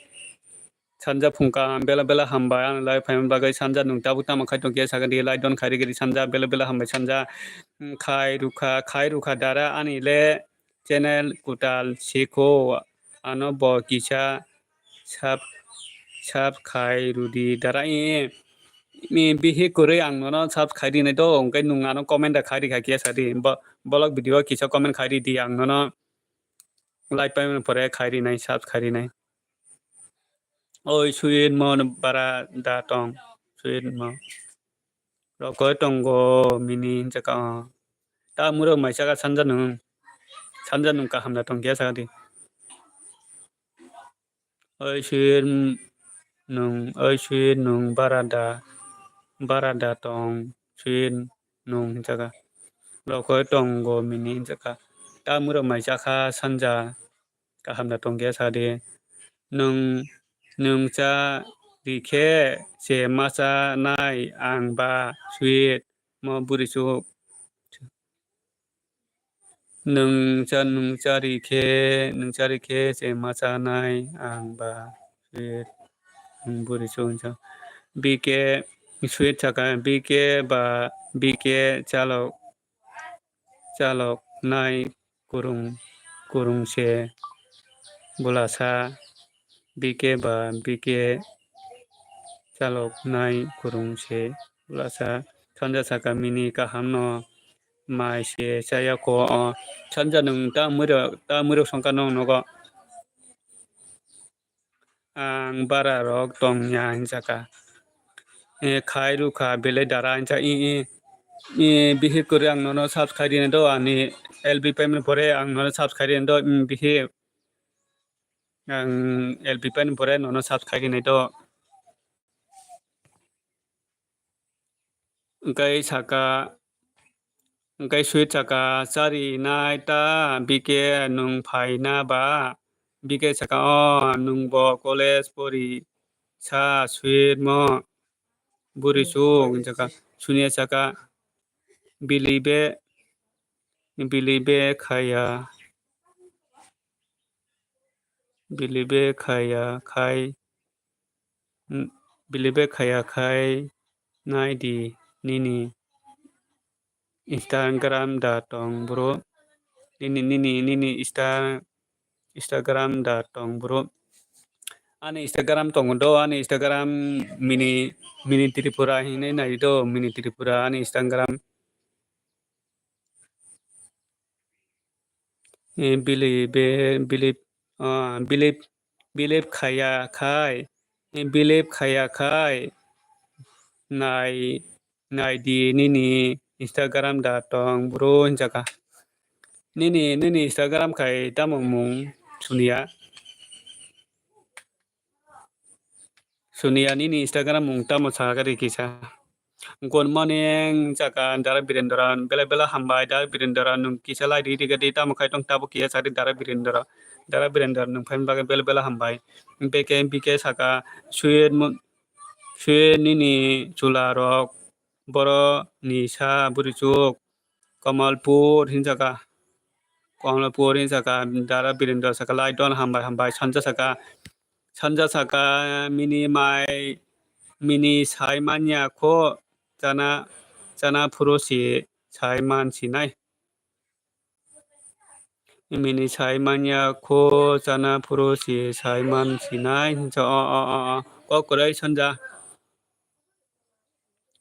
Sanja phungka, bela bela hambai. Ang lai phaima bagwi Sanja nung tabuk tamo khai tongkhe sakha di, lai don khai rikri Sanja, bela bela hambai Sanja. Mm, khai rukha, khai rukha dara ani le channel kwtal sikho. Ano bo kisa sub, sub khai rwdi dara. E, e, bihi kwrwi ang nono sub khai rinai do, hwnkhe nwng ano comment da khai rikha kisa di. Bo-, bolok video kisa comment khai ridi ang nono. Like paimani pore khai rinai, sub khai rinai. Oi sweet mo bara da tong, sweet mo. Rokoi tongo mini hinjaka o. Ta muro mai saka Sanja nung. Sanja nung kaham da tong kisa di. Oi sweet nung, oi sweet nung bara da, bara da tong sweet nung hinjaka. Rokoi tongo mini hinjaka. Ta muro mai saka Sanja kaham da tong kisa di. Nung, nung cha rikhe se ma chanai ang ba sweet mo buri chuk. Nung cha, nung cha rikhe, nung cha rikhe se ma chanai ang ba sweet mo buri chuk. B K sweet saka, B K ba B K chalok, chalok nai kurung, kurung se bwlasa, B K ba B K chalok nai kurung se bwlasa. Sanja saka mini kaham no mai se chaya ko o. Sanja nung ta mwrwk, ta mwrwk songkha nong nogo. Ang bara rok tong ya hinjaka. E, khai rukha belai dara hinjak. E, e, e, bihi kwrwi ang nono subscribe rinai do, ani L B payment pore ang nono subscribe rinai do, mm, bihi. Ang L B payment pore nono subscribe rinai do. Hwnkhe saka, hwnkhe sweet saka, "Chari nai ta B K nwng phai na ba?" B K saka, "O, nwng bo college pori sa sweet mo buri chuk," hinwi saka. Suniya saka, "Bili be, bili be khaya, bili be khaya khai." Bili be khaya khai nai di nini Instagram da tong bro. Nini, nini, nini Insta-, Instagram da tong bro. Ani Instagram tongo do, ani Instagram mini, mini Tripura hinwi nai do, mini Tripura ani Instagram. Eh, bili be, bili, ah, bili, bili khaya khai, eh, bili khaya khai, nai, nai di nini Instagram da tong bro hinjaka. Nini, nini Instagram khai tamo mung suniya. Suniya nini Instagram mung tamo sakha di kisa. Good morning, saka Dara Birendra, bela bela hambai, Dara Birendra, nwng kisa lai di di tamo khai tong tabo kisa sari Dara Birendra, Dara Birendra, nwng phaini bagwi bela bela hambai. B K, B K saka, sweet mo-, sweet nini chwla rok, boro ni sa buri chuk, Kamalpur hinjaka. Kamalpur hinjaka, Dara Birendra saka, lai don hambai hambai, sanja saka, sanja saka, mini mai, mini sai manya kho, chana, chana phuru si sai man sinai. Mini sai manya kho, chana phuru si sai man sinai, hinsa o, o, o, o, kok kwrwi sanja.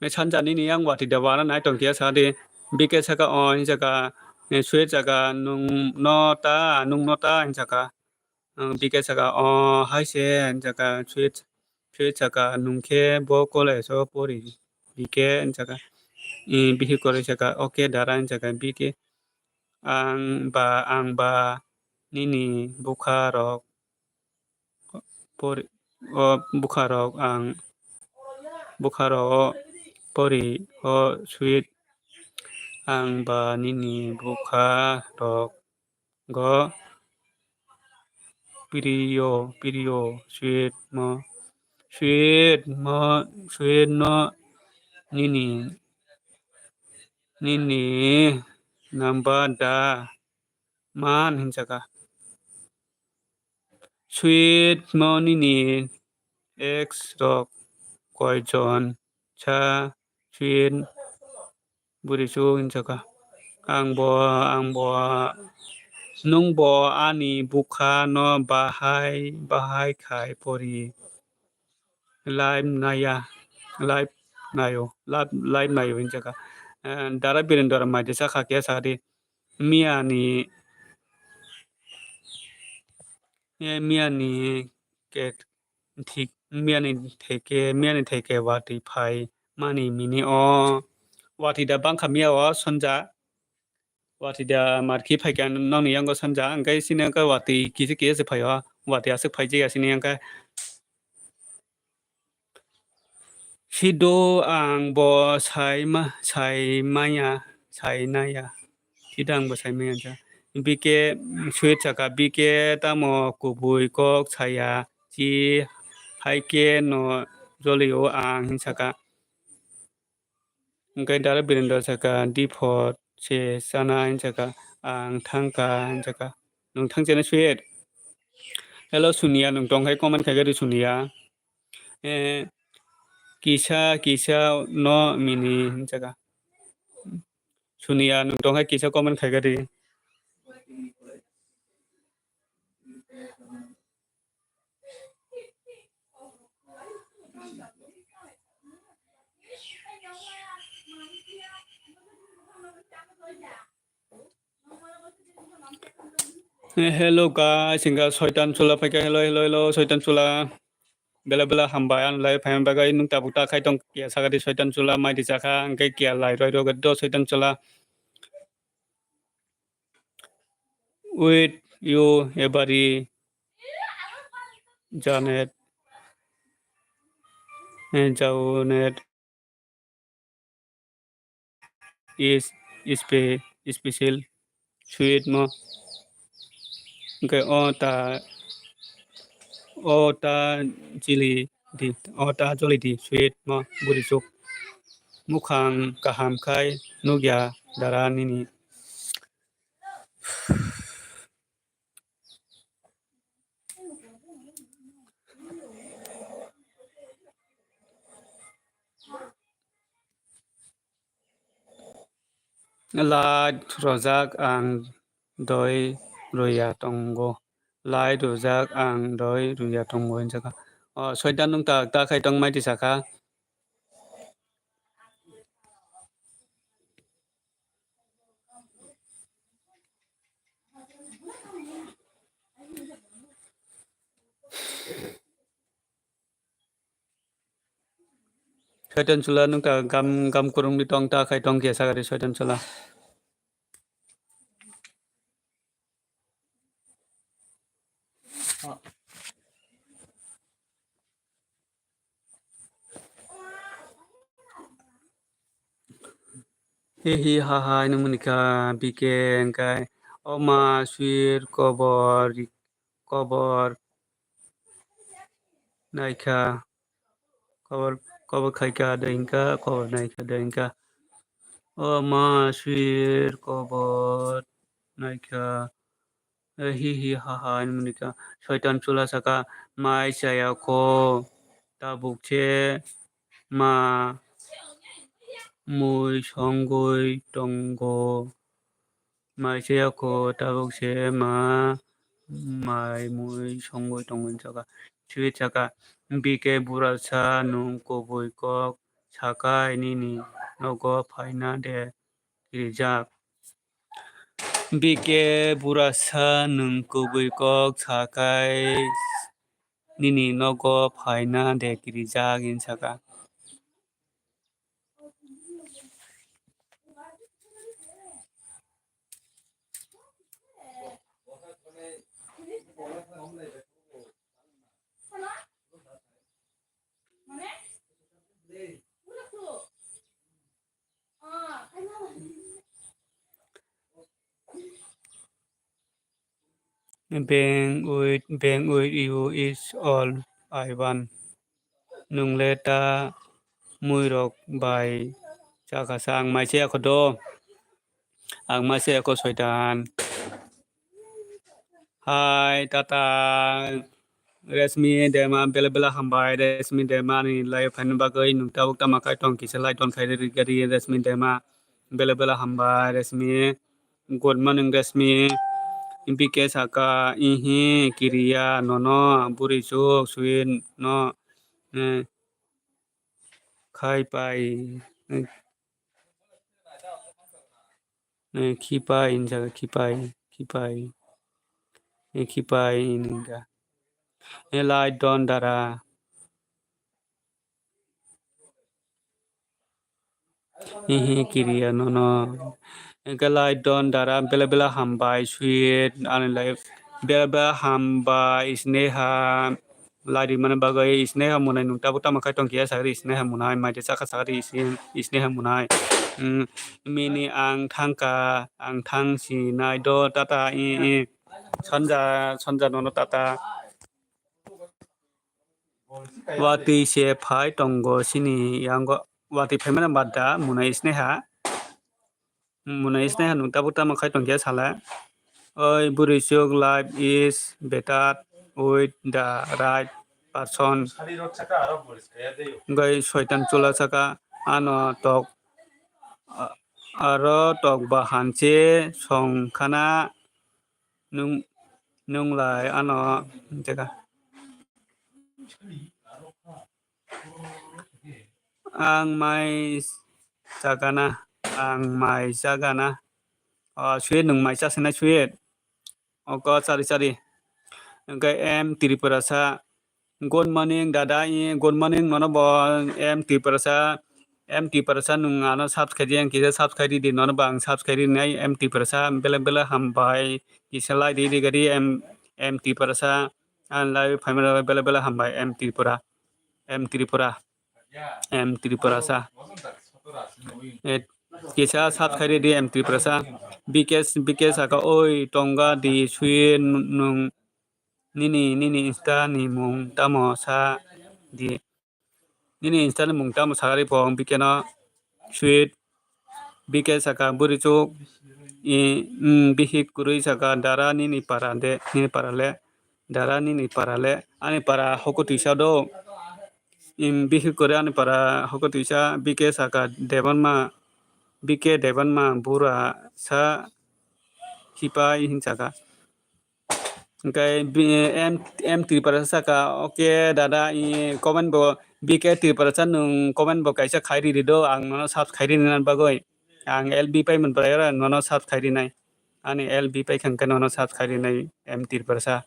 Sanja nini yang watwi da wana nai tong khe sa di. B K saka o hinjaka, sweet saka nwng no ta, nwng no ta hinjaka. B K saka o hai se hinjaka sweet, sweet saka nwng khe bo college o pori. B K hinjaka. Bihi kwrwi saka okay dara hinjaka B K. Ang ba, ang ba nini bwkha rok pori, o bwkha rok ang bwkha rok o pori o sweet. ang ba nini bwkha rok go priyo, priyo, sweet mo, sweet mo, sweet no nini, nini number da man hinjaka. Sweet mo nini ex rok koijon sa sweet buri su hinjaka. Ang bo, ang bo, nung bo ani bwkha no bahai, bahai khai pori. Live naya, live nayo, live, live nayo hinjaka. Eh, dara Birendra mai de sakha khe sadi. Miyani, eh, miyani ke thik, miyani theke, miyani theke watwi phai mani mini o. Watwi da bangkha miya o sonja. Watwi da marki phaikha nokni yango sonja. Hwnkhe sini hwnkhe watwi kisa kisa se phai o. Watwi aswk phai jaya sini hwnkhe. Sido ang bo sai ma-, sai maya, sai naya. Sido ang bo sai maya ja. B K sweet saka, B K tamo kubui kok saya, chi hai khe no jolio ang hin saka. Hwnkhe dara Birendra saka, diphot se chana hin saka, ang thangkha hin saka. Nwng thangchana sweet. Hello Sunia, nwng tongkhai comment khaikha di Sunia. Eh, kisa, kisa no mini hinjaka. Sunia, nwng tongkhai kisa comment khaikha di. Eh, hello guys, hingka Soitan Chula phaikha. Hello, hello, hello, Soitan Chula. Bela bela hambai, ang lai phaima bagwi nwng tabuk ta khai tong kiya sakadi Soitan Chula, mai di chakha, hingke kiya lai roi rogwi do Soitan Chula. With you, every Janet, eh, Janet. Is spe-, special sweet mo. Hingke o ta, o ta chili di, o ta choli di sweet mo buri chuk. Mukhang kaham khai nukya dara nini. Light rojak ang doi roya tongo. Light rojak ang doi roya tongo hinjaka. O, Soitan nwng ta, ta khai tong mai tisaka. Soitan Chula nwng ta gam, gam kurung di tong ta khai tong khe sagari Soitan Chula. Hihi ha ha, nwng mani kha B K hwnkhe, o ma swir kobor, kobor naikha, kobor, kobor khaikha, dai hwnkha, kobor naikha, dai hwnkha. O ma swir kobor naikha. Hihi ha ha, hinwi kha. Soitan Chula saka, mai chaya kho, tabuk se ma mui songwi tongo. Mai chaya kho, tabuk se ma mai mui songwi tongo, hinwi saka. Swi saka, B K bura sa, nwng kubui kok sakai nini nogo phaina de kirijak. B K bura sa, nwng kubui kok sakai nini nogo phaina de kirijak, hinwi saka. Being with, being with you is all I want. Nwng le ta muirok bai chakha sa, ang mai se ako do. Ang mai se ako soitan. Hai, tata. Resmi Dema, bela bela hambai, Resmi Dema ni live phaina bagwi nwng tabuk tama kaitor kisa like don khai rwgwi Resmi Dema, bela bela hambai, Resmi. Good morning, Resmi. B K saka, ihi, kiriya, nono, buri chuk, suin, no, eh, khai pai, eh, eh, khipai, injaga khipai, khipai, eh, khipai, inga. Eh, lai don dara. Hihi kiriya nono. Hingke lai don dara bela bela hambai sweet ani lai bela bela hambai sneha lai rimani bagwi sneha munai nwng tabuk tamo khai tongkhe sakri sneha munai mai de chakha sakri sneha munai. Hmm, mini ang thangka ang thang sinai do tata i i sanja sanja nono tata. Watwi se phai tongo chini yango. Watwi phaimani bada mwnai sneha. Mwnai sneha nwng tabuk tamo khai tongkhe sala. Oi bwrwi chuk, life is better with the right person. Gai soitan chula saka ano tok aro tok bahan se song khana. Nung, nung lai ano jaga. Ang mai chagana, ang mai chagana. O, sweet, nung mai chasinai sweet. Oko chari chari. Hingke M Tripura sa. Good morning, dada. I, good morning, nono bo M Tiprasa. M Tiprasa, nwng ano subscribe yang kisa subscribe di, nono bo ang subscribe rinai M Tiprasa. Bela bela hambai, kisa like di, di gadi M, M Tiprasa. Ang live phaimani bela bela hambai M Tripura. M Tripura. M Tripura sa. Eh, kisa subscribe di M Tripura sa. B K, B K saka, oi, tonga di, sui nwng. Nini, nini Insta ni mung tamo sa di. Nini Insta ni mung tamo sagari pong B K no sweet. B K saka buri chuk. I, mm, bihik kurui saka dara nini para de, nini para le. Dara nini para le. Ani para hoko tisa do. Im bihik kore ani para hoko tisa B K saka Debanma. B K Debanma bura sa hipai hin saka. Hingke bi-, M, M Tripura saka, "Oke, dada, i comment bo, B K Tripura sa nwng comment bo kaisa khai riri do, ang nono subscribe rini nan bagwi. Ang L B pai man pai ora nono subscribe rinai. Ani L B pai khangkhe nono subscribe rinai M Tripura sa.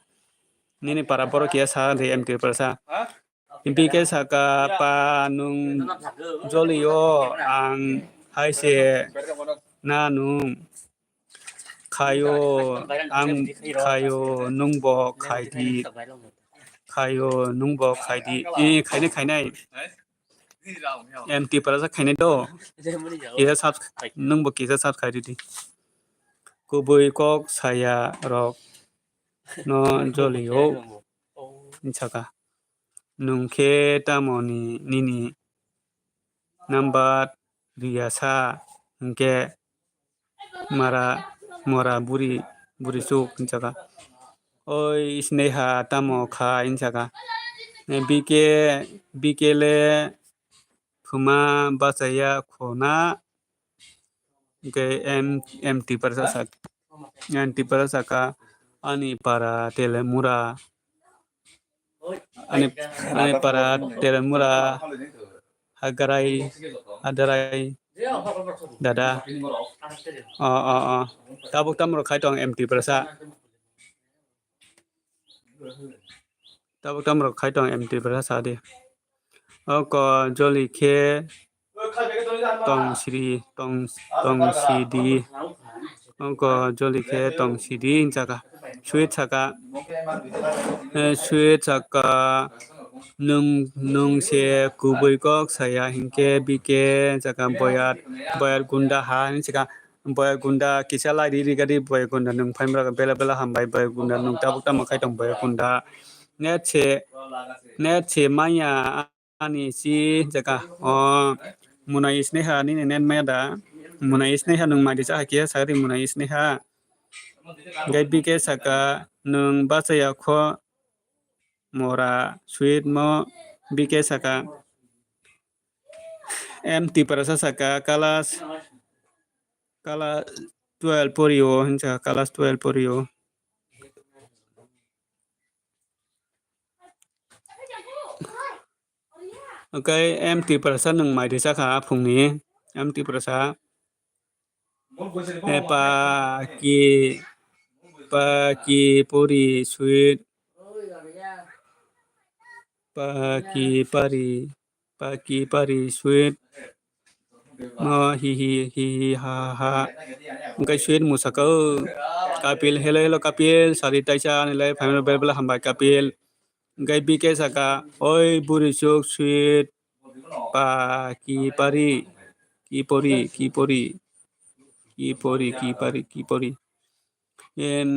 Nini para borok ya sa de M Tripura sa." B K saka, "Pa nwng jolio ang hai se na nwng khaio, ang khaio, nwng bo khai di, khaio, nwng bo khai di." E, khainai, khainai. M Tiprasa khainai do. Kisa subs-, nwng bo kisa subscribe di. Kubui kok saya rok no jolio, hin saka. Nwng khe tamoni nini number riya sa, hwnkhe mara, mora buri, buri chuk, hin saka. Oi, Sneha tamo kha, hin saka. B K, B K le khuma bachaya khona. Hingke M, M Tiprasa sak-, M Tiprasa saka ani para Telemura. Ani, ani para Telemura Hagarai, Adarai, dada. O, o, o. Tabuk tamrok khai tong M Tiprasa. Tabuk tamrok khai tong M Tiprasa sa di. Oko joli khe tong siri, tong, tong sidi. Oko joli khe tong sidi hin saka. Sweet saka. Eh, sweet saka. Nung, nung se kubui kok saya hinkhe B K saka boyar, boyar gunda ha hin saka. Boya gunda kisa lai ri ri gadi boya gunda nwng phaimra bela bela hambai boya gunda nwng tabuk tamo khai tong boya gunda. Net se, net se manya ani si jaka. O muna isneha nini net maya da. Muna isneha nwng mai disa hakhe sakri muna isneha. Gai bike saka nwng bachaya kho mora sweet mo bike saka. M Tiprasa saka class, class twelve porio hinsa class twelve porio. Okay, M Tiprasa nwng mai risa kha phungni M Tiprasa. Eh, pa ki, pa ki puri sweet. Pa ki pari, pa ki pari sweet. No, hi hi hi hi ha ha. Hwnkhe sweet musaka o. Kapil, hello hello Kapil, sari taisa ani lai phaimani bela bela hambai Kapil. Hwnkhe B K saka, oi buri chuk sweet. Pa ki pari, ki pori, ki pori, ki pori, ki pari, ki pori. Em,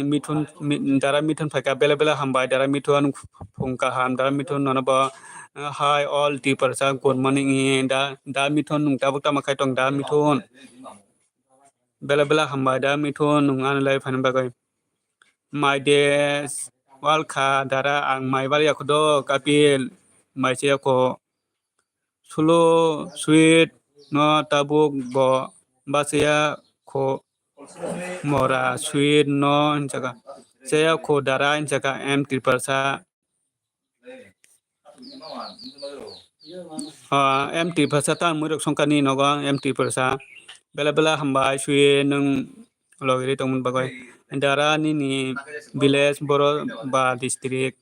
Mithun, Mi-, Dara Mithun phaikha, bela bela hambai, Dara Mithun, phung kaham, Dara Mithun nono bo, eh, hi all Tiprasa, good morning, eh, da, da Mithun, nwng tabuk tamo khai tong, da Mithun. Bela bela hambai, da Mithun, nwng ani lai phaina bagwi. Mai de wal kha, Dara, ang mai bal yakho do, Kapil, mai se yakho. Sulo sweet no tabuk bo bachaya kho mora sweet no hinjaka. Chaya kho Dara hinjaka M Tiprasa. Ah, M Tiprasa ta mwrwk songkani nogo M Tiprasa. Bela bela hambai sweet nwng logiri tongmani bagwi. Dara nini village boro ba district.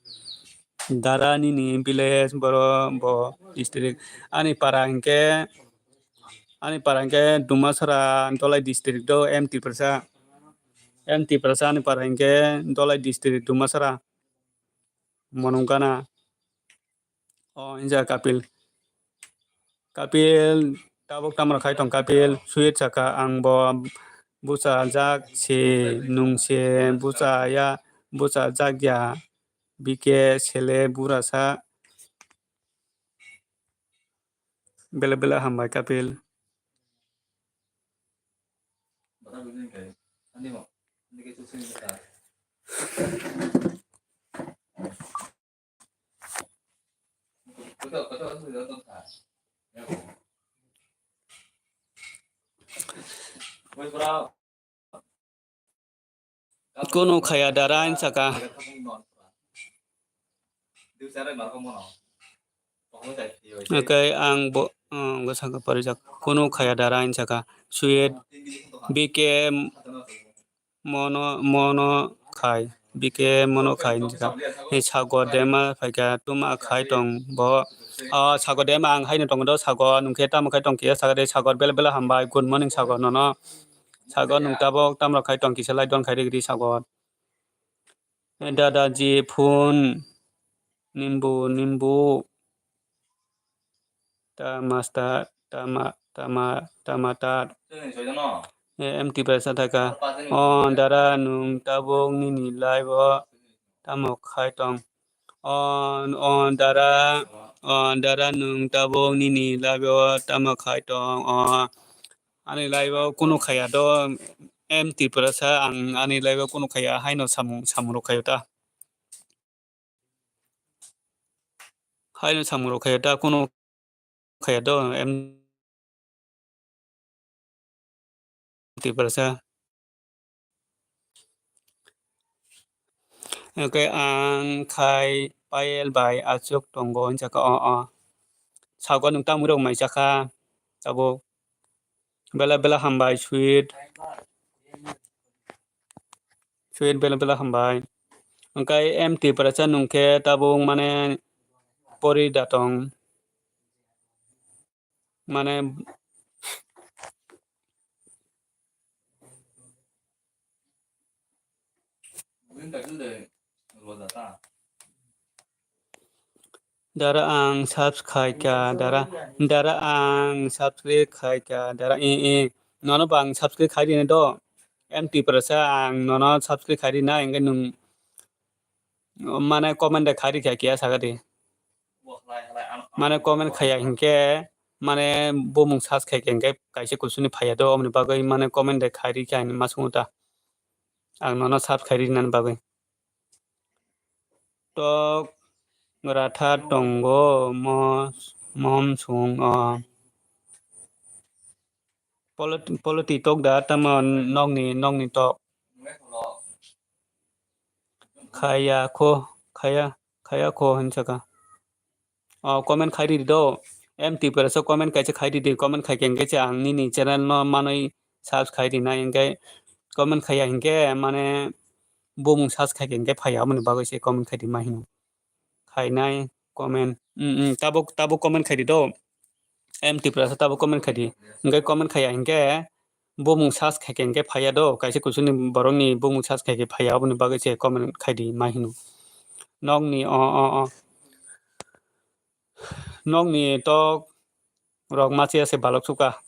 Dara nini village boro bo district. Ani para hinkhe, ani para hinkhe Dumasara Dolai district o M Tiprasa. M Tiprasa ani para hinkhe Dolai district Dumasara. Monongkana. O inja Kapil. Kapil, tabuk tamra khai tong Kapil, sweet saka ang bo bucha jak se, nung se bucha ya, bucha jak ya, B K sele bura sa. Bela bela hambai Kapil. Kunu khaya Dara hinjaka. Okay, ang bo, ang bo saka parijak. Kunu khaya Dara hinjaka. Sweet, B K, mono, mono khai. B K mono khai hinjaka. Ni Sagor Dema phaikha, tuma khai tong bo. Ah, Sagor Dema ang haino tongo do, Sagor, nungkhe tamo khai tong kiya, Sagor de, Sagor bela bela hambai. Good morning, Sagor, nono. Sagor, nung tabok tamrok khai tong kisa lai don khai rikri Sagor. Dadaji phone nimbu nimbu ta masta tama tama tamatar. Eh, M Tiprasa thaka. O Dara nung tabuk nini live o tamo khai tong. O, o Dara, o Dara nung tabuk nini live o tamo khai tong. O ani live o kunu khaya do M Tiprasa ang ani live o kunu khaya haino samung samung rok khayo ta. Haino samung rok khayo ta kunu khaya do M Tiprasa. Okay, ang khai Payel bai achuk tongo hinjaka o o. Sagor nung tamwi rok mai chakha tabuk. Bela bela hambai sweet. Sweet bela bela hambai. Hwnkhe M Tiprasa nungkhe tabuk mane pori datong. Mane Dara ang subscribe kha, dara, dara ang subscribe khai kha, dara, eh, eh. Nono bo ang subscribe khai rinai do. M Tiprasa ang nono subscribe khai rinai, hingke nwng mane comment de khai rikha kiya saka di. Mane comment khaiya hinkhe mane bumung search khaikhe hinkhe kaisa kusuni phaiya do, omoni bagwi mane comment de khai rikha hinwi ma swngo ta. Ang nono search khai rinani bagwi. Tok ratha tongo mo-, mom sung o. Polot-, poloti tok da tamo nokni, nokni tok. Khaya kho, khaya, khaya kho hinwi saka. O comment khai ridi do. M Tiprasa comment kaisa khai ridi, comment khaikhe hinkhe se ang nini channel no manwi search khai rinai, hinkhe comment khaiya hinkhe mane bumung search khaikhe hinkhe phaiya, aboni bagwi se comment khai rima hino. Khainai comment. Mm, mm, tabuk, tabuk comment khaidi do. M Tiprasa tabuk comment khaidi. Hinkhe comment khaiya hinkhe bumung search khaikhe hinkhe phaiya do. Kaisa kusuni borokni bumung search khaikhe phaiya, aboni bagwi se comment khaidi ma hino. Nokni o, o, o. Nokni tok rok machiya se balok suka.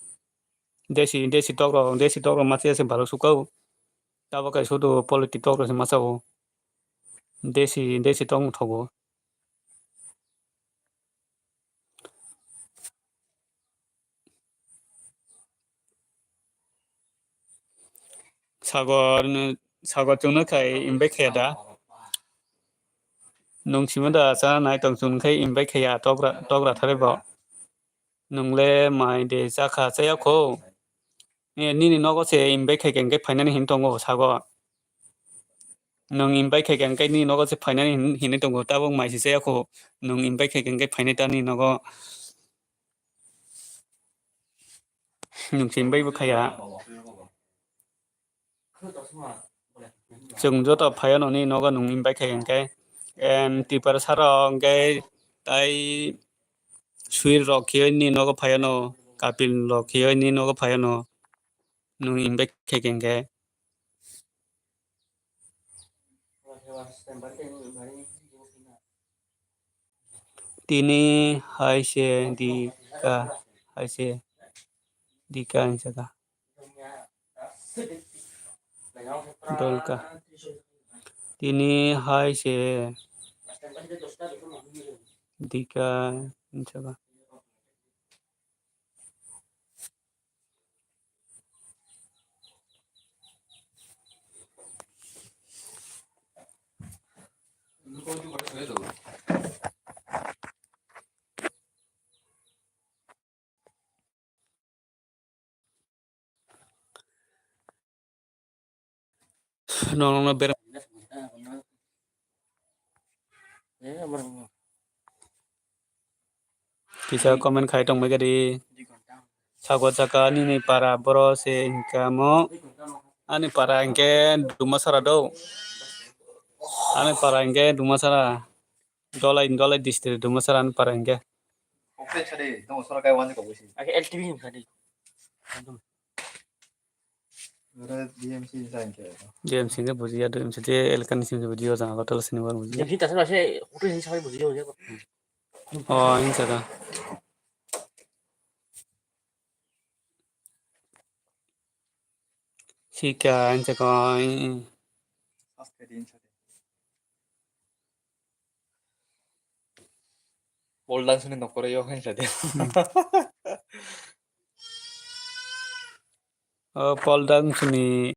Desi, desi tok rok, desi tok rok machiya se balok suka. Tabuk kai sudu politi tok rok se machao. Desi, desi tong thogo. Sagor, sagor chwngno khai invite khaya da. Nwng sima da cha nai tong chwng khai invite khaya tokra, tokra thare bo. Nwng le mai de chakha chaya kho. Eh, nini nogo se invite khai khe hinkhe phainani hin tongo sago. Nwng invite khai khe hinkhe nini nogo se phainani hin, hinwi tongo. Tabuk mai se chaya kho. Nwng invite khai khe hinkhe phainai ta nini nogo. Nwng se invite bo khaya. Chwng joto phaiya nini nogo nwng invite khai hinkhe. Em, Tiprasa rok hinkhe tai Suir rok khiwi nini nogo phaiya no, Kapil rok khiwi nini nogo phaiya no, nwng invite khai khe hinkhe. Tini hai se di ka, hai se di ka hinwi saka. Dolka. Tini hai se di ka hinwi saka. Nono bera. Kisa comment khai tongbai kadi. Sago chaka nini para boro se hinkhe amo. Ani para hinkhe Dumasara do. Ani para hinkhe Dumasara. Dolai, Dolai district Dumasara ani para hinkhe. Oke, sadi, tong sora kai wani ko busi. Ake L T V hinkha di. Ore D M C sa hinkhe. D M C hinkhe bujiya, D M C de elakani simi bujiya, jang Agartala sini bar bujiya. D M C tasar ase, hotel sini sabai bujiya, bujiya. Oh, ini saka. Sika, ini saka. Pol dance ni nokore yo khain sadi. O pol dance ni.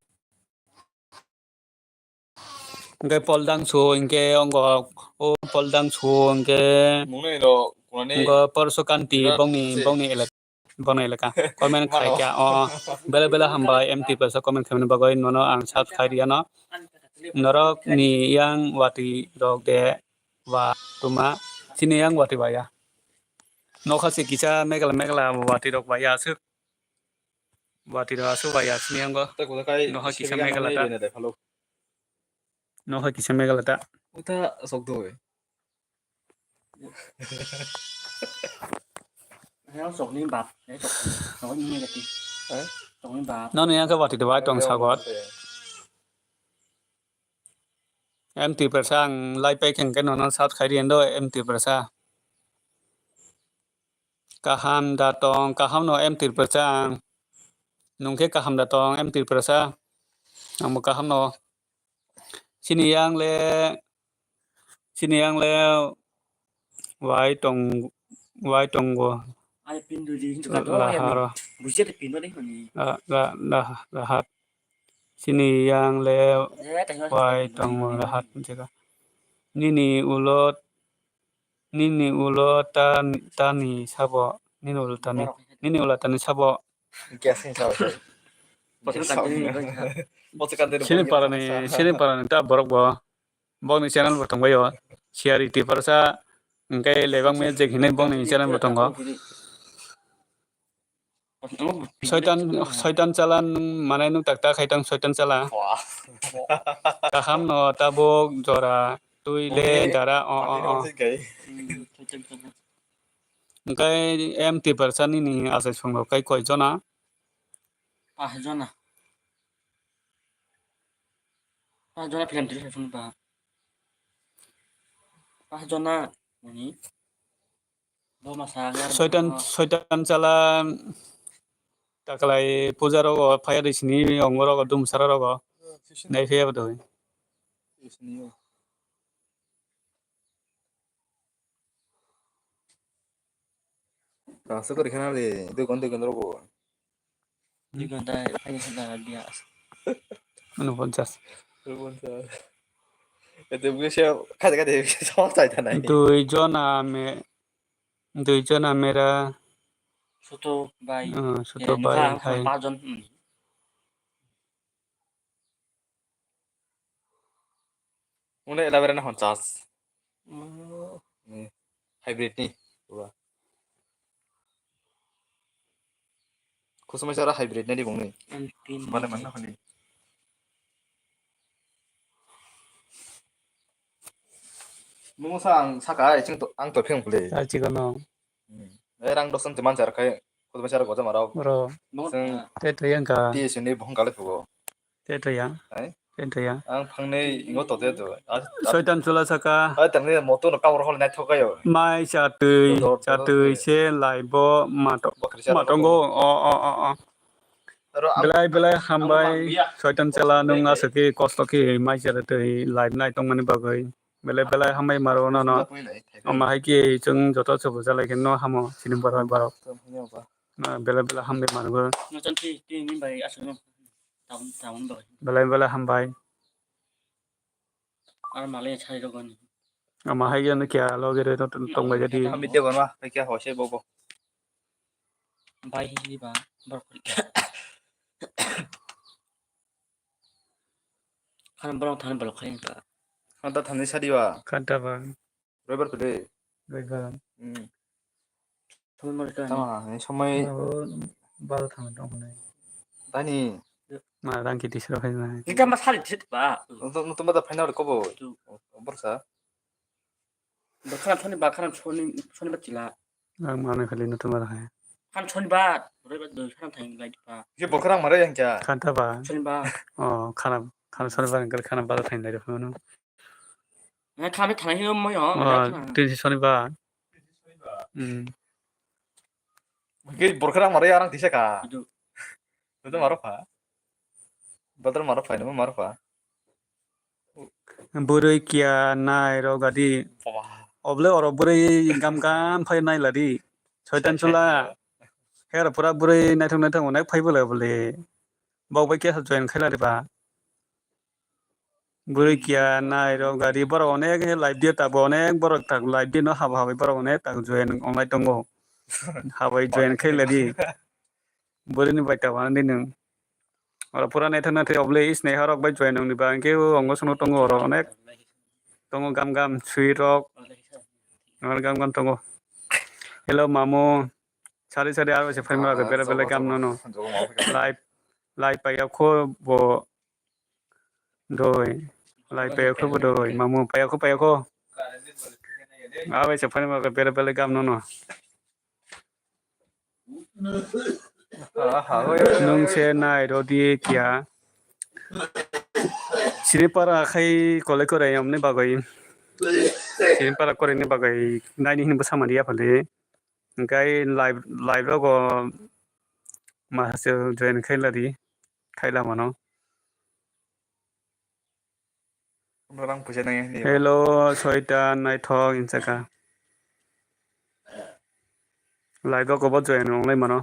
Hingke pol dance o hingke ongo o pol dance o hingke. Mungno ino kunani. Ongo Porso Kanti bongni, bongni elek. Bono elaka comment khai kha. O, bele bele hambai M T P S o comment khaimani bagwi nono ang subscribe riya no. Norok ni yang watwi rok de wa tuma chini yang watwi wa ya. Nokha se kisa megla megla watwi rok wa ya aswk. Watwi rok aswk wa ya chini yango. Nokha kisa megla ta. Nokha kisa megla ta. Uta sok doi. Heo chokni bap, heo chokni, chokni negative. Eh? Chokni bap. Nono yang khe watwi de bai tong sagot. M T Prasa ang lai pai khe nono subscribe ri ando M T Prasa. Kaham da tong, kaham no M T Prasa ang. Nwng khe kaham da tong, M Tiprasa? Ang bo kaham no. Chini yang le, chini yang le wai tong, wai tongo. Ai pin dui di hintu ka to, Laharo. Bujiya te pin dui di mani. La, la, la, lahat. Chini yang le Eh, tengok. Wai tongo lahat hinjaka. Nini ulo, nini ulo ta, tani sabo, nini ulo tani, nini ulo tani sabo. Gas ni sabo. Bosong kantini. Bosong kantini. Sini parani, sini parani ta borok bo. Bokni channel bo tongbaio. Siari Tiprasa, hingke lebang me jek hinui bokni channel bo tongo. Soitan, soitan chala nwng manai nwng tak tak hai tang soitan chala. Wah. Kaham no tabuk jora twi le dara o, o, o. Hmm, soitan chala. Hingke M Tiprasa nini achai song rok kai koi jona? Pas jona. Pas jona film tiri song ba. Pas jona nini. Soitan, soitan chala taklai puja rogo phaya de sini ongo rogo dum sara rogo. Nai phaya bwdoi. Rasa kori khana de, dui ghonta, dui ghonta rogo. Dui ghonta, phai khana dia. Unoponchas. Unoponchas. Ete bwse khade khade sama chai thanai. Dui jona me, dui jona mera. Suto bai. Ah, suto bai hai. Pas jon. Mune elaborate na hon chas. Oh. Hybrid ni. Kusumai sara hybrid na di bongni. Mana mana honi. Mungsa ang saka ai ching to ang to pheng pule. Ai chikon no. Eh, rang dosan teman jar khai, khudma jar gojam arok. Bro. Seng te to yang ka. Ti sini bohong kale phugo. Te to yang. Ai? Te to yang. Ang phangnei ingo to te to. Soitan chula saka. Ai tangni moto no kamor hol nai thokayo. Mai chatui, chatui se lai bo mato. Matongo. O, o, o, o. Belai belai hambai soitan chela nung aswk khe kosto khe mai chela twi live nai tongmani bagwi. Belai belai hambai maro nono. Omo hai khe chwng joto se bujalai khe no hamo chini borok borok. Belai belai hambai maro. Belai belai hambai. Omo hai khe no kya loge re tongbai jadi. Hambai de gorma, kya hose bobo. Bai hini ba borok. Khana borok thani borok khai ka. Khanta thani sadi ba. Khanta ba. Roibar kule. Roibar. Hmm. Somoi mori ka. Tama ni somoi. Baro thang tong nai. Tani. Ma rang kiti sero khai nai. Ika ma sari thit ba. Nutum nutum ba da final kobo. Borsa. Bo khana soni ba khana soni soni ba chila. Ang mano khali no tomar hai. Khana soni ba roi ba doi khana thang lai pa. Ke bo khana mare yang kya? Khanta ba. Soni ba. Oh, khana khana soni ba khana ba thang lai phano. Na khana thang hi mo yo. Oh, tin si soni ba. Hmm. Ke bo khana mare arang tisa ka. Itu. Itu maro pha. Badal maro pha, no maro pha. Bwrwi kiya nai rok gadi. Wah. Oble oro bwrwi gam gam phai nai ladi. Soitan chula. Her pura bwrwi naithok naithok onek phai bole bole. Bok bai kesa join khai ladi ba. Bwrwi kiya nai rok gadi borok onek live video tak bo onek borok tak live video no habo habai borok onek tak join onglai tongo. Habai join khai ladi. Bwrwini bai ta wanani nwng. Oro pura naithok naithok oble is naiha rok bai join wngni ba hwnkhe o ongo sono tongo oro onek. Tongo gam gam sui rok. Oro gam gam tongo. Hello mamu. Sari sari aro se phaima rok bele bele gam nono. Live live paiya kho bo doi. Live paiya kho bo doi. Mamu paiya kho paiya kho. Abai se phaima rok bele bele gam nono. Nwng se nai rw di kiya. Sini para khai kolai korai yamni bagwi. Sini para koraini bagwi naini hinwi bwsa mani yaphali. Hwnkhe live, live rogo ma hasil join khailadi, khaila mano. Rang puja nang ya. Hello, Soitan, naithok, insaka. Live o kobo join wnglai mano.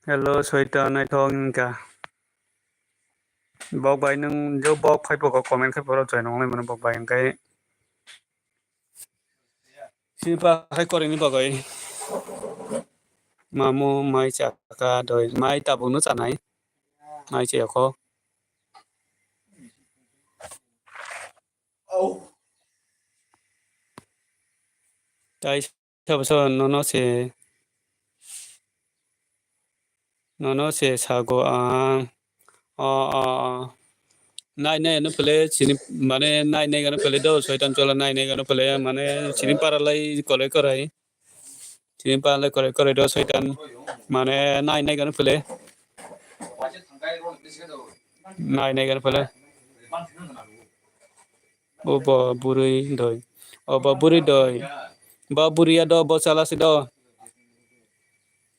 Hello, Soitan, naithok, insaka. Bok bai nwng jo bok phai poko comment khai poro join wnglai mano bok bai, hwnkhe. Sini pa khai korini bagwi. Mamu mai chaka doi. Mai tabukno chanai. Mai chayakho. Tai sabsa nono se. Nono se sago ang. O, o, o. Nai nai ano pele chini, mane nai nai ano pele do, Soitan chola nai nai ano pele, mane chini para lai kolai korai. Chini para lai kolai korai do Soitan, mane nai nai ano pele. Nai nai ano pele. Obo bwrwi doi. Obo bwrwi doi. Bo bwrwi ya do, bo chala se do.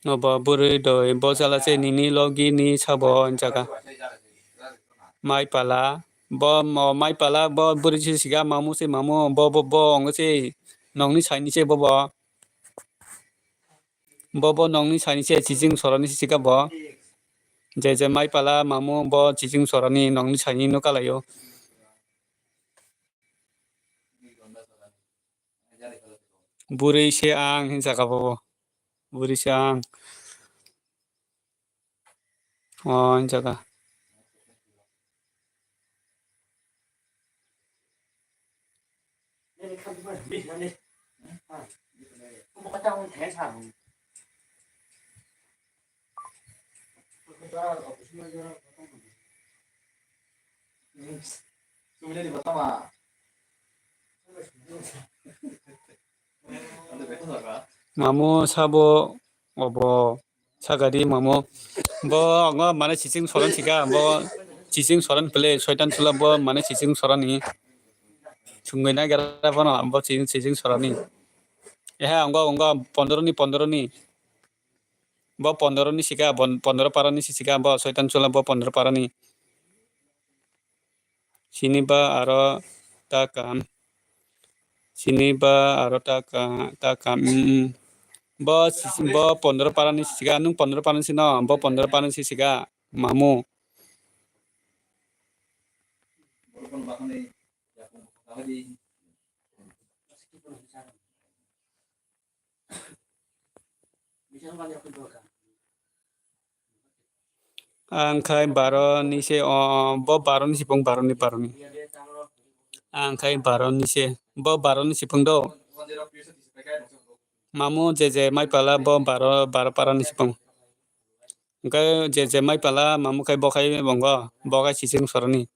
Obo bwrwi doi, bo chala se nini logi ni sabo jaga. Mai pala, bo mo mai pala, bo bwrwi se siga mamu se mamu, bo, bo, bo, ongo se nongni saini se bo, bo. Bo, bo nongni saini se chiching sorani se siga bo. Je, je mai pala mamu bo chiching sorani nongni saini no kalaio. Bwrwi se ang hinsa kha bo. Bwrwi se ang. O hinsa kha. Mamu sabo obo sakadi mamu. Bo ngo mane chiching soran sika, bo chiching soran pele Soitan chula bo mane chiching sorani. Sungwi na gera bono bo chiching, chiching sorani. Eha ngo, ngo pondro ni, pondro ni. Bo pondro ni sika, bon-, pondro para ni si sika, bo Soitan chula bo pondro para ni. Sini ba aro ta kam. Sini ba aro ta ka-, ta kam. Mm, mm. Bo si-, bo pondro para ni si sika, nung pondro para ni si no, bo pondro para ni si sika, mamu. Ang khai baro ni se, o, bo baro ni sipung, baro ni, baro ni. Ang khai baro ni se, bo baro ni sipung do. Mamu je je mai pala bo baro, baro para ni sipung. Hwnkhe je je mai pala mamu khai bo khai bongo, bo khai chiching sorani.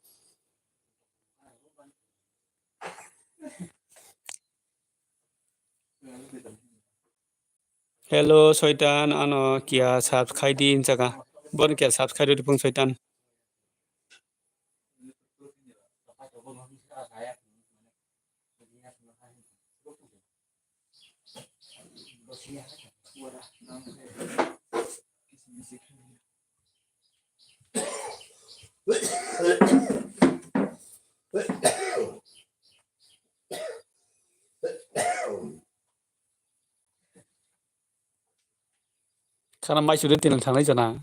Hello, Soitan, ano kiya subscribe di hinsa kha. Bono kiya subscribe di phung Soitan. Khana mai suri tinang thangnai jana.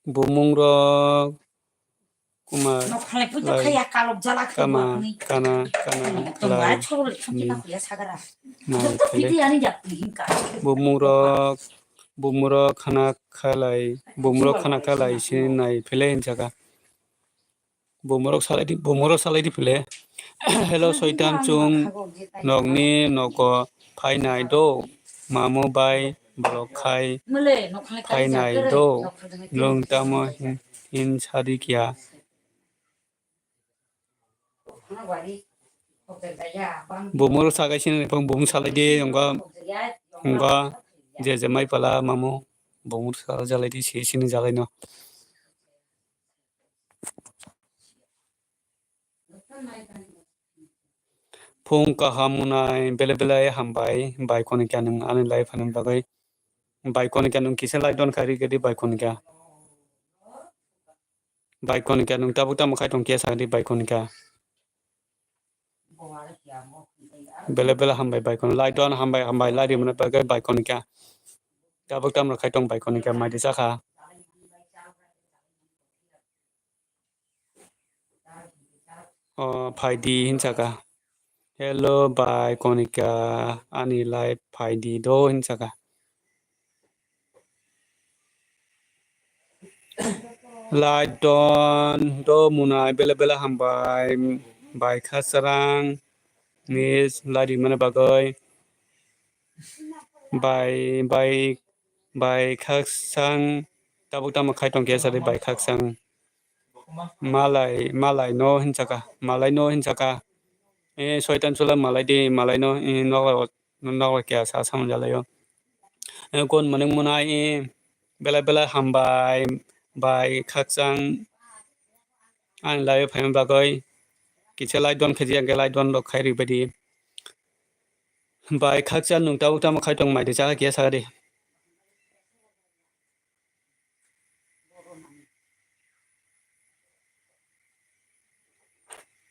Bumung rok kuma lai kama kana kana lai nai phele. Bumung rok, bumung rok khana khalai, bumung rok khana khalai se nai phele hinjaka. Bumung rok salai di, bumung rok salai di phele. Hello, Soitan, chwng nokni nogo phainai do, mamu bai borok khai phainai do, nwng tamo hin, hin sadi kiya. Bumur sagai sini pang bumur salai di, wngkha, wngkha, je je mai pala mamu, bumur salai jalai di, si sini jalai no. Phung kaham mwnai, bele bele hambai, bai konikya nwng ani live phaina bagwi. Bai konikya nwng kisa like don kha ri gedi bai konikya. Bai konikya nwng tabuk tamo khai tong kya sa di bai konikya. Bele bele hambai bai kono, like don hambai hambai, like rimani bagwi bai konikya. Tabuk tamo khai tong bai konikya, mai di sakha. O, phaidi hinsaka. Hello, bai konika, ani live phaidi do hinsaka. Live don do mwnai bele bele hambai, bai khasarang ni live rimani bagwi. Bai, bai, bai khaksang tabuk tamo khai tong khe sadi bai khaksang. Malai, malai no hinsaka, malai no hinsaka. E, soitan chwla malai di, malai no, e, nokla, nokla kya sa samung jalai o. E, kon mwnwng mwnai, e, belai belai hambai, bai khaksang. Ani live phaima bagwi kisa like don khaji, hwnkhe like don rok khai rwi baidi. Bai khakcha nwng tabuk tamo khai tong mai de, chakha kiya sakha de.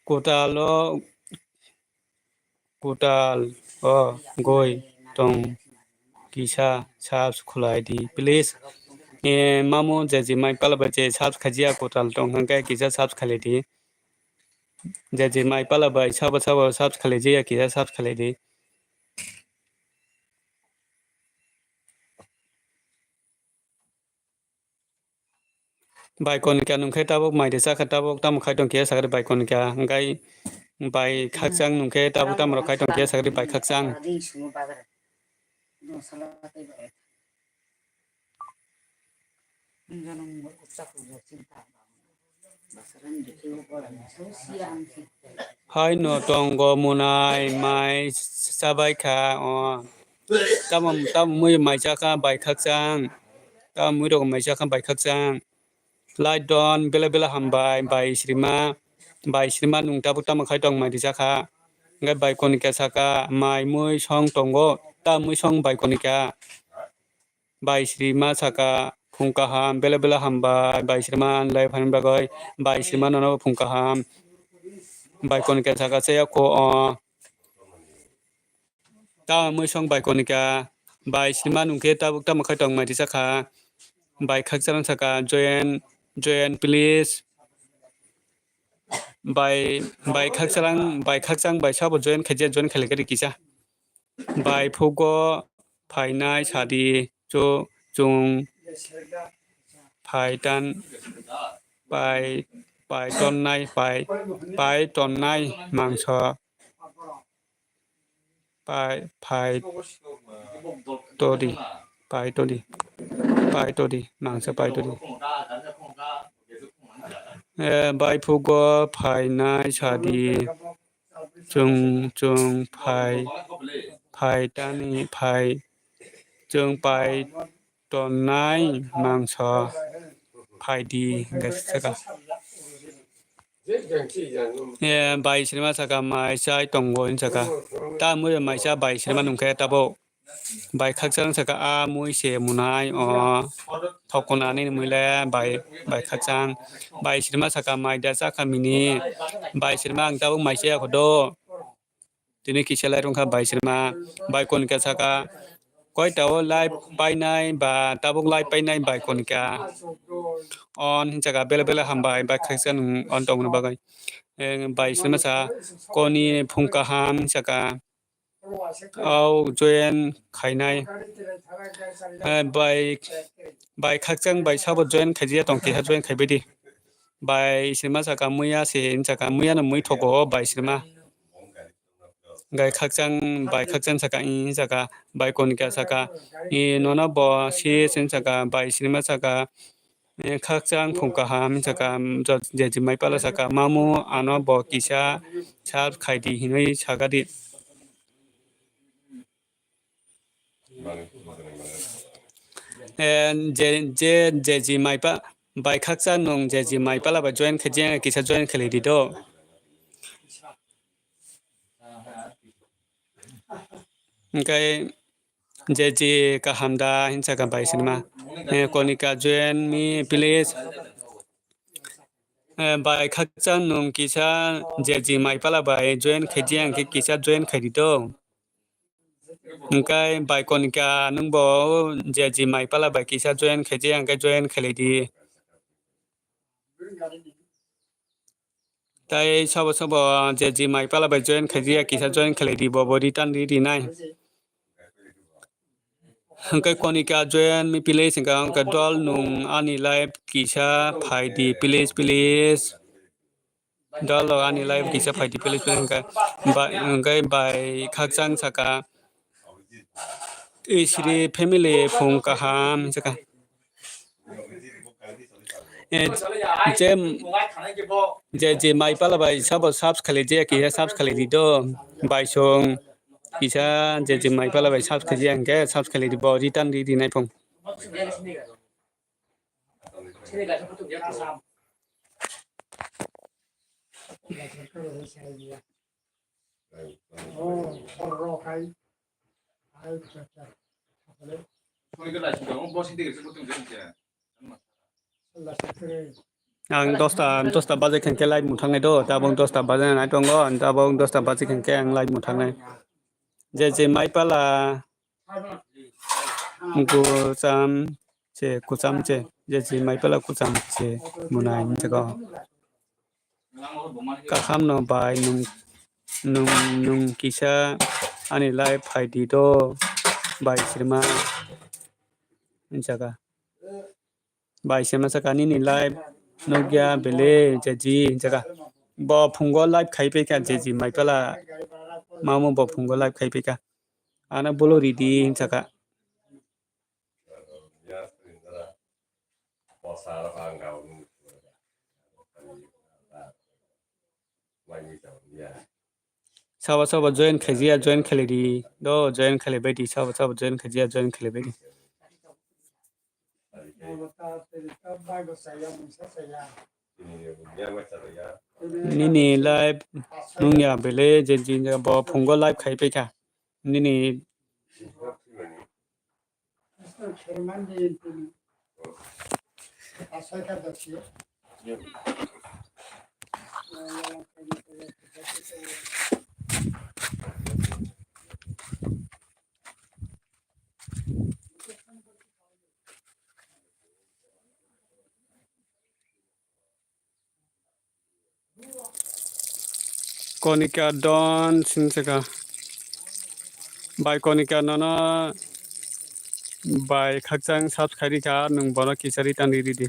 Kwtal o, kwtal o goi tong kisa subs khulai di please. E, mamu je je mai pala bai je subs khajiya kwtal tong hwnkhe kisa subs khalai di. Je je mai pala bai sabo sabo subs khalai jiya kisa subs khalai di. Bai konika nwng khe tabuk mai de chakha tabuk tamo khai tong khe sakha de bai konika hwnkhe bai khakchang nwng khe tabuk tamo rok khai tong khe sakha de bai khakchang. Hai no tongo mwnai mai chabai kha o. Tamo, tamo mui mai chakha bai khakchang. Tamo mui rok mai chakha bai khakchang. Light don bela bela hambai bai srima. Bai srima nwng tabuk tamo khai tong mai rijak kha. Hwnkhe bai konika saka mai mui song tongo. Ta mui song bai konika. Bai srima saka phung kaham bela bela hambai bai srima lai phan bagwi bai srima nono phung kaham. Bai konika saka se ko o. Ta mui song bai konika bai sima nungkhe tabuk tamo khai tong mai risa kha. Bai khakchang saka join, join please. Bai, bai khakchang, bai khakchang bai sabo join khaijak, join khailai kari kisa. Bai phugo phainai sadi chu chung phai tan pai, pai tonnai pai, pai tonnai mangso. Pai, pai, todi, pai, todi, pai, todi, mangsa, pai, todi. Eh, bai phugo phainai sadi, chung, chung, phai, phai tani, phai, chung, pai, tonnai mangso phaidi hwnkhe saka. Eh, bai srima saka mai chai tongo hin saka. Ta mui mai cha bai srima nungkhe tabuk. Bai khakchang saka a mui se munai o thokona nini mui le bai, bai khakchang. Bai srima saka mai da chakha mini. Bai srima ang tabuk mai chaya khodo. Tini kisa lai rwngkha bai srima, bai konika saka, koita o live painai ba tabuk live painai bai konika. On hinsaka bele bele hambai bai khaksa nwng on tongmani bagwi. Eh, bai srima sa koni phung kaham hinsaka. Au join khainai. Eh, bai, bai khakchang bai sabo join khaijiya tong keha join khaibaidi. Bai srima saka muya se hinsaka muya no mui thogo o bai srima. Hwnkhe khakchang bai khakchang saka, "Ih," saka, bai konika saka, "Ih, nono bo sis," saka, bai sirima saka, "Eh, khakchang phung kaham," saka, je, je, je mai pala saka, "Mamu, ano bo kisa sap khaidi," hinwi saka di. Eh, je, je, je, je mai pa, bai khakchang nung je, je mai pala bai join khaidi, kisa join khlai di do. Hwnkhe je, je kaham da hinsa ka bai sinima. Eh, konika join me please. Eh, bai khakchang nung kisa je, je mai pala bai join khaidi, hwnkhe kisa join khaidi do. Hwnkhe bai konika nungbo je, je mai pala bai kisa join khaidi, hwnkhe join khlai di. Tai sabo sabo je, je mai pala bai join khaidi, kisa join khlai di, bo bo return ri ri nai. Hwnkhe konika join me please, hwnkhe, hwnkhe dol nung ani live kisa phai di please, please. Dol rok ani live kisa phai di please, please, hwnkhe ba-, hwnkhe bai khakchang saka, "Isri family phung kaham," hinsa ka. Eh, je, je, je mai pala bai sabo subs khlai je, kisa subs khlai di do. Bai song kisa je, je mai pala bai subs khlai je, hwnkhe subs khlai di, bo return ri ri nai phung. Ang dosta, dosta baje khe live muthangnai do, tabuk dosta baje nai tongo, tabuk dosta baje khe ang live muthangnai. Je, je mai pala, kucham che, kucham che, je, je mai pala kucham che, mwnai hinjago. Kaham no bai nung, nung, nung kisa ani live phai di do, bai sirma hinjaga. Bai sirma saka nini live nukya bele je ji hinjaga. Bo phungo live khai phaikha je ji mai pala, mamu bo phungo live khai phaikha. Ano bolo ridi hinsaka. Sabo sabo join khaijia, join khlai di. Do join khlai bai di, sabo sabo join khaijia, join khlai bai di. Nini live nungya bele je jinja bo phungo live khai phaikha. Nini Konika don sinsaka. Bai Konika nono bai khakchang subscribe kha, nwng bono kisa return ri di.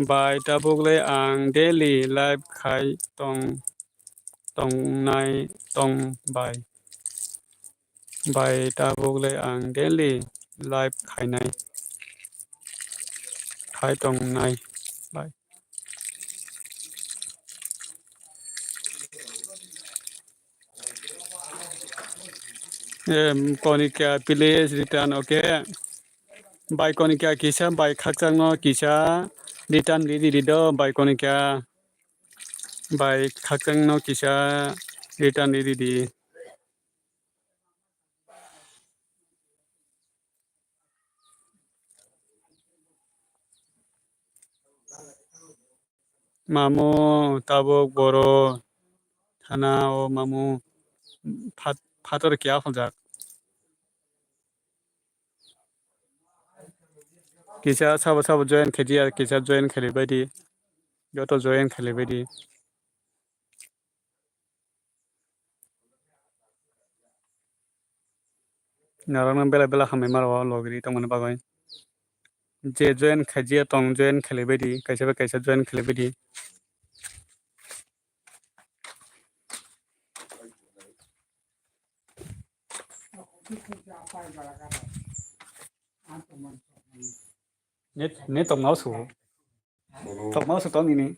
Bai tabuk le ang daily live khai tong, tongnai tong bai. Bai tabuk le ang daily live khainai, khai tongnai bai. Em, Konika, please return, okay. Bai Konika kisa, bai khakchangno kisa return ri di do, bai Konika. Bai khakchangno kisa return ri di. Mamu tabuk boro thana o mamu phat-, phator kiya kholjak. Kisa sabo sabo join khe di, ar kisa join khe bai di. Joto join khe bai di. Norokno bela bela hambai maro o logiri tongmani bagwi. Je join khaijia tong, join khe bai di, kaisa bai kaisa join khe bai di. Net, net tongmao su. Tongmao su tong ini.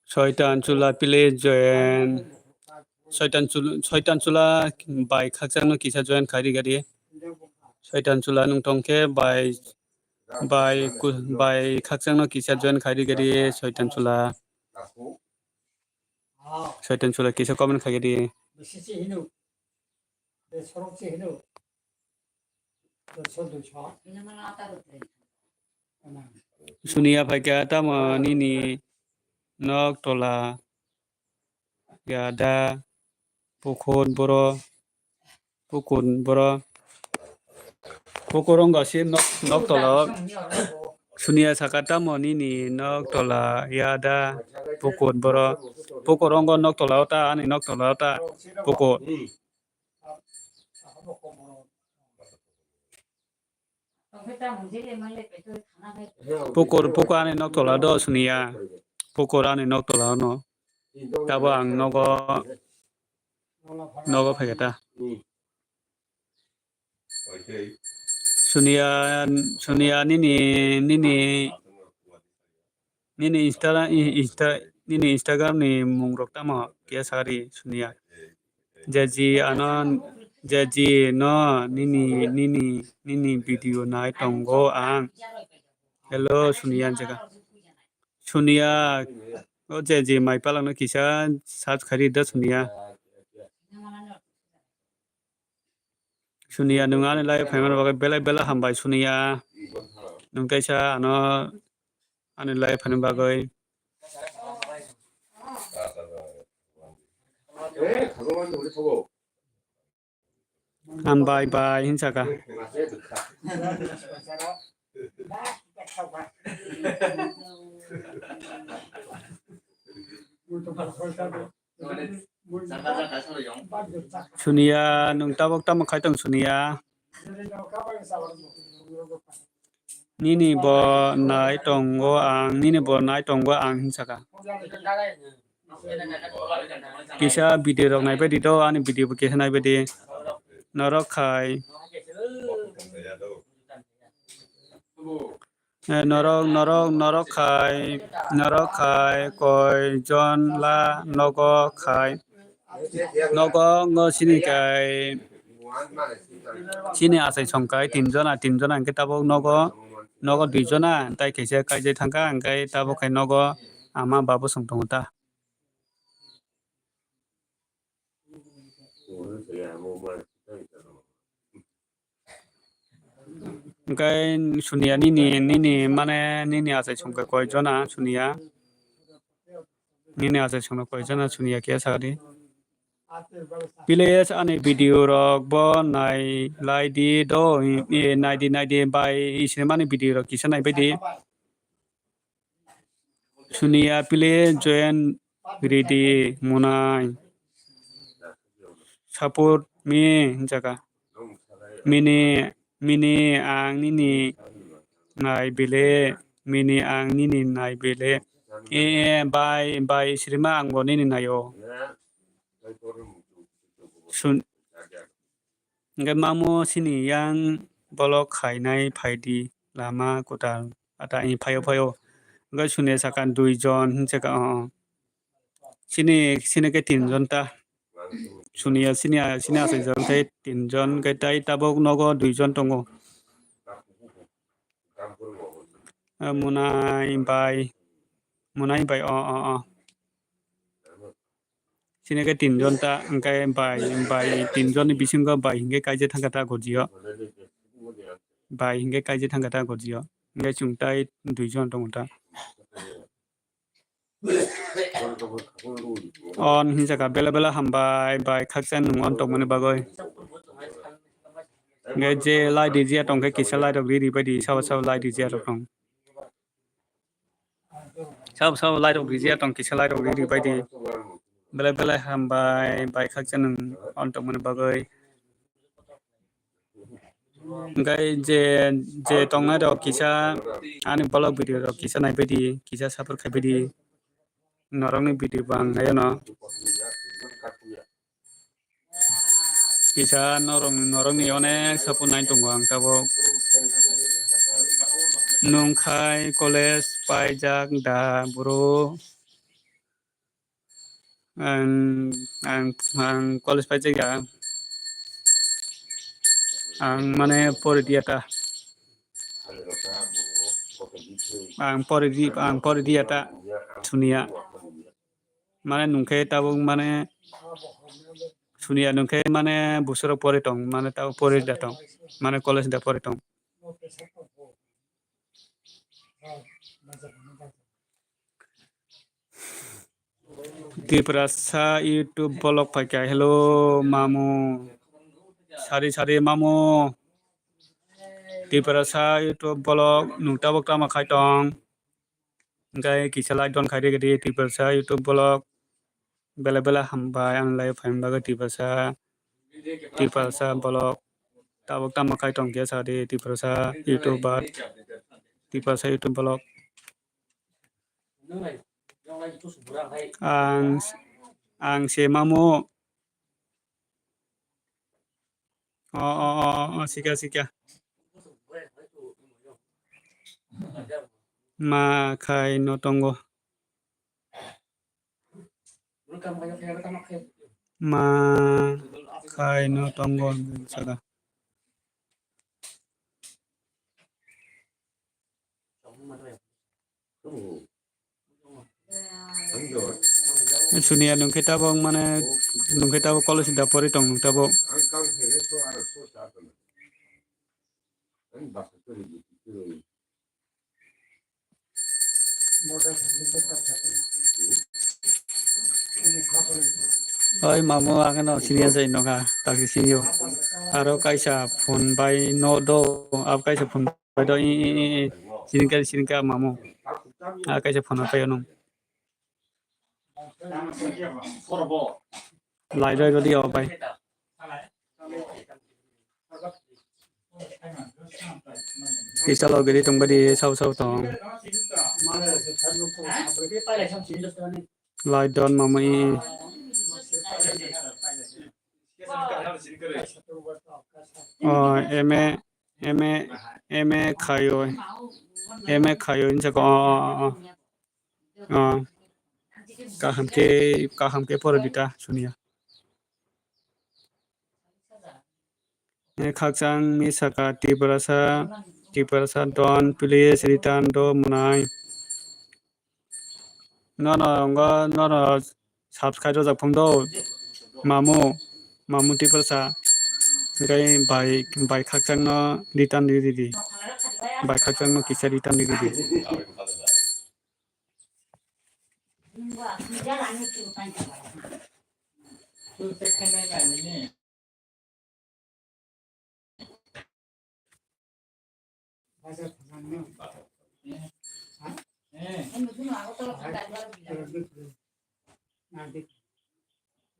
Soitan Chula, please join. Soitan Chula, Soitan Chula bai khakchangno kisa join khairi gari. Soitan Chula nung tongkhe bai, bai ku-, bai khakchangno kisa join khairi gari Soitan Chula. Soitan Chula kisa comment khairi. Suniya phaikha tamo nini nok tola yada pukhun boro pukhun boro pukhun rongo si nok, nok tola o. Suniya saka tamo nini nok tola yada pukhun boro pukhun rongo nok tola o ta ani nok tola o ta pukhun. Pukur, pukur ani nok tola do suniya. Pukur ani nok tola no. Tabo ang nogo, nogo phaikha ta. Suniya, suniya nini, nini, nini Insta, Insta, nini Instagram ni mung rok tamo khe sari suniya. Jeji ano, jeji no nini, nini, nini video nai tongo ang. Hello, suniya jaga. Suniya, o jeji mai palak no kisa search khairi da suniya. Suniya, nwng ani live phaimani bagwi belai belai hambai, Suniya. Nwng kaisa ano ani live phaini bagwi. Hambai bai hinsaka. Suniya, nwng tabok tamo khai tong suniya? Nini bo nai tongo ang, nini bo nai tongo ang hinsaka. Kisa video rok naibaidi do, ani video bo kisa naibaidi. Norok khai. Eh, norok, norok, norok khai, norok khai, koi jon la nogo khai. Nogo, ngo sini kai, sini asai song kai, tin jona, tin jona hingke tabok nogo, nogo dui jona, tai kaisa kaijai thangka, hingke tabok kai nogo ama babu song tongo ta. Hingke suniya nini, nini mane nini asai songkha koi jona suniya? Nini asai songno koi jona suniya khe sadi. Please ani video rok bo nai lai di do, eh, nai di, nai di, bai isini mani video rok kisa nai bai di. Suniya please join ridi munai. Support me hinjaka. Mini, mini ang nini nai bele, mini ang nini nai bele. E, e, bai, bai sirima ang bo nini nayo. Sun, Hingke mamo sini yang bolok khainai phaidi lama kwtal ata i phaio phaio. Hingke suni saka dui jon hinjaka, o, o. Sini, sini ke tin jon ta. Suni ya sini, sini asai jon ke tin jon ke tai tabok nogo dui jon tongo. Eh, munai bai, munai bai, o, o, o. Sini ke tin jon ta, hingke bai, bai tin jon ni bisingo bai hingke kaijak thangkha ta gojio. Bai hingke kaijak thangkha ta gojio. Hingke chwng tai dui jon tongo ta. On hinjaka bela bela hambai, bai khaksa nwng on tongmani bagwi. Hingke je lai di jiya tongkhe kisa lai rok riri bai di, sabo sabo lai di jiya rok tong. Sabo sabo lai rok riri jiya tong, kisa lai rok riri bai di. Belai belai hambai, bai khaksa nwng on tongmani bagwi. Hwnkhe je, je tongnai rok kisa ani vlog video rok kisa naibaidi, kisa support khaibaidi. Norokni video bo ang naio no. Kisa norok, norokni onek support nai tongo ang tabuk. Nwng khai college paijak da bro? Ang, ang, ang college paijak ya. Ang mane pori diya ta. Ang pori di, ang pori diya ta. Suniya. Mane nwng khe tabuk mane suniya nwng khe mane busuro pori tong, mane tabuk pori da tong, mane college da pori tong. Tiprasa YouTube vlog phaikha. Hello, mamu. Sari sari mamu. Tiprasa YouTube vlog nwng tabuk tamo khai tong? Hwnkhe kisa like don khai rwgwdi Tiprasa YouTube vlog. Bela bela hambai ang live phaima bagwi Tiprasa, Tiprasa vlog. Tabuk tamo khai tong khe sa di Tiprasa YouTube ba Tiprasa YouTube vlog. Ang, ang se mamu. O, o, o, o, o, sika, sika. Ma khai no tongo. Ma khai no tongo, saka. Suniya nwng khe tabuk mane, nwng khe tabuk college da pori tong nwng tabuk. Oi mamu, ang no siniya jai nokha, tak siniyo. Aro kaisa phone bai no do, abo kaisa phone bai do, i, i, i, i. Sini khe, sini khe mamu. A kaisa phone pai no. Lai roi rodi o bai. Kisa lo giri tong badi sau sau tong. Lai don mamai. O, M A, M A, M A khayo. M A khayo hinsa ko. O, o, o. O. Kaham khe, kaham khe pore dita suniya. E, khakchang mi saka Tiprasa, Tiprasa don, please return do mwnai. Nono, ngo, nono subscribe rwjak phung do. Mamu, mamu Tiprasa. Hwnkhe bai, bai khakchang no return di di di. Bai khakchang no kisa return di di di.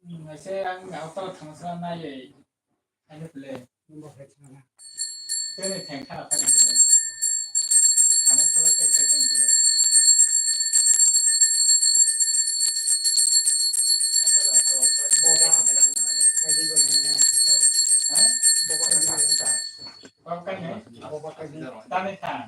Ang Agartala thangsa nai. Ani pele. Tene theng khana thang pele. Tamo pele tek tek thang pele. Ha? Kok kan ni? Tani thang.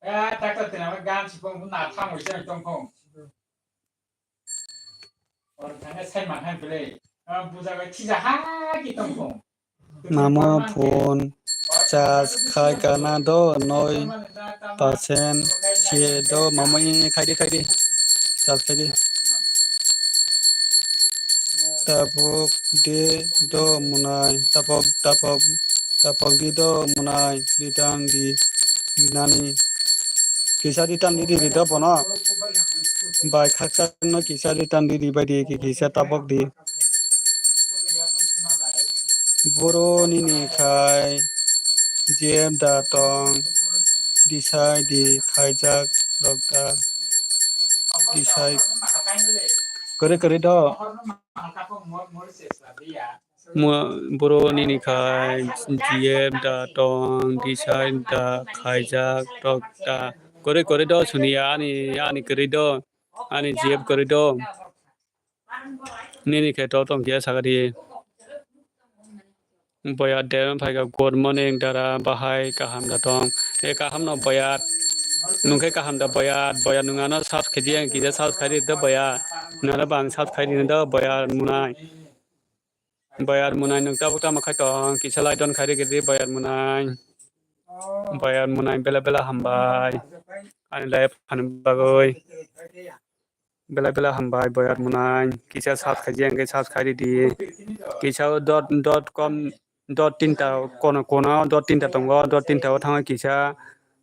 Eh, doctor tini ama gan sipong na thang oi se tong thong. Or thang sai man han pele. Ah, buja bai thija ha ki tong thong. Mamo phone charge khai kana do noi percent se do mamo i khai di khai di charge khai di. Tabuk de do munai tabuk tabuk. Tapok di do munai, return di, rinani. Kisa return di di, di do bono. Bai khakchang no kisa return di di bai di, ki kisa tapok di. Boro nini khai, G F da tong, disai di khaijak rok da, disai. Kore kore do. Mo-, boro nini khai G F da tong, disai da khaijak rok da. Kore kore do suniya ani, ani kore do, ani G F kore do. Nini khe to tong khe sakadi. Boya dem phaika, "Good morning dara, bahai kaham da tong?" E kaham no boya, nung khe kaham da boya, boya nung ano sab khe di ang kisa sab khai di do boya, nara bang sab khai di do boya munai. Boyar munai nwng tabuk tamo khai tong, kisa like don khai rikidi boyar munai. Boyar munai bela bela hambai. Ani live phani bagwi. Bela bela hambai boyar munai. Kisa sab khaidi ang khe sab khai ridi. Kisa dot, dot com, dot tinta kono kono dot tinta tongo, dot tinta o thangwi kisa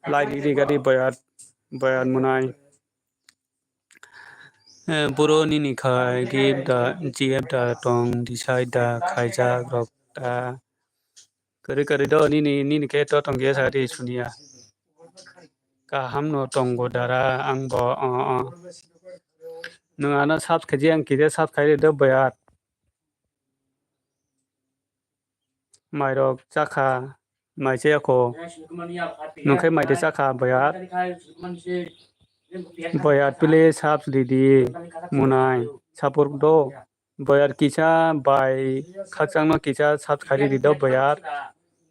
like rikadi boyar, boyar munai. Eh, boro nini khai G F da, G F da tong, disai da, khaijak rok da. Kari kari do nini, nini khe to tong khe sa di suniya. Kaham no tongo dara, ang bo, o, o. Nwng ano sab khaidi ang kisa sab khai do boyar. Mairok chakha, mai chaya kho. Nwng khe mai de chakha boyar. Boyar pili sab ridi munai sapur do. Boyar kisa bai khakchangno kisa sab khai ridi do boyar.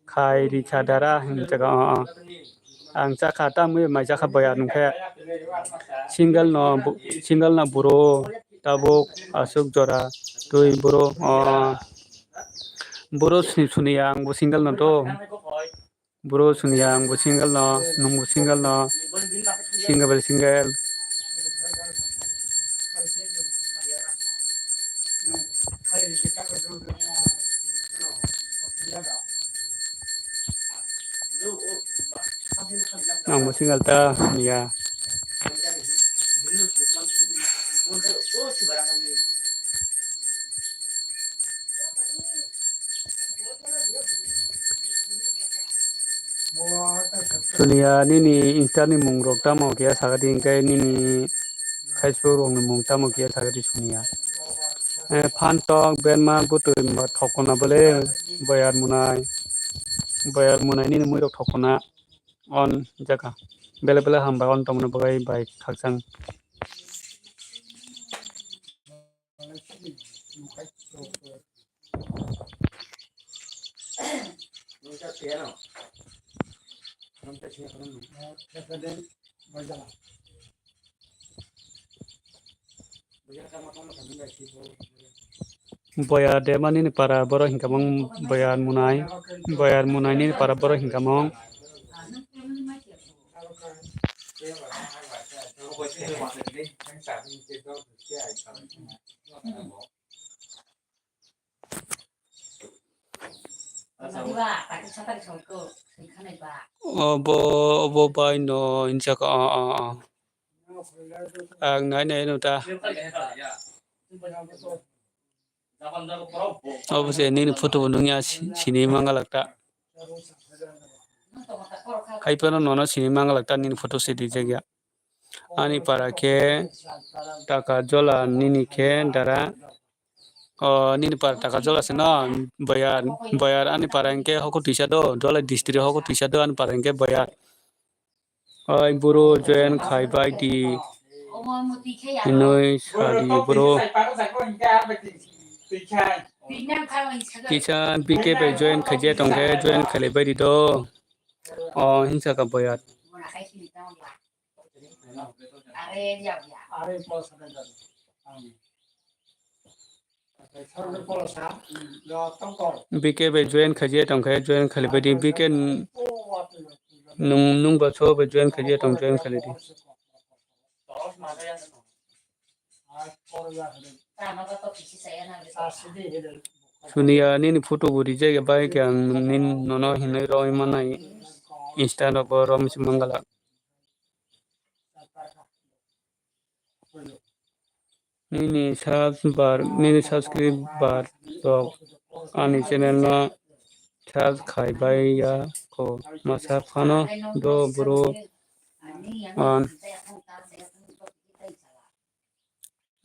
Khai rikha dara hinwi jaga, o, o. Ang chakha tamwi mai chakha boyar nwng khe. Single no bu-, single no buro. Tabuk aswk jora twi buro, o, buro sini suni ang bo single no do. Buro suni ang bo single no, nwng bo single no. Single by single. Ang bo single ta niya. Suniya nini Insta ni mung rok tamo kiya sagadi hingke nini Facebook rok ni mung tamo kiya sagadi suniya. Eh, phan tok, berma, butui, thokona bole, boyar munai, boyar munai nini mui rok thokona. On jaga. Bele bele hambai on tongmani bagwi bai khakchang. Boyar dema nini para borok hingka mung boyar munai, boyar munai nini para borok hingka mung. Obo, obo bai no hinjak, o, o, o. Ang nai nai no ta. Obo se nini photo bo nungya si-, sini mangalak ta. Hai phano nono sini mangalak ta nini photo se rijak ya. Ani para khe Taka Jola, nini khe dara. O, nini para Taka Jola se no, Boyar, Boyar ani para hingke hoko twisa do, Dholai district hoko twisa do ani para hingke Boyar. Oi buru join khai bai di hinui sadi buru. Kisa B K bai join khaijak tongkhe join khailai bai di do. O hinsa ka Boyar. B K bai join khaijak tongkhe join khailai bai di. B K n-, nung, nung ba so bai join khaijak tong join khailai di. Suniya nini photo bo rijak ya bai khe ang nini nono hinwi roi manai Insta rogo romwi se mangala. Nini subscriber, nini subscriber rok ani channel no search khai bai ya kho masa phano do bro. An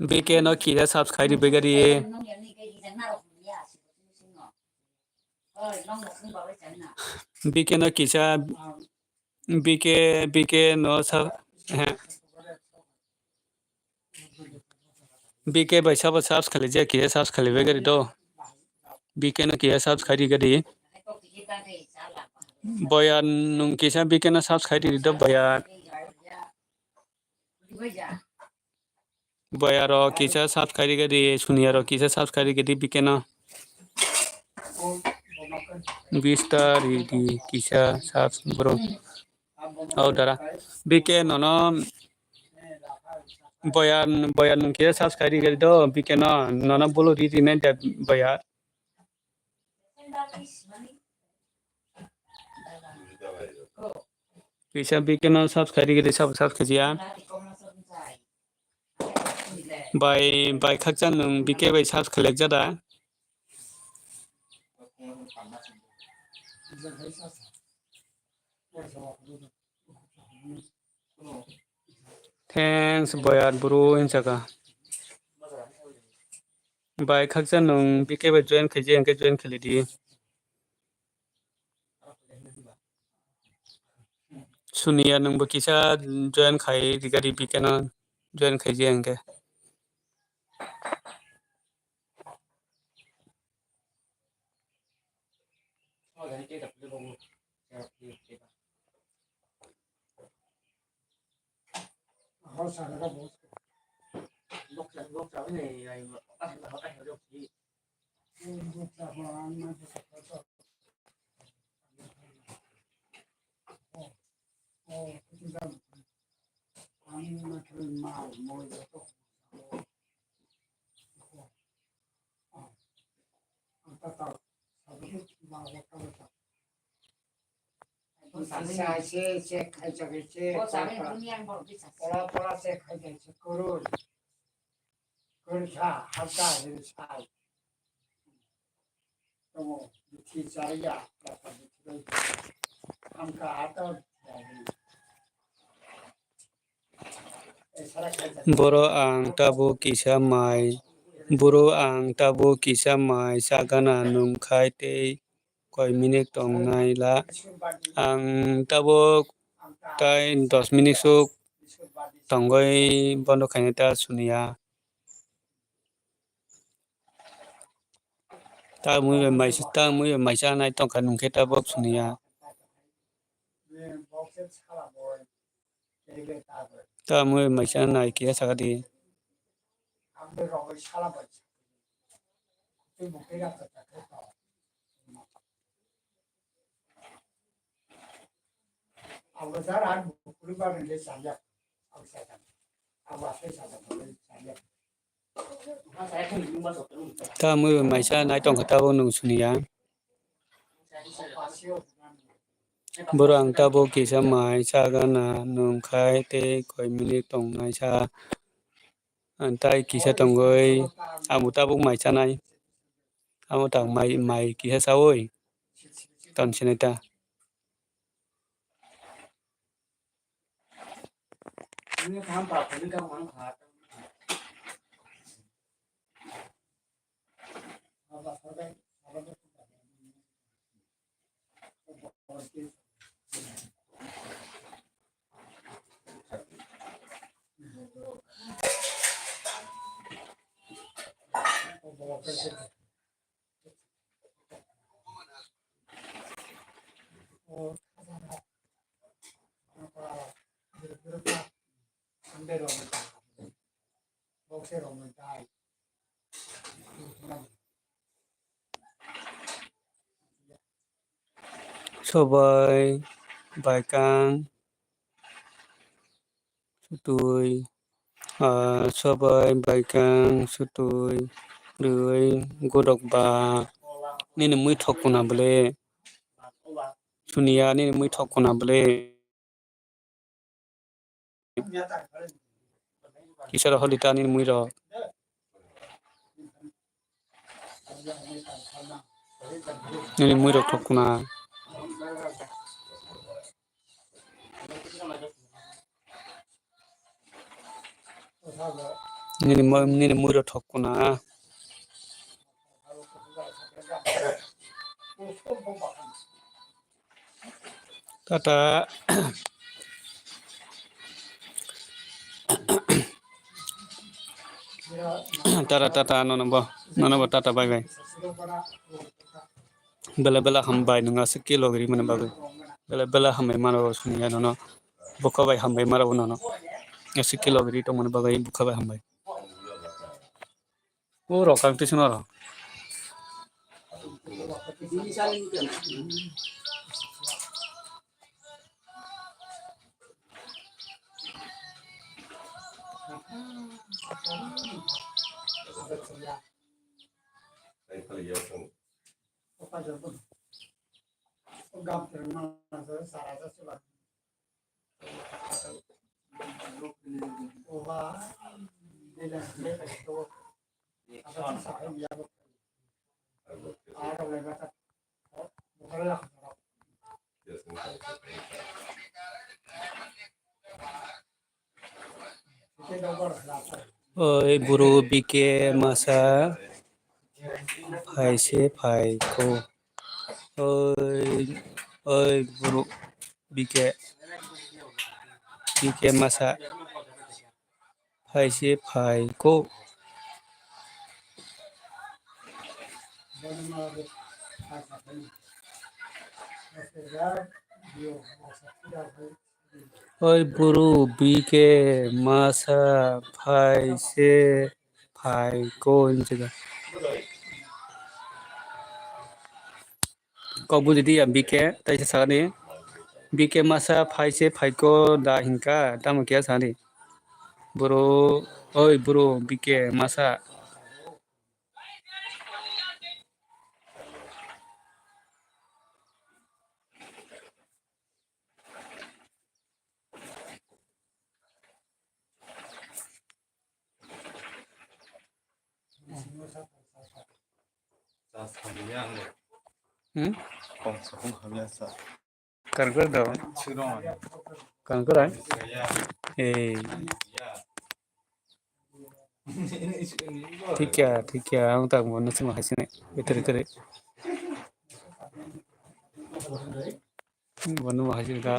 B K no kisa subscribe ribai gari. B K no kisa B K, B K no sa, he. B K bai sabo search khali je kisa search khali bai gari do. B K no kisa search khali gari. Boya nung kisa B K no search khali do boya. Boya rok kisa subscribe rikha di, Suniya rok kisa subscribe rikha di, B K no. Bistar ridi kisa subs bro. Oh dara. B K nono boya, boya nung kisa subscribe rikha di do, B K no. Nono bolo ridi nai da boya. Kisa B K no subscribe rikha di, sabo subscribe ya. Bai, bai khakcha nung B K bai search khlai jak da. Thanks, boyar bro, hinjaka. Bai khakcha nung B K bai join khaiji, hwnkhe join khlai di. Suniya nungbo kisa join khai rikha di B K no join khaiji hwnkhe. Pola, pola se khai jai se kwrwi. Kwrwi kha, habda hinwi sai. Tongo, bithi chariya, hamka ato. Boro ang tabuk kisa mai, boro ang tabuk kisa mai chagana nung khai tei koi minute tongnai la. Ang tabuk tai dos minute suk tongoi bondo khainai ta suniya. Ta mui bai maisa, ta mui bai maisa nai tongkha nungkhe tabuk suniya. Ta mui bai maisa nai kiya sakadi. Ta mui bai maisa nai tongkha tabuk nung suniya. Boro ang tabuk kisa mai chagana nung khai tei koi minute tongnai sa. Ang tai kisa tongoi amo tabuk mai chanai. Amo tang mai, mai kisa saui. Ton sinai ta. Sobai, baikang, sutui, ah, sobai, baikang, sutui, Rwi godok ba nini mui thok kuna bwle. Suniya nini mui thok kuna bwle. Kisa rok holi ta nini mui rok. Nini mui rok thok kuna. Nini mo-, nini mui rok thok kuna. Tata. Tata, tata, nono bo, nono bo, tata, bye bye. Bela, bela hambai, nwng aswk khe logri mani bagwi. Bela, bela hambai mano bo suniya nono. Bukha bai hambai mano bo nono. Aswk khe logri tongmani bagwi bukha bai hambai. O rok ang twi swngo rok. Oi buru B K masa phai se phai kho. Oi, oi buru B K, B K masa phai se phai kho. Oi buru B K masa phai se phai kho hinwi saka. Kok buji di ya B K, tai se sakani. B K masa phai se phai kho da hinka, tamo kya sani. Buru, oi buru B K masa. Hmm? Kangkar do. Kangkar ai? Eh. Thik ya, thik ya. Ang tak mo nasi ma haisine. Betere tere. Wanu ma haisine ka.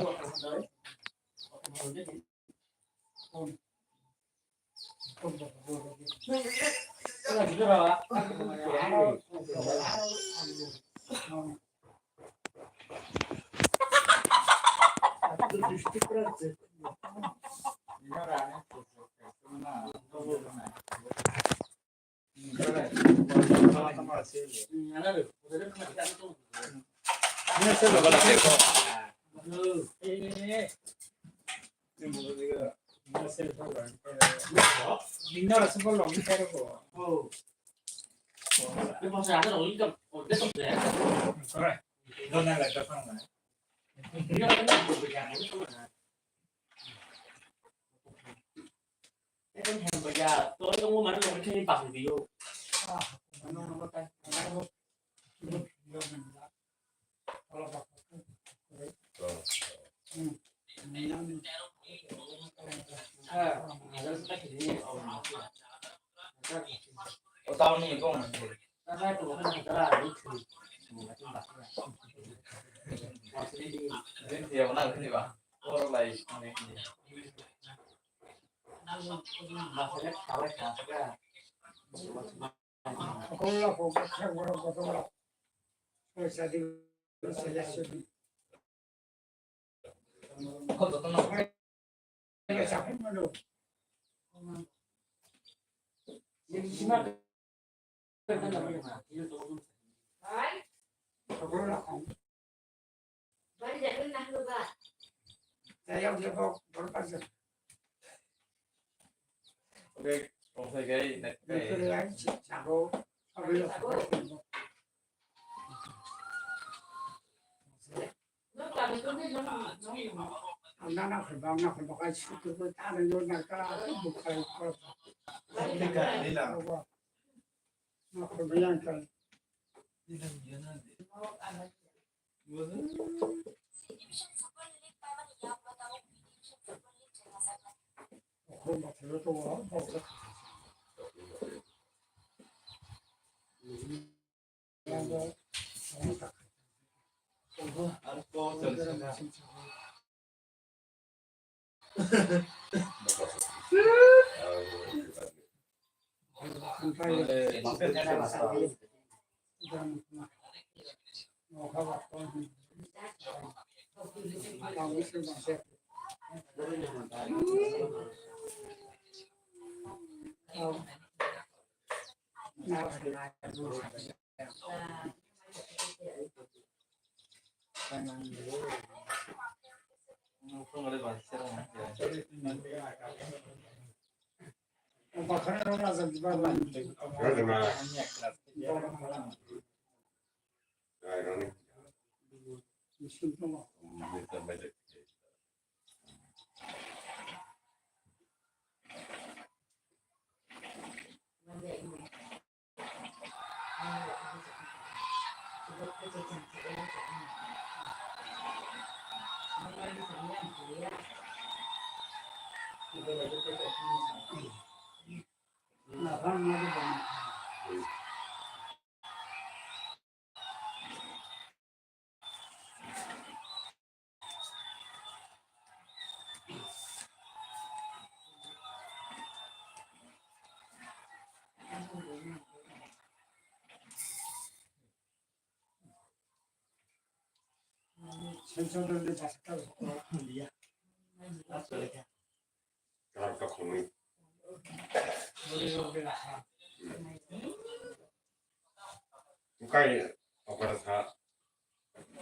Bukai okra sa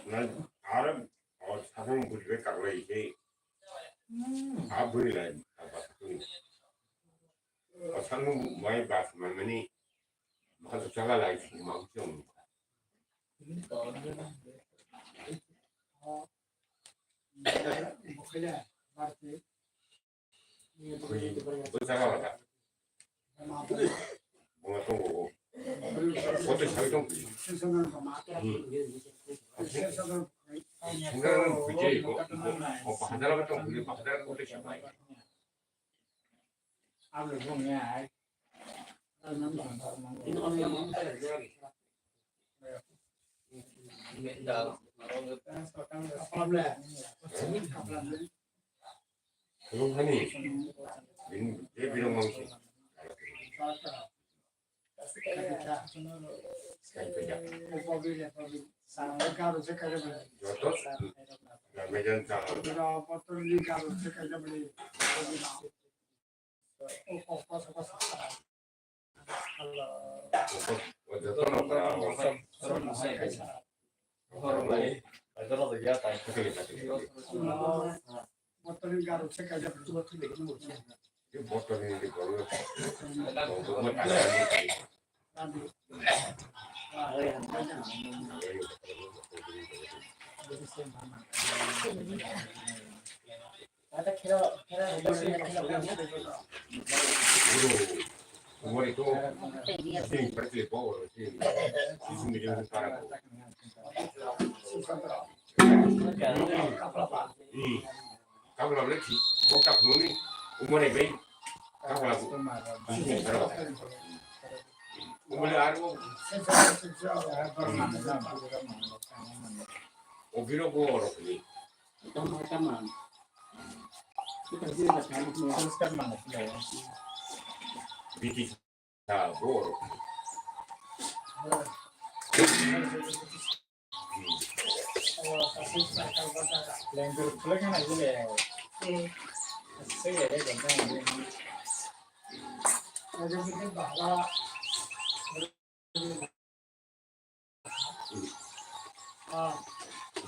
na aro o sakang buri be kaglai se. A buri lai a ba sakang. O sakang mai ba manmani ma to chaga lai si ma u chong. Bwskango da. Bo tongo. Bo tei sawi tong. Hmm. Sengkrak no bujai bo. Bo bahadala bo tong, bahadala bo tei sabai. Nung hani bin je birong mangsi. Joto mejan ta. Kapla le thi, bo kapla ni, umore be, kapla bu, umore aro, obiro go oro ni. Biti sa bo oro.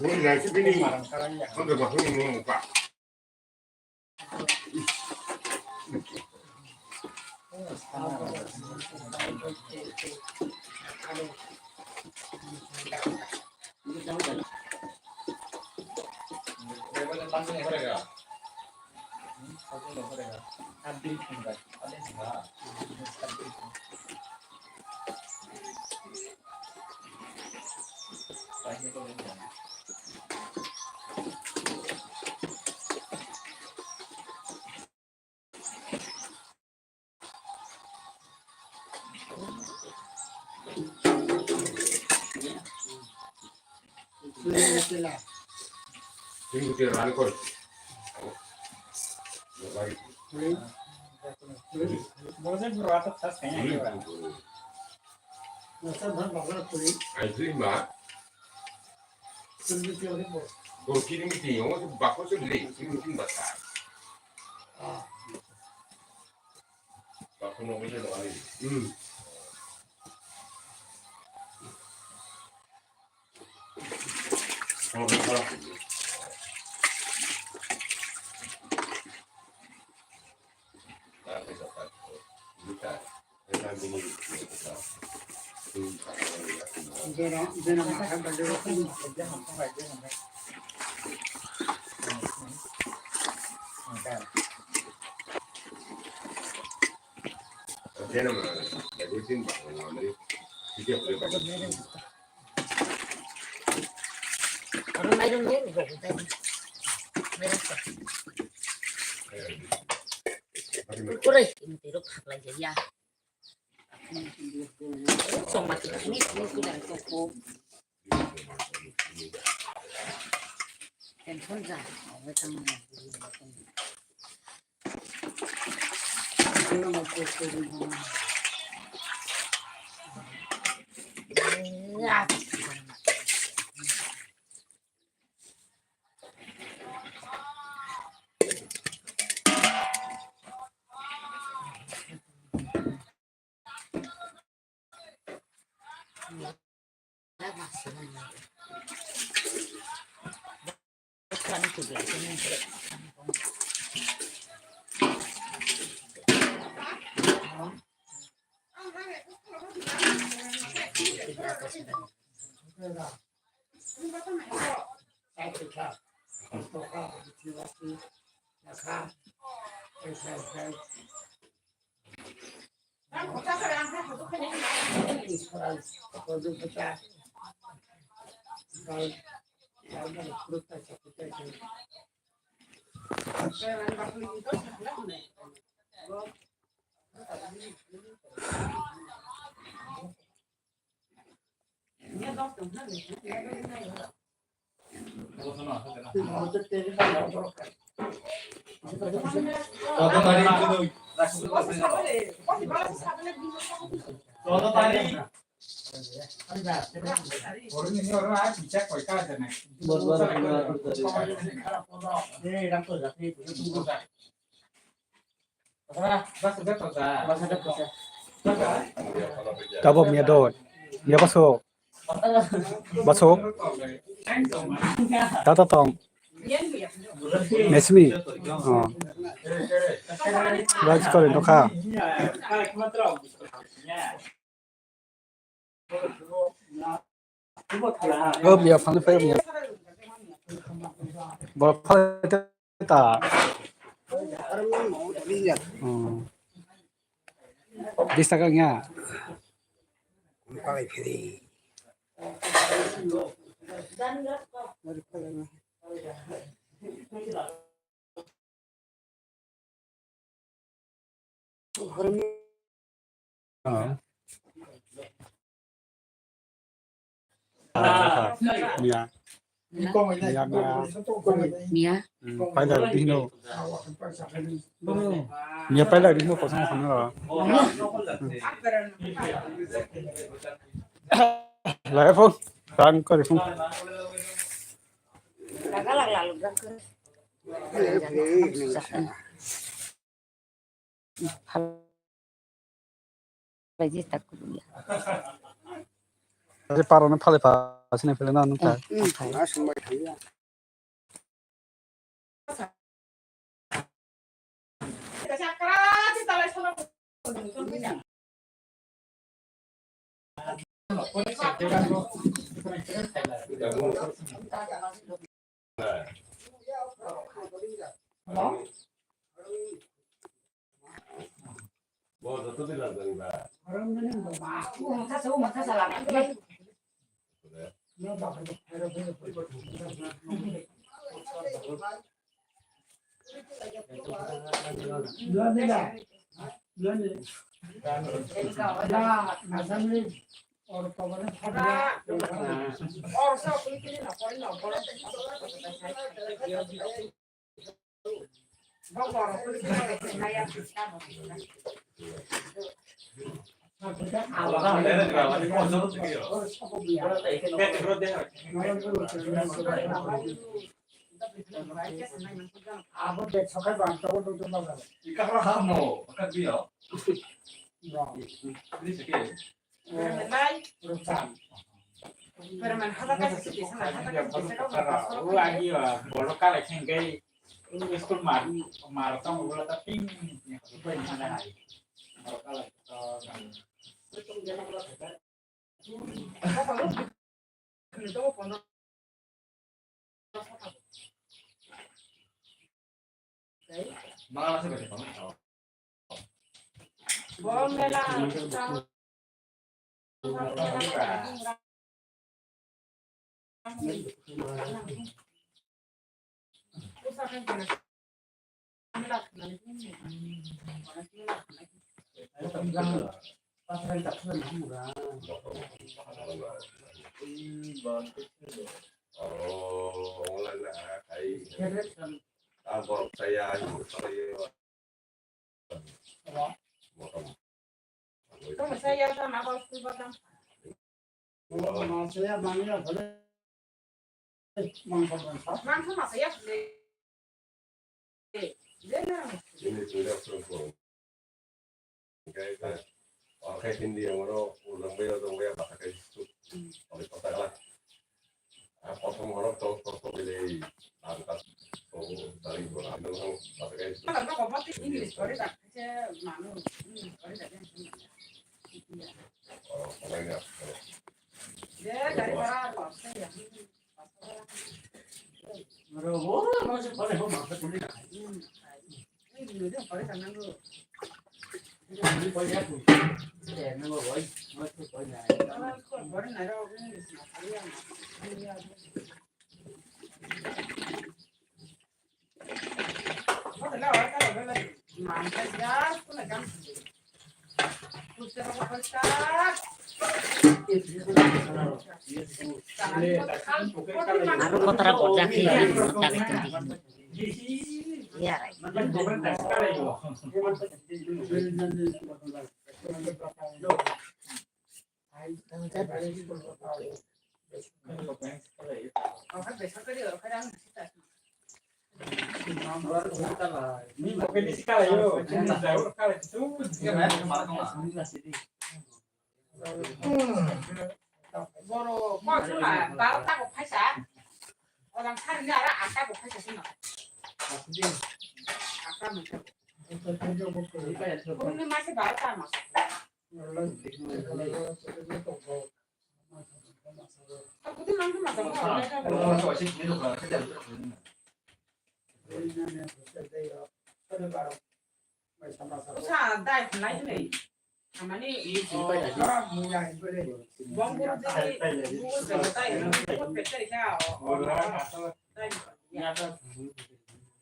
Bini nai se bini. Hangke ba huni mo pa. Kurkure, ini tiru khaklai ya. Chong mati ini tiru kuda toko. Telepon ja, awal sama. Tabo miya do, miya baso, baso, tata tong, nesmi, oh, rice kore nokha. Oh, miya phang phai miya. Bo phai ta. Hmm. Bis taka nya. Ah. Miya. Miya, miya. Miya? Hmm, paila di hino. Miya paila di hino kosong kosong ro. Lai phone, rang kori phone. Phalai di tak kudu ya. Aje paro na phalai pha, sini phalai na nung ta. Hmm, hmm, asung bai thang ya. Aro kotara borja khe ya, ri borok dagwi tongdi. Ya, rai. Boro kok suna baro tako phaisa. Orang sari ni ara ata ko phaisa suna. Ata mangsa. Boro ni masa baro ta mangsa. Aku tu nang tu masa. Usa dai khnai hwnwi. Amani bong buru dai, buru dai, buru dai kha o. Dai ya.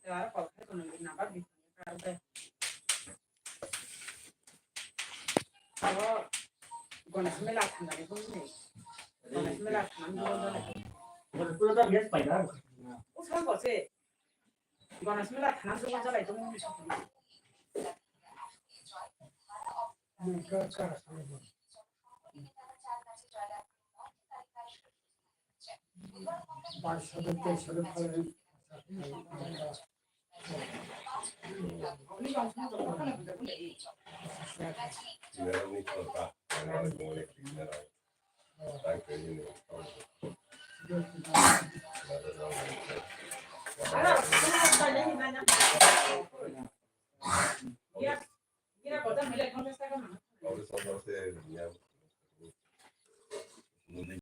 Tara kol khai kono number bi kar dai. Aro Ganesh mela thangnani hwnwi. Ganesh mela thangnani hwnwi. Usa ko se Ganesh mela thana se wacha lai tongo.